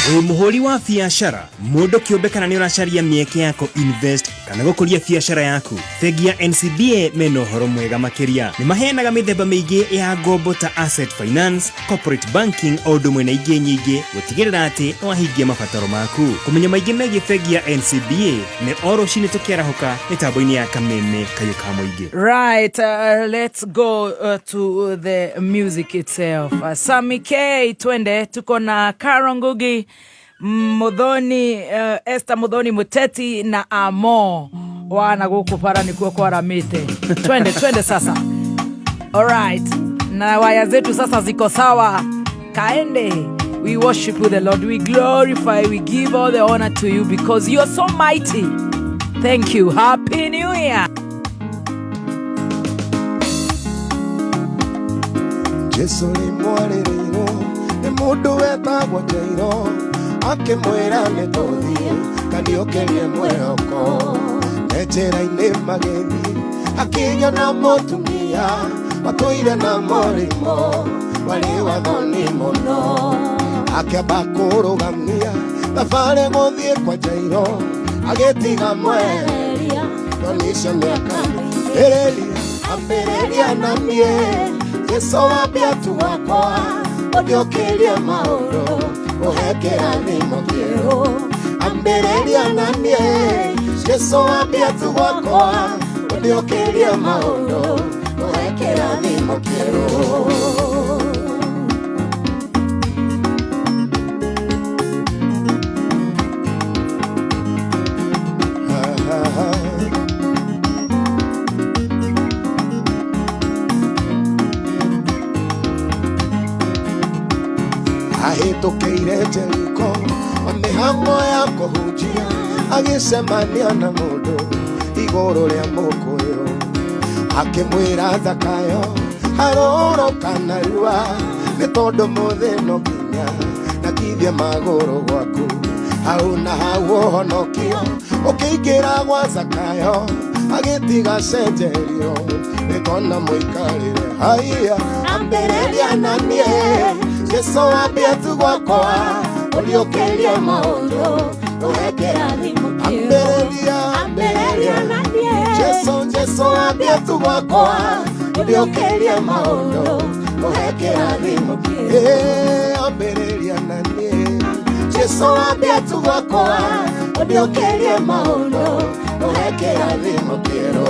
Wĩ mũhũri wa biacara, mũndũ kĩũmbe kana nĩ ũracaria mĩeke ya invest kana gũkũria biacara yaku, bengi ya NCBA mena ũhoro mwega makĩria. Nĩ maheanaga mĩthemba mĩingĩ ya ngombo ta asset finance, corporate banking o ũndũ ũmwe na ingĩ nyingĩ gũtigĩrĩra atĩ nĩ wahingia mabataro maku. Kũmenya maingĩ megiĩ bengi ya NCBA nĩ o rũcinĩ tũkĩarahũka mĩtambo-inĩ ya Kameme Kayũ ka Mũingĩ. Right, let's go to the music itself. Sammy K, twende, tuko na Caro Ngugi, Muthoni, Esther Muthoni Muteti na Amo wana gũkũ bara nĩkuo kwaramĩte. Twende, twende sasa. Alright, na waya zetu sasa ziko sawa. Kaende. We worship you, the Lord. We glorify, we give all the honor to you because you are so mighty. Thank you. Happy New Year. Jesu limwarĩrĩirwo nĩ mũndũ wetagwo Jairo akĩmwĩra nĩ tũthiĩ kaniũkĩrie mwĩhoko me njĩra-inĩ magĩthiĩ akinya na mũtumia watũire na mũrimũ warĩ wa thoni mũno akĩamba kũrũgamia thabarĩ gũthiĩ kwa Jairo agĩtiga mweheria thoni icio nĩakambĩrĩria ambĩrĩria na niĩ Jesu wambia tu wakwa ũndĩũkĩrie maũndũ ũhe kĩrathimo kĩerũ ambĩrĩria na niĩ Jesu wambia tu wakwa ũndĩũkĩrie maũndũ ũhe kĩrathimo kĩerũ. Ahĩtũkĩire Jeriko mĩhang'o ya kũhunjia agĩcemania na mũndũ igũrũ rĩa mũkũyũ akĩmwĩra Zakayo harũrũka narua nĩ tondũ mũthĩ no nginya nakithie magũrũ gwaku hau na hau ũhonokio ũkĩingĩra gwa Zakayo agĩtiga cenjerio nĩkona mũikarĩre haiya ambĩrĩria na niĩ Jesu ambia tu gwakwa ũriũkĩrie maũndũ ũhe kĩrathimo ambĩrĩria ambĩrĩria na niĩ Jesu Jesu ambia tu gwakwa ũriũkĩrie maũndũ ũhe kĩrathimo ambĩrĩria na niĩ Jesu ambia tu gwakwa ũriũkĩrie maũndũ ũhe kĩrathimo kĩerũ.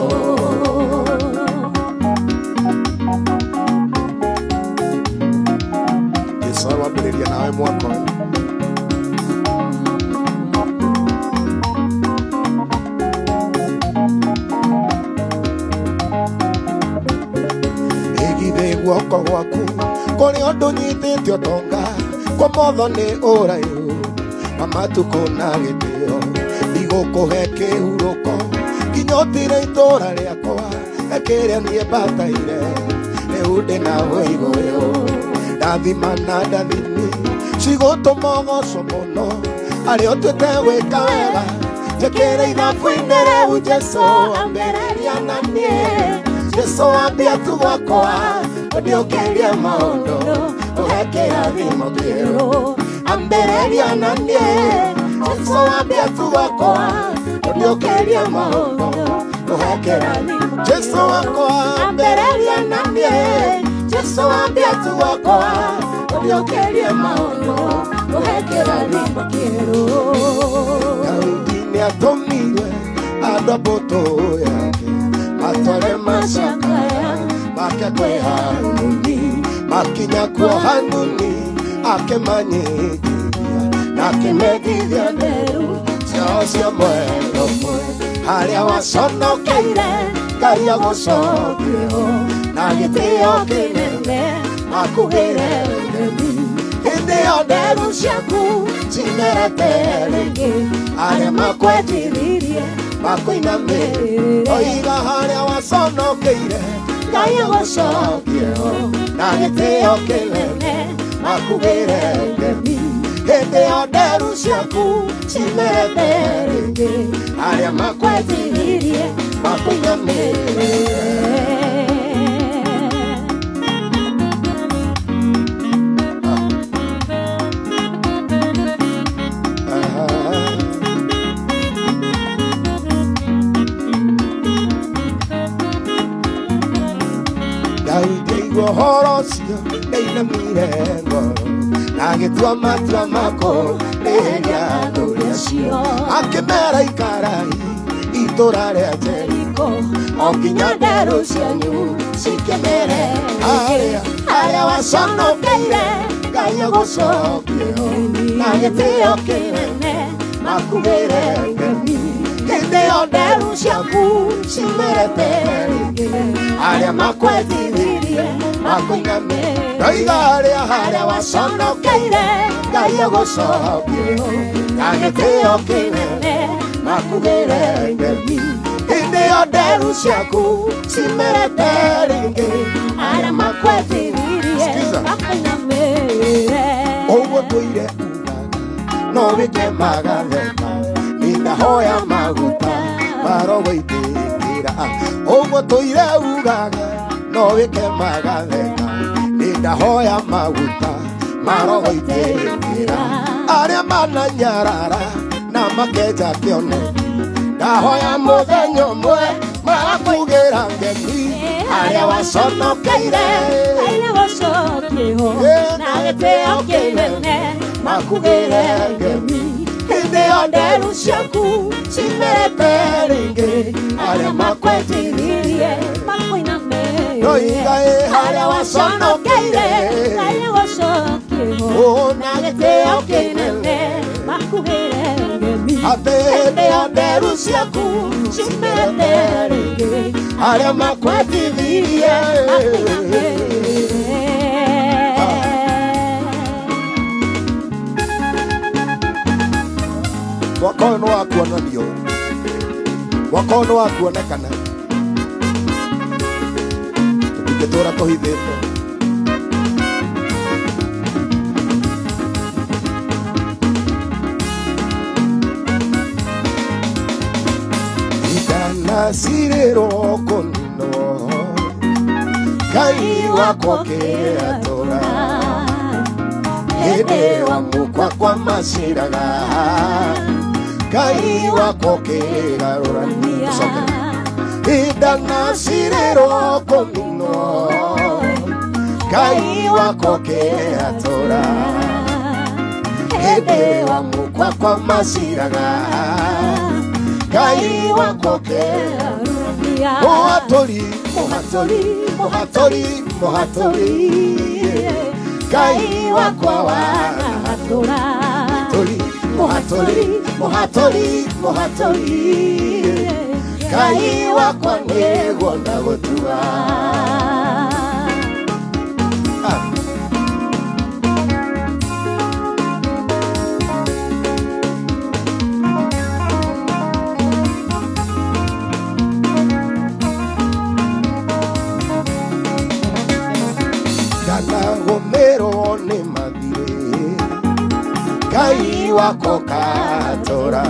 Jesu arwambĩrĩria nawe mwaka ũyũ. Ĩgithĩ guoko gwaku kũrĩ ũndũ nyitĩte ũtonga kwa motho nĩ ũraihu wa matukũ na gĩtĩo ndigũkũhe kĩhurũko nginya ũtire itũra rĩakwa kĩrĩa niĩ mbataire rĩu ndĩ na wĩigũyũ ndathima na ndathimi cigũtũma ũgocwo mũno arĩa ũtuĩte gwĩka wega njĩkĩre ithabu-inĩ rĩu Jesu ambĩrĩria na niĩ Jesu ambia tu gwakwa ũndĩũkĩrie maũndũ ũhe kĩrathimo kĩerũ ambĩrĩria na niĩ Jesu ambia tu gwakwa ũndĩũkĩrie maũndũ ũhe kĩrathimo Jesu wakwa ambĩrĩria na niĩ Jesu ambia tu gwakwa ũndĩũkĩrie maũndũ ũhe kĩrathimo kĩerũ. Daudi nĩatũmirwe andũ a mbũtũ yake matware macakaya make kwĩ Hanuni makinya kuo Hanuni akĩmanyitithia na akĩmethithia nderu ciao cia mwena ũmwe harĩa waconokeire Ngai agũcokie ho na gĩtĩo kĩnene makugĩre ngemi hĩndĩ ĩyo nderu ciaku cimerete rĩngĩ arĩa makwendithirie makuinamĩrĩre oiga harĩa waconokeire Ngai agũcokie ho na gĩtĩo kĩnene makugĩre ngemi hĩndĩ ĩyo nderu ciaku cimerete rĩngĩ arĩa makwendithirie makuinamĩrĩre. Daudi aigua ũhoro ũcio nĩainamire ngoro na agĩtua matua ma kũrĩhĩria athuri acio akĩmera ikarai itũra rĩa Jeriko o nginya nderu cianyu cikĩmere harĩa harĩa waconokeire Ngai agũcokie ho na gĩtĩo kĩnene makugĩre ngemi hĩndĩ ĩyo nderu ciaku cimerete rĩngĩ arĩa makwendithirie makuinamĩrĩre ndoiga harĩa harĩa waconokeire Ngai agũcokie ho na gĩtĩo kĩnene makugĩre ngemi hĩndĩ ĩyo nderu ciaku cimerete rĩngĩ arĩa makwendithirie makuinamĩrĩre. Ũguo tũire ugaga no wĩke magatheka nĩndahoya maguta marogũitĩkĩra ũguo tũire ugaga no wĩke magatheka nĩndahoya maguta marogũitĩkĩra arĩa mananyarara na makenja kĩoneki ndahoya mũthenya ũmwe makugĩra ngemi harĩa waconokeire Ngai agũcokie ho na gĩtĩo kĩnene makugĩre ngemi hĩndĩ ĩyo nderu ciaku cimerete rĩngĩ arĩa makwendithirie makuinamĩrĩre ndoiga ĩ harĩa waconokeire Ngai agũcokie ho na gĩtĩo kĩnene makugĩre ngemi atĩ hĩndĩ ĩyo nderu ciaku cimerete rĩngĩ arĩa makwendithirie makuinamĩrĩre. Mwaka ũyũ nĩ wa kuonanio, mwaka ũyũ nĩ wa kuonekana, tũtingĩtũra tũhithĩte. Itanacirĩrwo kũninwo, Ngai wakwa kĩatũra, hĩndĩ wa mũkwa kwa maciraga, Ngai wakwa kĩgarũrania. Itanacirĩrwo kũninwo, Ngai wakwa kĩatũra, hĩndĩ wa mũkwa kwa maciraga, Ngai wakwa kĩgarũrania. Mũhatũri, mũhatũri, mũhatũri, mũhatũri, Ngai wakwa wanahatũra. Mũhatũri, mũhatũri, mũhatũri, mũhatũri, Ngai wakwa nĩguo ndagũtua. Ndanagũmĩrwo nĩ mathirĩ, Ngai wakwa ũkatũra,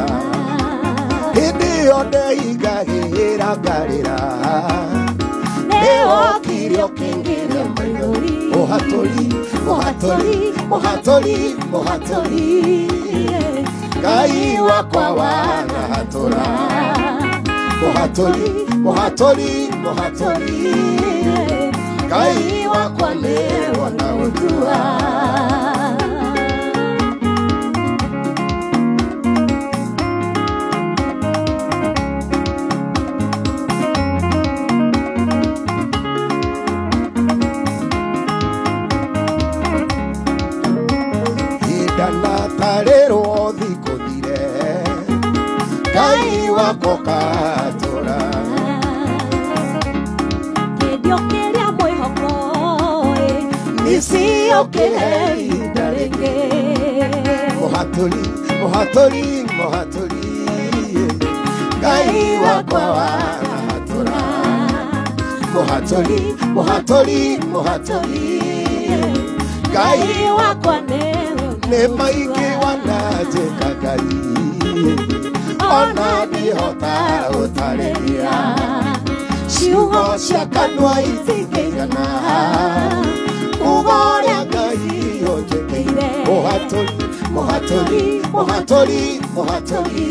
hĩndĩ ĩyo ndeigagĩra ngarĩra, nĩwokire ũkĩngiria maithori. Mũhatũri, mũhatũri, mũhatũri, mũhatũri, Ngai wakwa wanahatũra. Mũhatũri, mũhatũri, mũhatũri, Ngai wakwa nĩguo ndagũtua. Ndanatarĩrwo thikũ thire, Ngai wakwa ũkatũra, Kĩndio kĩrĩa mwĩhoko nĩciokĩre ihinda rĩngĩ. Mũhatũri, mũhatũri, mũhatũri, Ngai wakwa wanahatũra. Mũhatũri, mũhatũri, mũhatũri, Ngai wakwa nĩ maingĩ wananjĩka Ngai, ona ndihota gũtarĩria, ciugo cia kanua itingĩigana kuga ũrĩa Ngai ũnjĩkĩire. Mũhatũri, mũhatũri, mũhatũri, mũhatũri,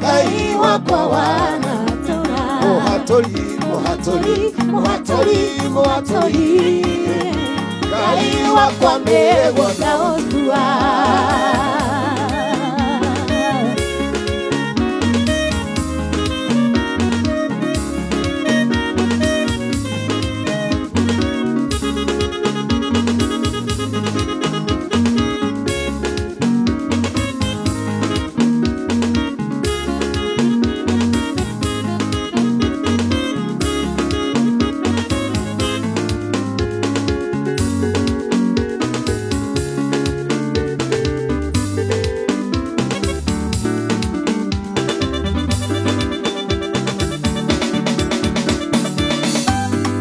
Ngai wakwa wanahatũra. Mũhatũri, mũhatũri, mũhatũri, mũhatũri, Ngai wakwa nĩguo ndagũtua.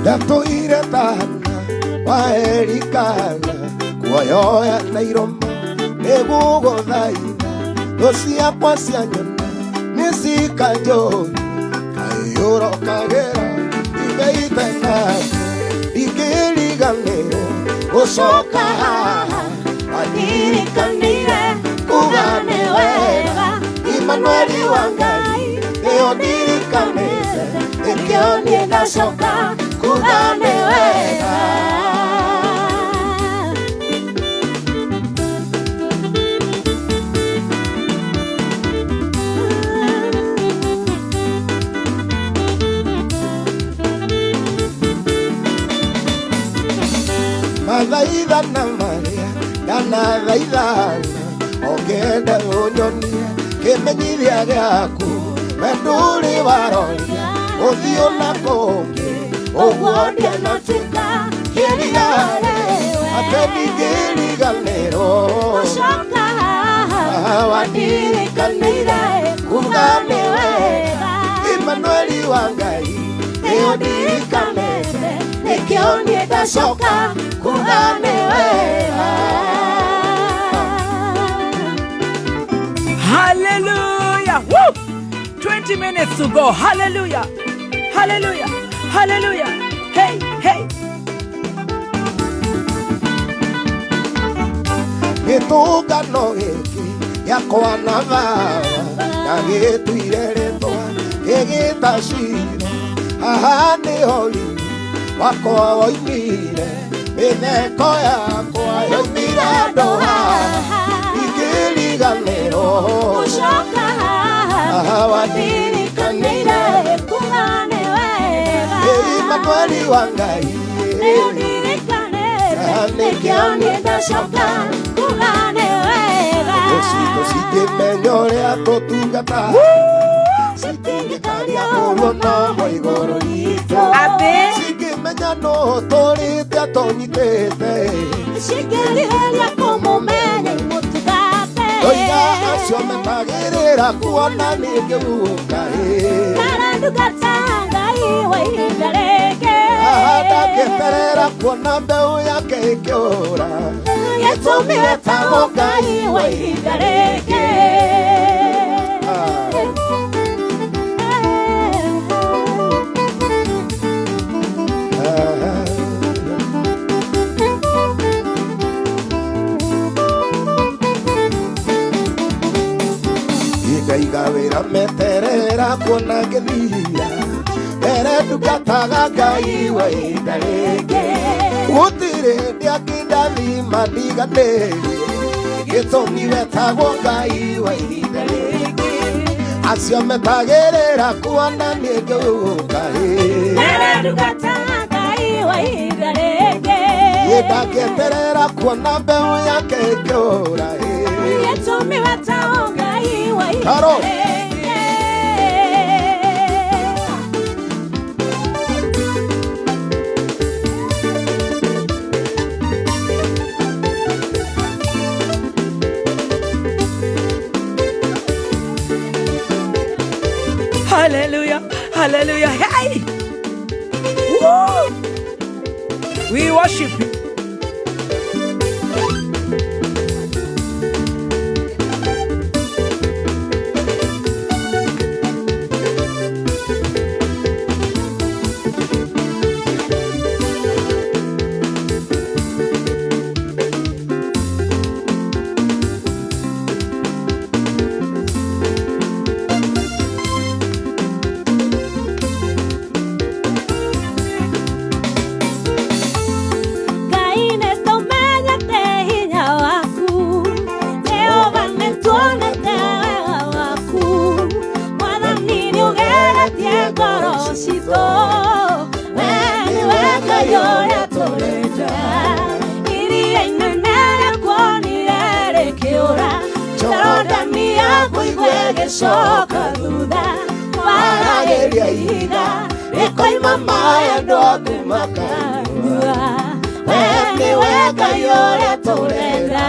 Ndatũire tana wa Elikana, kuoyoya na iromo nĩgũgũthaitha, thũ ciakwa cianyona nĩcikanjũria, kaĩ ũrokagĩra imeite nake, ingĩriganĩrwo gũcoka haha, wanirikanire kuga nĩ wega, Imanueli wa Ngai nĩo ndirikanĩte, nĩkĩo niĩ ndacoka kuga nĩ wega. Mathaithana marĩa ndanathaithana, ũngĩenda ũnyonie kĩmenyithia gĩaku, we ndũrĩ waroria ũthiũ na kũngĩ, ũguo ndianatuĩka kĩrigarĩ. Reke ndingĩriganĩrwo Gũcoka haha Wandirikanĩire kuga nĩ wega Emmanueli wa Ngai nĩũndirikanĩte nĩkĩo niĩ ndacoka kuga nĩ wega. Hallelujah. Woo! 20 minutes to go. Hallelujah. Hallelujah. Hallelujah. Hey, hey. Gĩtũngano gĩkĩ gĩakwa na baba ndagĩtuire rĩtwa gĩgĩta Shilo haha nĩho riri wakwa woimire mĩtheko yakwa yoimire handũ haha ingĩriganĩrwo Gũcoka haha wandirikanĩire kuga nĩ wega Emmanueli wa Ngai Nĩũndirikanĩte nĩkĩo niĩ ndacoka kuga nĩ wega. Cingĩmenya ũrĩa tũtungata citingĩkaria ũguo no mo igũrũ ritũ cingĩmenya no tũrĩte atũnyitĩte Cingĩrihĩria kũmũmenya imũtungate Oiga acio metagĩrĩra kuona nĩngĩguka Kana ndungata Ngai wa ihinda rĩngĩ ndangĩeterera kuona mbeũ yake ĩkĩũra Gĩtũmi wetagwo Ngai wa ihinda rĩngĩ. Igaiga wĩra meterera kuona ngĩthira mbere ndungataga Ngai wa ihinda rĩngĩ gũtirĩ hĩndĩ angĩndathima ndiganĩrie gĩtũmi wetagwo Ngai wa ihinda rĩngĩ acio metagĩrĩra kuona niĩ ngĩũka Mbere ndungata Ngai wa ihinda rĩngĩ ndangĩeterera kuona mbeũ yake ĩkĩũra Gĩtũmi wetagwo Ngai wa ihinda Karo. rĩngĩ. Hallelujah. Hallelujah. Hey. Woo! We worship you. Ngai nĩtũmenyete hinya waku Jehova nĩtuonete wega waku Mwathani nĩũgeretie ngoro citũ We nĩwe Ngai ũrĩa tũrenda Iria inene rĩakuonire rĩkĩũra Jorodani yakuigua ĩgĩcoka thutha Waragĩria ihiga rĩkoima maĩ andũ aku makanyua We nĩwe Ngai ũrĩa tũrenda.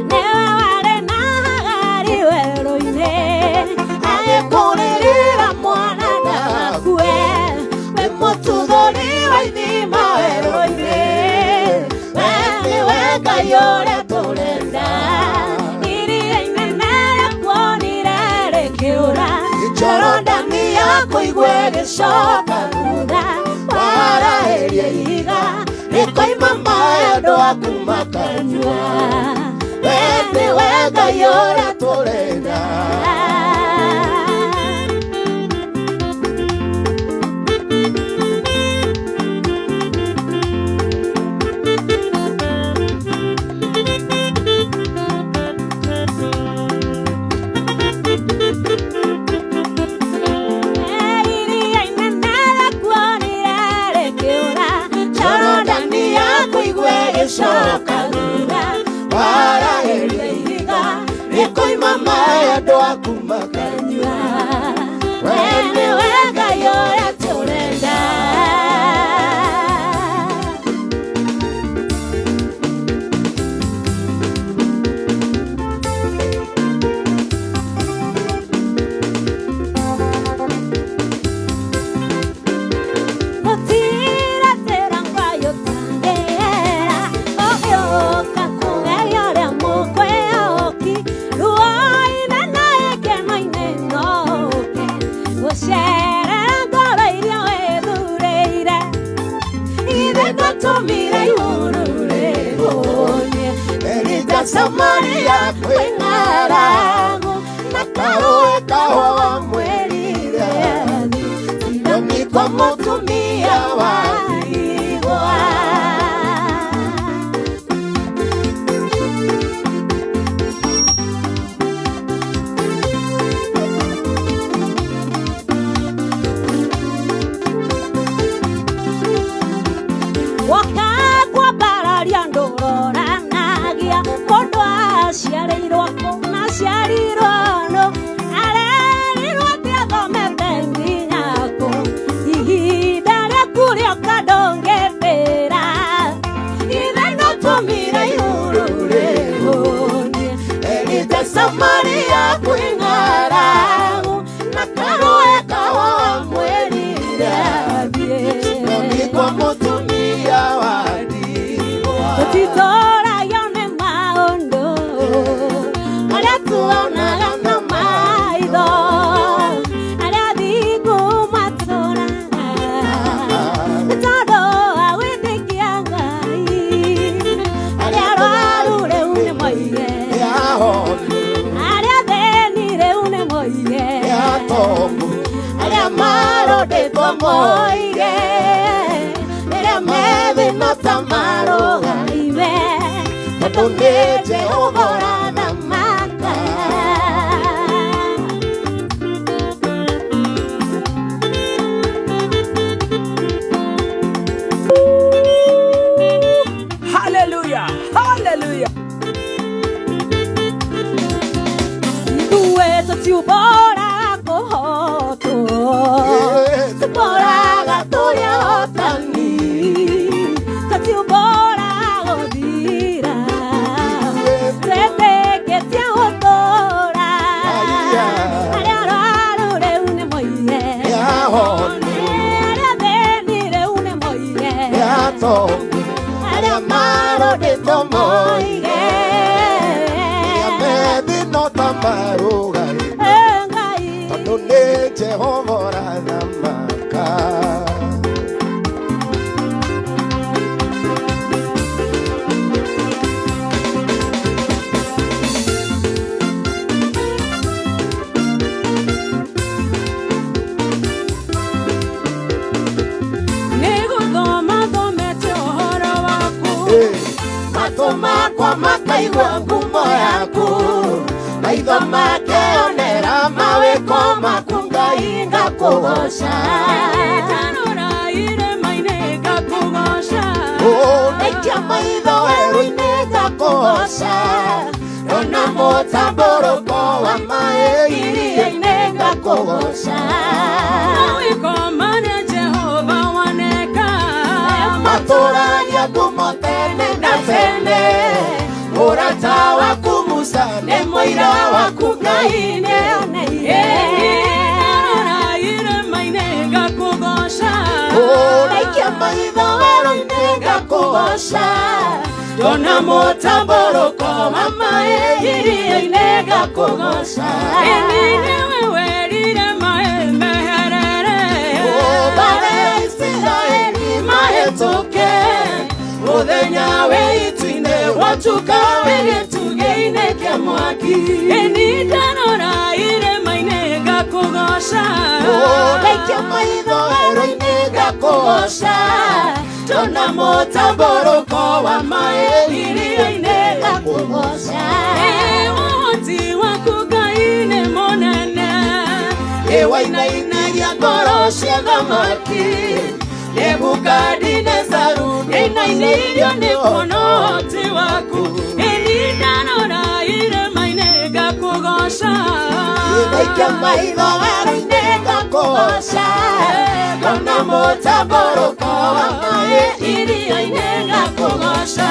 Nĩwe warĩ na Hagari werũ-inĩ agĩkũrĩrĩra mwana ndagakue wĩ mũtuthũri wa ithima werũ-inĩ we nĩwe Ngai ũrĩa tũrenda Iria inene rĩakuonire rĩkĩũra Jorodani yakuigua ĩgĩcoka thutha warahĩria ihiga rĩkoima maĩ andũ aku makanyua We nĩwe Ngai ũrĩa tũrenda. Iria inene rĩakuonire rĩkĩũra maku makanyua We nĩwe Ngai ũrĩa tũrenda. Gũtira ngwayo tangĩera, ũgĩũka kũgeria ũrĩa mũkwĩhoki, ruo-inĩ na gĩkeno-inĩ no ũke, gũcerera ngoro iria wĩthurĩire. Ithe ndwatũmire ihuru rĩhũnie, Elija Samaria kwĩ ng'aragu na karũĩ kahũa mwĩrire Sidoni kwa mũtumia wa ndigwa. Woka kwambararia ndũroranagia mũndũ aciarĩirwo kũ na aciarirwo nũ arerirwo atĩ athomete nginya kũ ihinda rĩaku rĩoka ndũngĩtĩra ithe ndũtũmire ihuru rĩhũnie Elija Samaria kwĩ ng'aragu na karũĩ kahũa mwĩrire Sidoni kwa mũtumia wa ndigwa. Tũtitũragio nĩ maũndũ marĩa tuonaga na maitho arĩa thingu matũraga nĩ tondũ wa gwĩtĩkia Ngai arĩa arwaru rĩu nĩ moige arĩa athĩni rĩu nĩ moige Arĩa marondĩtwo moige rĩrĩa methĩna ta marũgaime tondũ nĩ Jehova ũrathamaka. Hallelujah, hallelujah. Ithuĩ tũtiũmboraga kũhotwo tũmboraga tũrĩ ahotani tũtiũmboraga gũthira twĩtĩkĩtie gũtũũra arĩa arwaru rĩu nĩ moige arĩa athĩni rĩu nĩ moige Arĩa marondĩtwo moige rĩrĩa methĩna ta marũgaime Ngai tondũ nĩ Jehova ũrathamaka. Nĩgũthoma thomete ũhoro waku Matũ makwa makaigua ngumo yaku maitho makeonera mawĩko maku Ngai ngakũgoca. Ndarora irĩma-inĩ ngakũgoca Ndaikia maitho werũ-inĩ ngakũgoca ndona mũtambũrũko wa maĩ iria-inĩ ngakũgoca. Mawĩko marĩa Jehova waneka Matũragia ngumo tene na tene mũrata waku Musa nĩ mũira waku Ngai nĩoneire. Ndarora irĩma-inĩ ngakũgoca Ndaikia maitho werũ-inĩ ngakũgoca ndona mũtambũrũko wa maĩ iria-inĩ ngakũgoca. Ĩni nĩwe werire maĩ meherere Bare Isiraeli mahĩtũke mũthenya wĩ itu-inĩ watuka wĩ gĩtugĩ-inĩ kĩa mwaki. Ĩni ndarora irĩma-inĩ ngakũgoca Ndaikia maitho werũ-inĩ ngakũgoca ndona mũtambũrũko wa maĩ iria-inĩ ngakũgoca. Ũhoti waku Ngai nĩ mũnene Nĩwainainagia ngoro cia thamaki Nebukadinezaru nĩainainirio nĩ kuona ũhoti waku. Ĩni ndarora irĩma-inĩ ngakũgoca ngakũgoca. Ndaikia maitho werũ-inĩ ngakũgoca, ngona mũtambũrũko wa maĩ iria-inĩ ngakũgoca,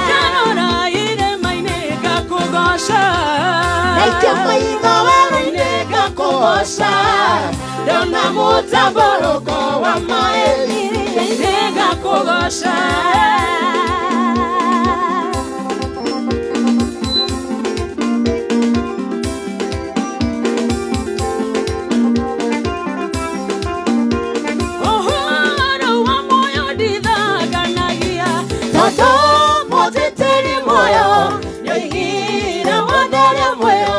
ndarora irĩma-inĩ ngakũgoca. Ndaikia maitho werũ-inĩ ngakũgoca, ndona mũtambũrũko wa maĩ iria-inĩ ngakũgoca. Ũhoro wa muoyo ndithanganagia, tondũ mũtitĩri muoyo nĩoigire wothe ũrĩa muoyo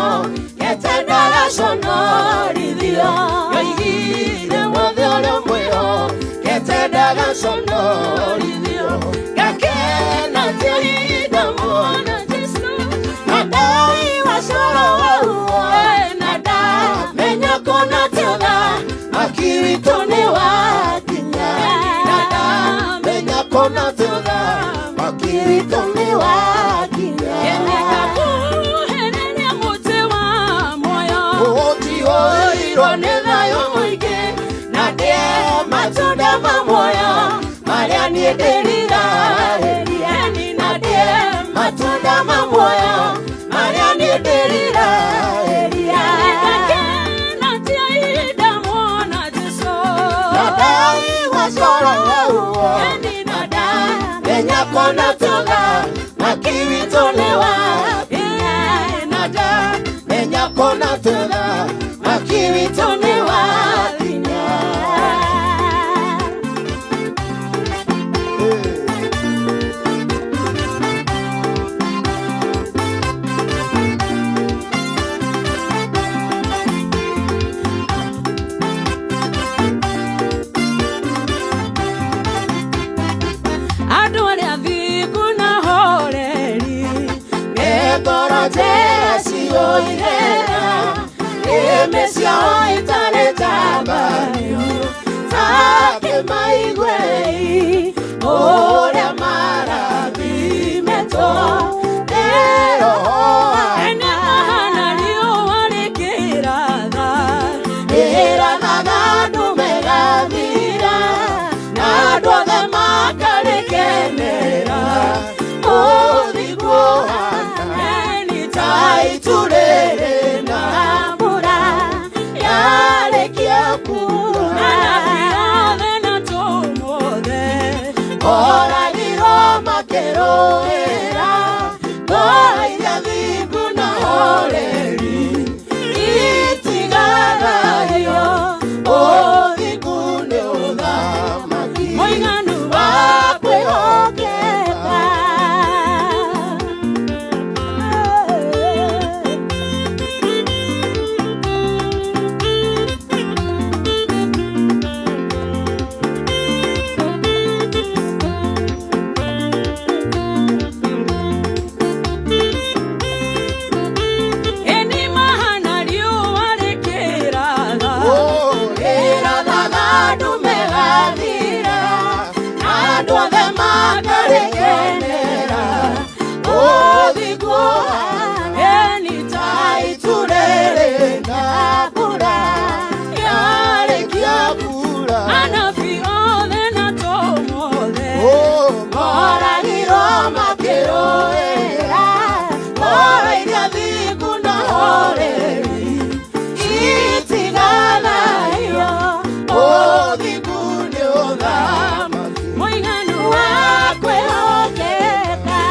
nĩetendaga conorithio, nĩoigire wothe ũrĩa muoyo nĩetendaga conorithio. Ngakena ti ihinda muona Jesũ, na ndaigua coro wa ruo, na ndamenya kũna ti ũtha maki witũ nĩ wakinya, na ndamenya kũna ti ũtha maki witũ nĩ wakinya. Nĩngakũhereria mũtĩ wa muoyo, ũtihũirwo nĩ thayũ mũingĩ, na ndĩe matunda ma muoyo marĩa niĩ ndĩrirahĩria, na ndĩe matunda ma muoyo marĩa niĩ ndĩrirahĩria. Nĩngakena ti ihinda muona Jesũ, na ndaigua coro wa ruo, na ndamenya kũna tũtha maki witũ nĩ wakinya, na ndamenya kũna tũtha maki witũ nĩ wakinya. Andũ arĩa athingu na horeri, nĩ ngoro njega ciyũire tha, nĩmĩ ciao itarĩ tambanio, take maiguei ũrĩa marathimĩtwo nĩ Roho wa ene mahana riũa rĩkĩratha, rĩrathaga andũ megathira, na andũ othe makarĩkenera. Ũthingu ũhaana ta itu rĩrĩ na mbura yarĩkia kuura, anabii othe na atũmwo othe, oragirwo makĩrũĩra ngoro iria thingu na horeri itiganagio. Ũthingu nĩ ũthamaki mũiganu wa kwĩhokeka. Eni mahana riũa rĩkĩratha, Rĩrathaga andũ megathira, na andũ othe makarĩkenera. Ũthingu ũhaana eni ta itu rĩrĩ na mbura yarĩkia kuura, anabii othe na atũmwo othe, moragirwo makĩrũĩra ngoro iria thingu na horeri itiganagio. Ũthingu nĩ ũthamaki mũiganu wa kwĩhokeka.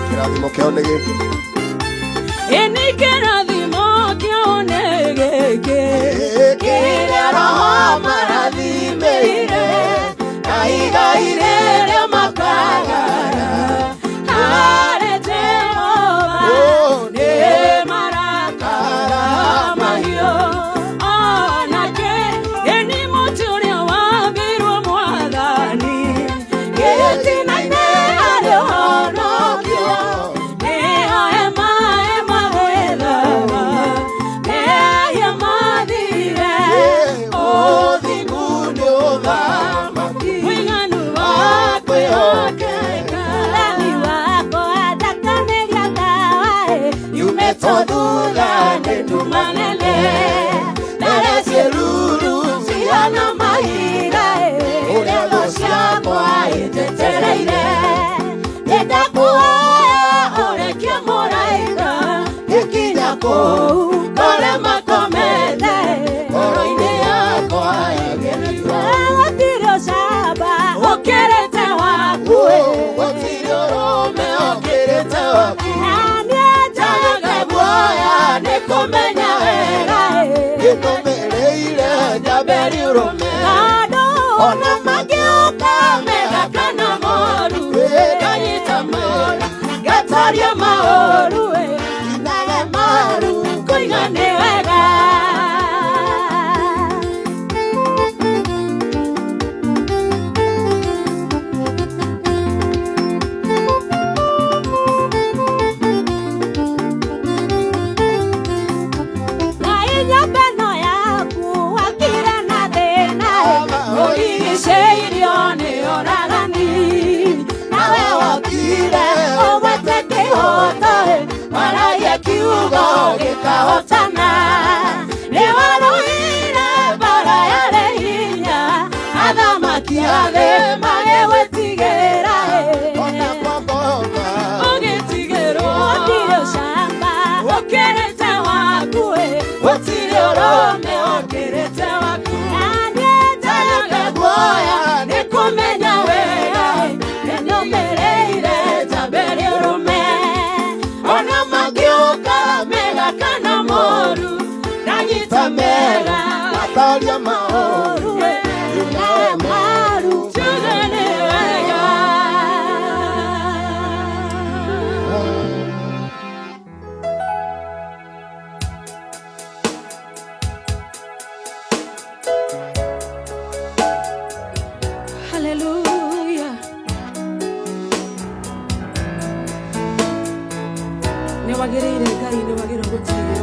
Kĩrathimo kĩao nĩ gĩkĩ. Ĩni kĩrathimo kĩao nĩ gĩkĩ, Kĩrĩa Roho marathimĩire, na igai rĩrĩa makagaya harĩ Jehova nĩ marakara mahiũ. Onake ĩni mũtĩ ũrĩa wambirwo Mwathani, gĩtina-inĩ harĩ ũhonokio, nĩho hema ĩmagwĩthamba, mehia mathire. Ũthingu Ĩtigĩtwo thutha nĩ nduma nene, mbere ciĩruru cihana mahiga, ũrĩa thũ ciakwa injetereire. Nĩndakuoya ũrekie mũraika, gĩkinya kũu ngore makomete, ngoro-inĩ yakwa ĩgĩtua. Gũtirĩ ũcamba ũkĩrĩte waku, Gũtirĩ ũrũme ũkĩrĩte waku. Na niĩ Njagĩte guoya nĩ kũmenya wega, gĩtũmĩrĩire njambĩri ũrũme. Tondũ Ona mangĩũka mega kana moru, nganyita moru, ngatoria maũru, inawe maru, kũiga nĩ wega. Ngai nyũmba ĩno yaku wakire na thĩna, ũrigicĩirio nĩ ũragani, Nawe wokire ũgwete kĩhoto, waragia kiugo gĩkahotana. Nĩwarũire mbara yarĩ hinya, athamaki a thĩ magĩgwĩtigĩra. Ũgĩtigĩrwo gũtirĩ ũcamba ũkĩrĩte waku, Gũtirĩ ũrũme ũkĩrĩte waku. Na niĩ Njagĩte guoya nĩ kũmenya wega, nĩnyũmĩrĩire njambĩri ũrũme. Ona mangĩũka mega kana moru, ndanyita mega, ngatoria maũru, nawe maru njuge nĩ wega. Hallelujah. Nĩ wagĩrĩire Ngai, nĩ wagĩrĩire gũtĩo.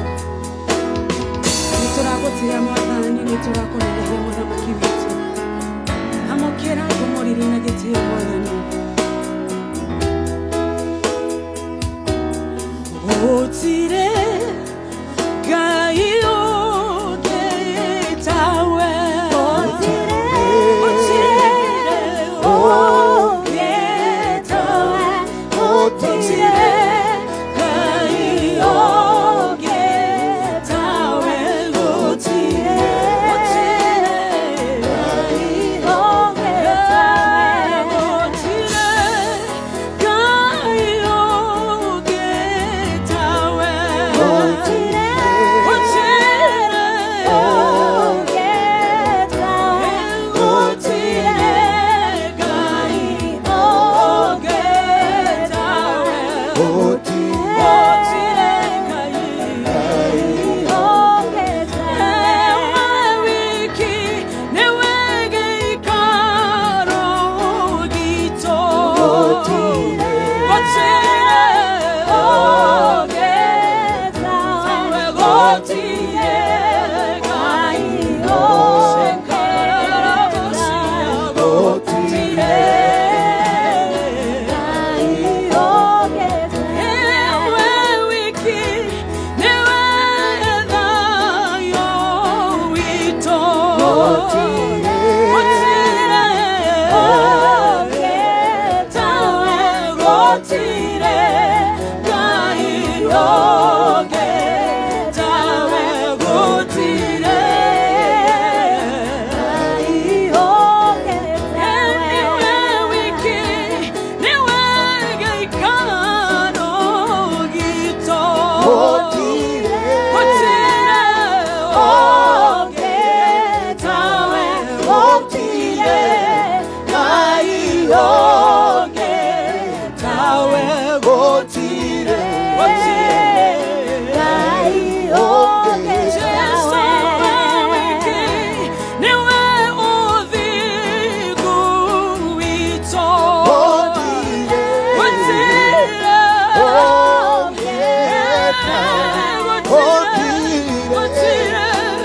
Nĩ tũragũtĩĩa Mwathani, nĩ tũrakũnenehia mũthamaki witũ. Amũkĩra ngumo riri na gĩtĩo Mwathani. Gũtirĩ Ngai ũngĩ tawe. Gũtirĩ ũngĩ tawe. Gũtirĩ Ngai ũngĩ tawe. Gũtirĩ Ngai ũngĩ tawe. Gũtirĩ Ngai ũngĩ tawe.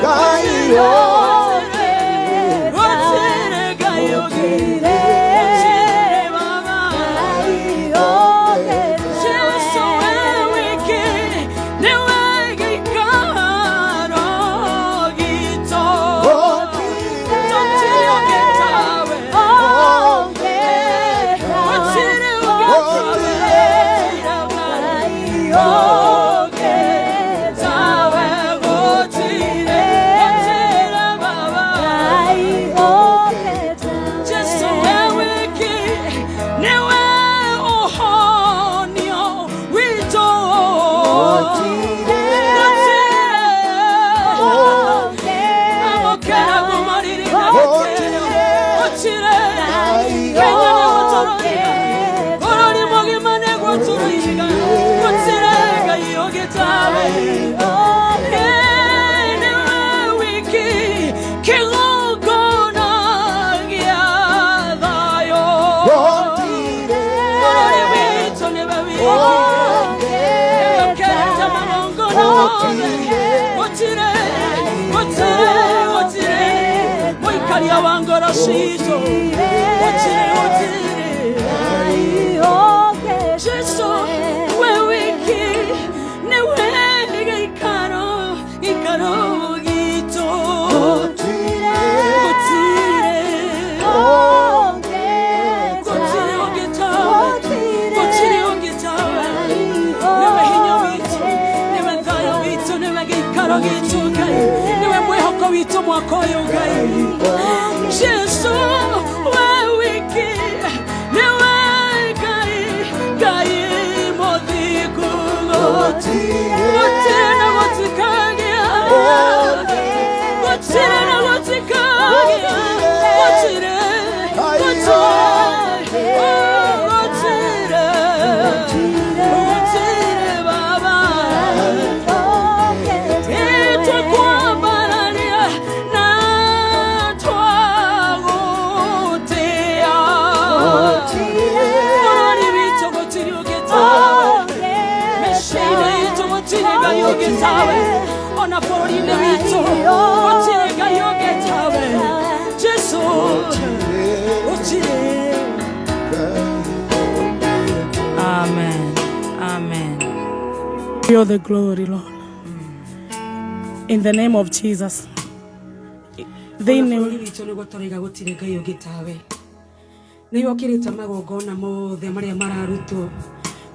Ngai yothe gũtirĩ gũtirĩ gũtirĩ mũikaria wa ngoro citũ gũtirĩ gũtirĩ Jesu we wiki nĩwe gĩikaro gĩikaro gitũ gũtirĩ gũtirĩ ũngĩ tawe gũtirĩ ũngĩ tawe nĩwe hinya witũ nĩwe thayũ witũ nĩwe gĩikaro gitũ Ngai nĩwe mwĩhoko witũ mwaka ũyũ Ngai Jesu we wiki nĩwe Ngai Ngai mũthingu gũtirĩ na gũtikagĩa gũtirĩ na gũtikagĩa gũtirĩ gũtirĩ gũtirĩ gũtirĩ Baba Twakwambararia na twagũtĩa bũrũri witũ gũtirĩ ũngĩ tawe mĩciĩ-inĩ itũ gũtirĩ Ngai ũngĩ tawe ona bũrũri-inĩ witũ gũtirĩ Ngai ũngĩ tawe Jesu gũtirĩ. Amen. Amen. You're the glory, Lord. In the name of Jesus. Ona bũrũri witũ nĩguo tũraiga gũtirĩ Ngai ũngĩ tawe nĩwe ũkĩrĩte magongona mothe marĩa mararutwo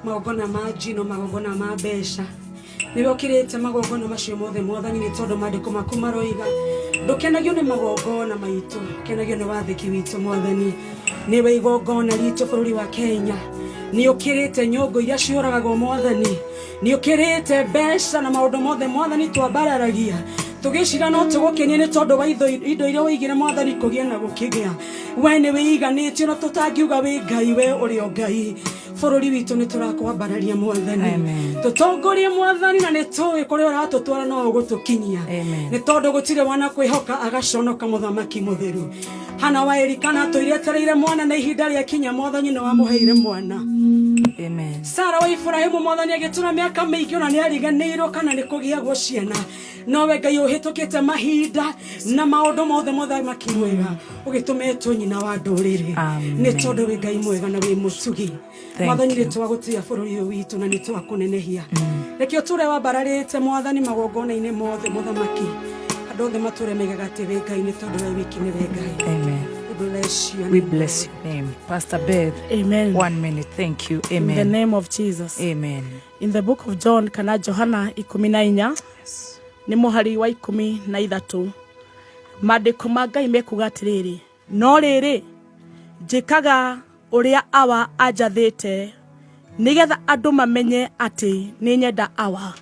magongona ma njino magongona ma mbeca nĩwe ũkĩrĩte magongona macio mothe mwathani nĩ tondũ maandĩko maku maroiga ndũkenagio nĩ magongona maitũ ũkenagio nĩ wathĩki witũ mwathani nĩwe igongona ritũ bũrũri wa Kenya nĩ ũkĩrĩte nyũngũ iria ciũragagwo mwathani nĩ ũkĩrĩte mbeca na maũndũ mothe mwathani twambararagia tũgĩcira no tũgũkenie nĩ tondũ wa indo iria waigire mwathani kũgĩa na gũkĩgĩa we nĩ wĩiganĩtio na tũtangiuga wĩ Ngai we ũrĩ o Ngai bũrũri witũ nĩ tũrakwambararia mwathani tũtongorie mwathani na nĩ tũĩ kũrĩa ũratũtwara no ũgũtũkinyia nĩ tondũ gũtirĩ wana kwĩhoka agaconoka mũthamaki mũtheru Hana wa Elikana atũire etereire mwana na ihinda rĩakinya mwathani nĩ wamũheire mwana Amen. Sara wa Ibrahimu mwathani agĩtũra mĩaka mĩingĩ ona nĩ ariganĩirwo kana nĩ kũgĩagwo ciana nowe Ngai ũhĩtũkĩte mahinda na maũndũ mothe mũthamaki mwega ũgĩtũmetwo nyina wa ndũrĩrĩ nĩ tondũ wĩ Ngai mwega na wĩ mũtugi Thank mwathani you. nĩ twagũtĩa bũrũri ũyũ witũ na nĩ twakũnenehia reke ũtũre wambararĩte mwathani magongona-inĩ mothe mũthamaki andũ othe matũre maigaga atĩ wĩ Ngai nĩ tondũ we wiki nĩ we Ngai. Amen. We bless you. We bless your name. Pastor Beth. Amen. 1 minute. Thank you. In Amen. the name of Jesus. Amen. In the book of John kana Johana 14 nĩ mũhari wa 13 maandĩko ma Ngai mekuga atĩrĩrĩ no rĩrĩ njĩkaga ũrĩa awa anjathĩte nĩgetha andũ mamenye atĩ nĩ nyenda awa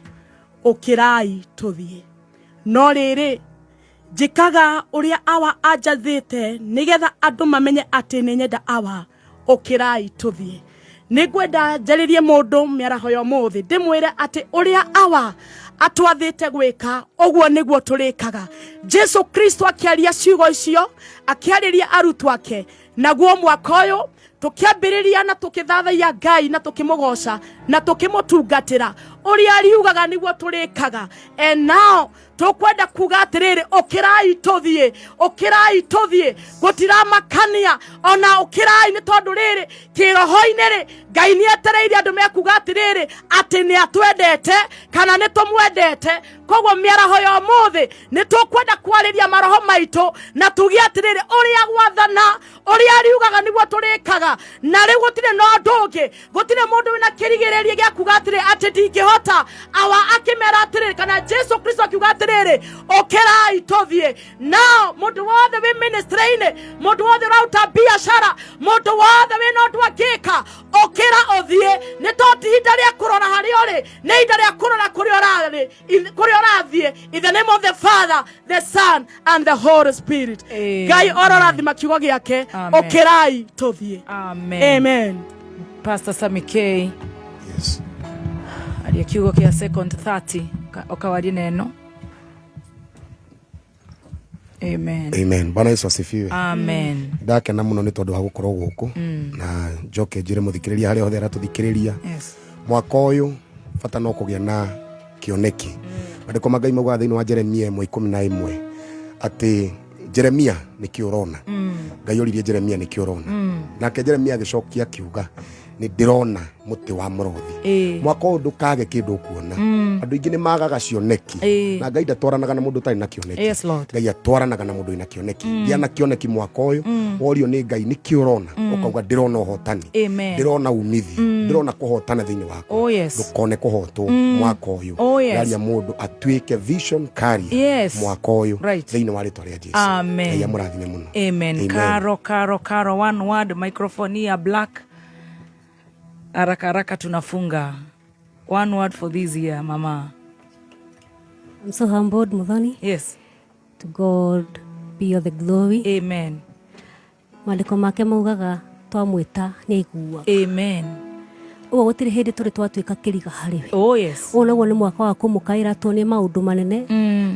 ũkĩrai tũthiĩ no rĩrĩ njĩkaga ũrĩa awa anjathĩte nĩgetha andũ mamenye atĩ nĩ nyenda awa ũkĩrai tũthiĩ nĩ ngwenda njarĩrie mũndũ mĩaraho ya ũmũthĩ ndĩmwĩre atĩ ũrĩa awa atwathĩte gwĩka ũguo nĩguo tũrĩkaga Jesu Kristo akĩaria ciugo icio akĩarĩria arutwo ake naguo mwaka ũyũ tũkĩambĩrĩria na tũkĩthathaiya Ngai na tũkĩmũgoca na tũkĩmũtungatĩra ũrĩa ariugaga nĩguo tũrĩkaga and now tũkwenda kuga atĩrĩrĩ ũkĩrai tũthiĩ ũkĩrai tũthiĩ gũtiramakania ona ũkĩrai nĩ tondũ rĩrĩ kĩroho-inĩ rĩ Ngai nĩ etereire andũ mekuga atĩrĩrĩ atĩ nĩ atwendete kana nĩ tũmwendete koguo mĩaraho ya ũmũthĩ nĩ tũkwenda kwarĩria maroho maitũ na tuge atĩrĩrĩ ũrĩa gwathana ũrĩa ariugaga nĩguo tũrĩkaga na rĩu gũtirĩ na ũndũ ũngĩ gũtirĩ mũndũ wĩna kĩrigĩrĩria gĩa kuga atĩrĩ atĩ ndingĩhota awa akĩmera atĩrĩrĩ kana Jesu Kristo akiuga atĩrĩrĩ ũkĩrai tũthiĩ nao mũndũ wothe wĩ ministry-inĩ mũndũ wothe ũraruta biacara mũndũ wothe wĩna ũndũ angĩka ũkĩra ũthiĩ nĩ tondũ ti ihinda rĩa kũrora harĩa ũrĩ nĩ ihinda rĩa kũrora kũrĩa ũrarĩ kũrĩa ũrathiĩ in the name of the Father the Son and the Holy Spirit Ngai ororathima kiugo gĩake Amen. ũkĩrai tũthiĩ Amen. Amen. Pastor Sammy K. Yes. Aria kiugo kia second 30 ukawarie neno. Amen. Amen. Bwana Yesu asifiwe. Amen. Ndakena muno nĩ tondũ wa gũkorwo gũkũ na njoke njĩre mũthikĩrĩria harĩa hothe aratũthikĩrĩria Yes. mwaka ũyũ bata no kũgĩa na kĩoneki Maandĩko ma Ngai maugaga thĩinĩ wa Jeremia 1:11 atĩ Jeremia nĩkĩ ũrona. Ngai oririe Jeremia nĩkĩ ũrona. Nake Jeremia agĩcokia akiuga nĩ ndĩrona mũtĩ wa mũrothi. Mwaka ũyũ ndũkage kĩndũ ũkuona. Andũ aingĩ nĩ magaga cioneki. Na Ngai ndatwaranaga na mũndũ ũtarĩ na kĩoneki. Yes, Lord. Ngai atwaranaga na mũndũ wĩna kĩoneki. Gĩa na kĩoneki mwaka ũyũ. Worio nĩ Ngai nĩkĩ ũrona, ũkauga ndĩrona ũhotani. Amen. Ndĩrona umithio. Ndĩrona kũhotana thĩinĩ wakwa. Oh, yes. Ndũkone kũhotwo mwaka ũyũ. Oh, yes. Ndaria mũndũ atuĩke vision carrier Yes. mwaka ũyũ Right. thĩinĩ wa rĩtwa rĩa Jesu. Amen. Ngai amũrathime mũno. Amen. Amen. Karo, Karo, Karo, one word, microphone ya black. Haraka haraka tunafunga. One word for this year, mama. I'm so humbled, Muthoni. Yes. To God be all the glory. Amen. Maandĩko make maugaga twamwĩta nĩ aiguaga. Amen. Ũguo gũtirĩ hĩndĩ tũrĩ twatuĩka kĩriga harĩ we. Oh, yes. Ũyũ naguo nĩ mwaka wa kũmũkaĩra tuonie maũndũ manene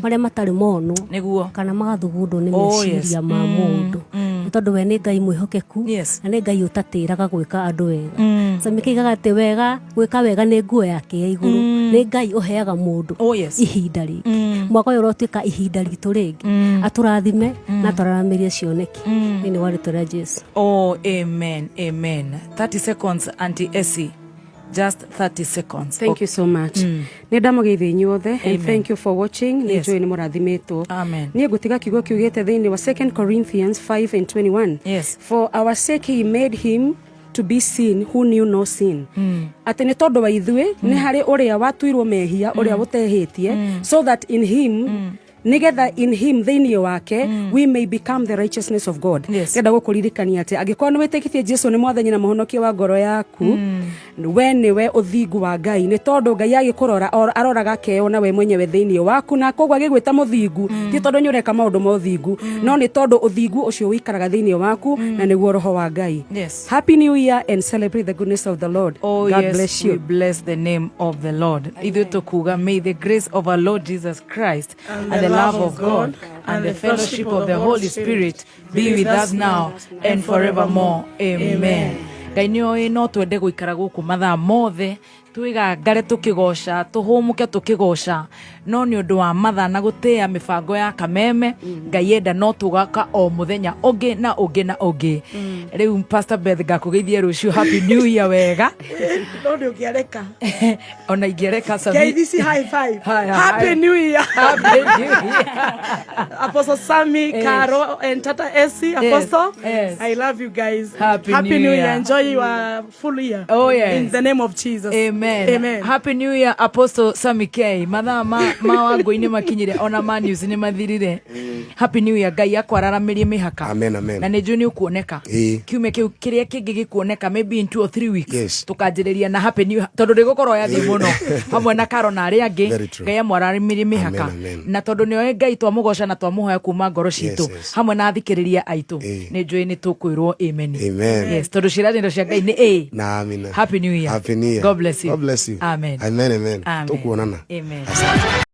marĩa matarĩ monwo nĩguo kana magathugundwo nĩ Oh, yes. meciria ma mũndũ. Nĩ tondũ we nĩ Ngai mwĩhokeku na nĩ Ngai ũtatĩraga gwĩka andũ wega. Sami kĩigaga atĩ wega gwĩka wega nĩ nguo yake ya igũrũ. Nĩ Ngai ũheaga mũndũ Oh, yes. ihinda rĩngĩ. Mwaka ũyũ ũrotuĩka ihinda ritũ rĩngĩ. Atũrathime na atũraramĩrie cioneki thĩinĩ wa rĩtwa rĩa Jesu. Oh, amen, amen. 30 seconds, Auntie Essie. Just 30 seconds. Thank you so much. Nä ndamå inyuothe and Amen. thank you for watching. Nä Yes. njå nä må rathimä Amen. Niä ngå tiga kiugo kiugä te thä inä wa 2 Corinthians 5 and 21. Yes. For our sake he made him to be sin who knew no sin. Atä nä tondå wa ithuä nä harä å rä a watuirwo mehia å rä a å tehä tie, so that in him, nigetha in him, thĩinĩ wake, we may become the righteousness of God. Yes. Ngenda gũkũririkania atĩ angĩkorwo nĩ wĩtĩkĩtie Jesu nĩ mwathani na mũhonokia wa ngoro yaku, we nĩwe ũthingu wa Ngai, nĩ tondũ Ngai agĩkũrora aroraga akeyona we mwenyewe thĩinĩ waku, na koguo agĩgwĩta mũthingu ti tondũ nĩ ũreka maũndũ ma ũthingu, no nĩ tondũ ũthingu ũcio ũikaraga thĩinĩ waku na nĩguo roho wa Ngai. Yes. Happy New Year and celebrate the goodness of the Lord. Oh, God yes, bless you. We bless the name of the Lord. Ithuĩ tũkuga, may the grace of our Lord Jesus Christ and the love of God and the fellowship of the Holy Spirit be with us now and forevermore. Amen. Ngai nĩ oĩ no twende gũikara gũkũ mathaa mothe twĩgangare tũkĩgoca tũhũmũke tũkĩgoca, no nĩ ũndũ wa mathaa na gũtĩĩa mĩbango ya kameme, Ngai enda no tũgaka o mũthenya ũngĩ na ũngĩ na ũngĩ. Rĩu Pastor Beth, ngakũgeithia rũciũ. Happy New Year wega. No nä å ngä areka. Ona ingĩreka Sami. KDC high five. Haya, Happy haya. New Year. Happy New Year. Apostle Sammy, Yes. Caro, and Tata Essie, Apostle. Yes. I love you guys. Happy Happy New New Year. Year. Enjoy your full year. Oh, yes. In the name of Jesus. Amen. Amen. Happy New Year, Apostle Sammy K. Mathaa ma wangũ-inĩ makinyire ona ma news nĩ mathirire. Happy New Year. Ngai akwararamirie mĩhaka. Amen, amen. Na nĩ njũĩ nĩ ũkuoneka. Kiumia kĩu kĩrĩa kĩngĩ gĩkuoneka maybe in 2 or 3 weeks. Yes. Tũkanjĩrĩria na Happy New Year tondũ ndĩgũkorwo yathi mũno hamwe na Karo na arĩa angĩ. Very true. Ngai amwararamirie mĩhaka. Amen, amen. Na tondũ nĩoĩ Ngai twamũgoca na twamũhoya kuma ngoro citũ Yes, yes. hamwe na athikĩrĩria aitũ, nĩ njũĩ nĩ tũkwĩrwo amen. Amen. Yes, tondũ ciĩranĩro cia Ngai nĩ ĩ. Na amina. Happy New Year. Happy New Year. God bless you. God bless you. Amen. Amen, amen. Amen. Tukuonana. Amen. Asante.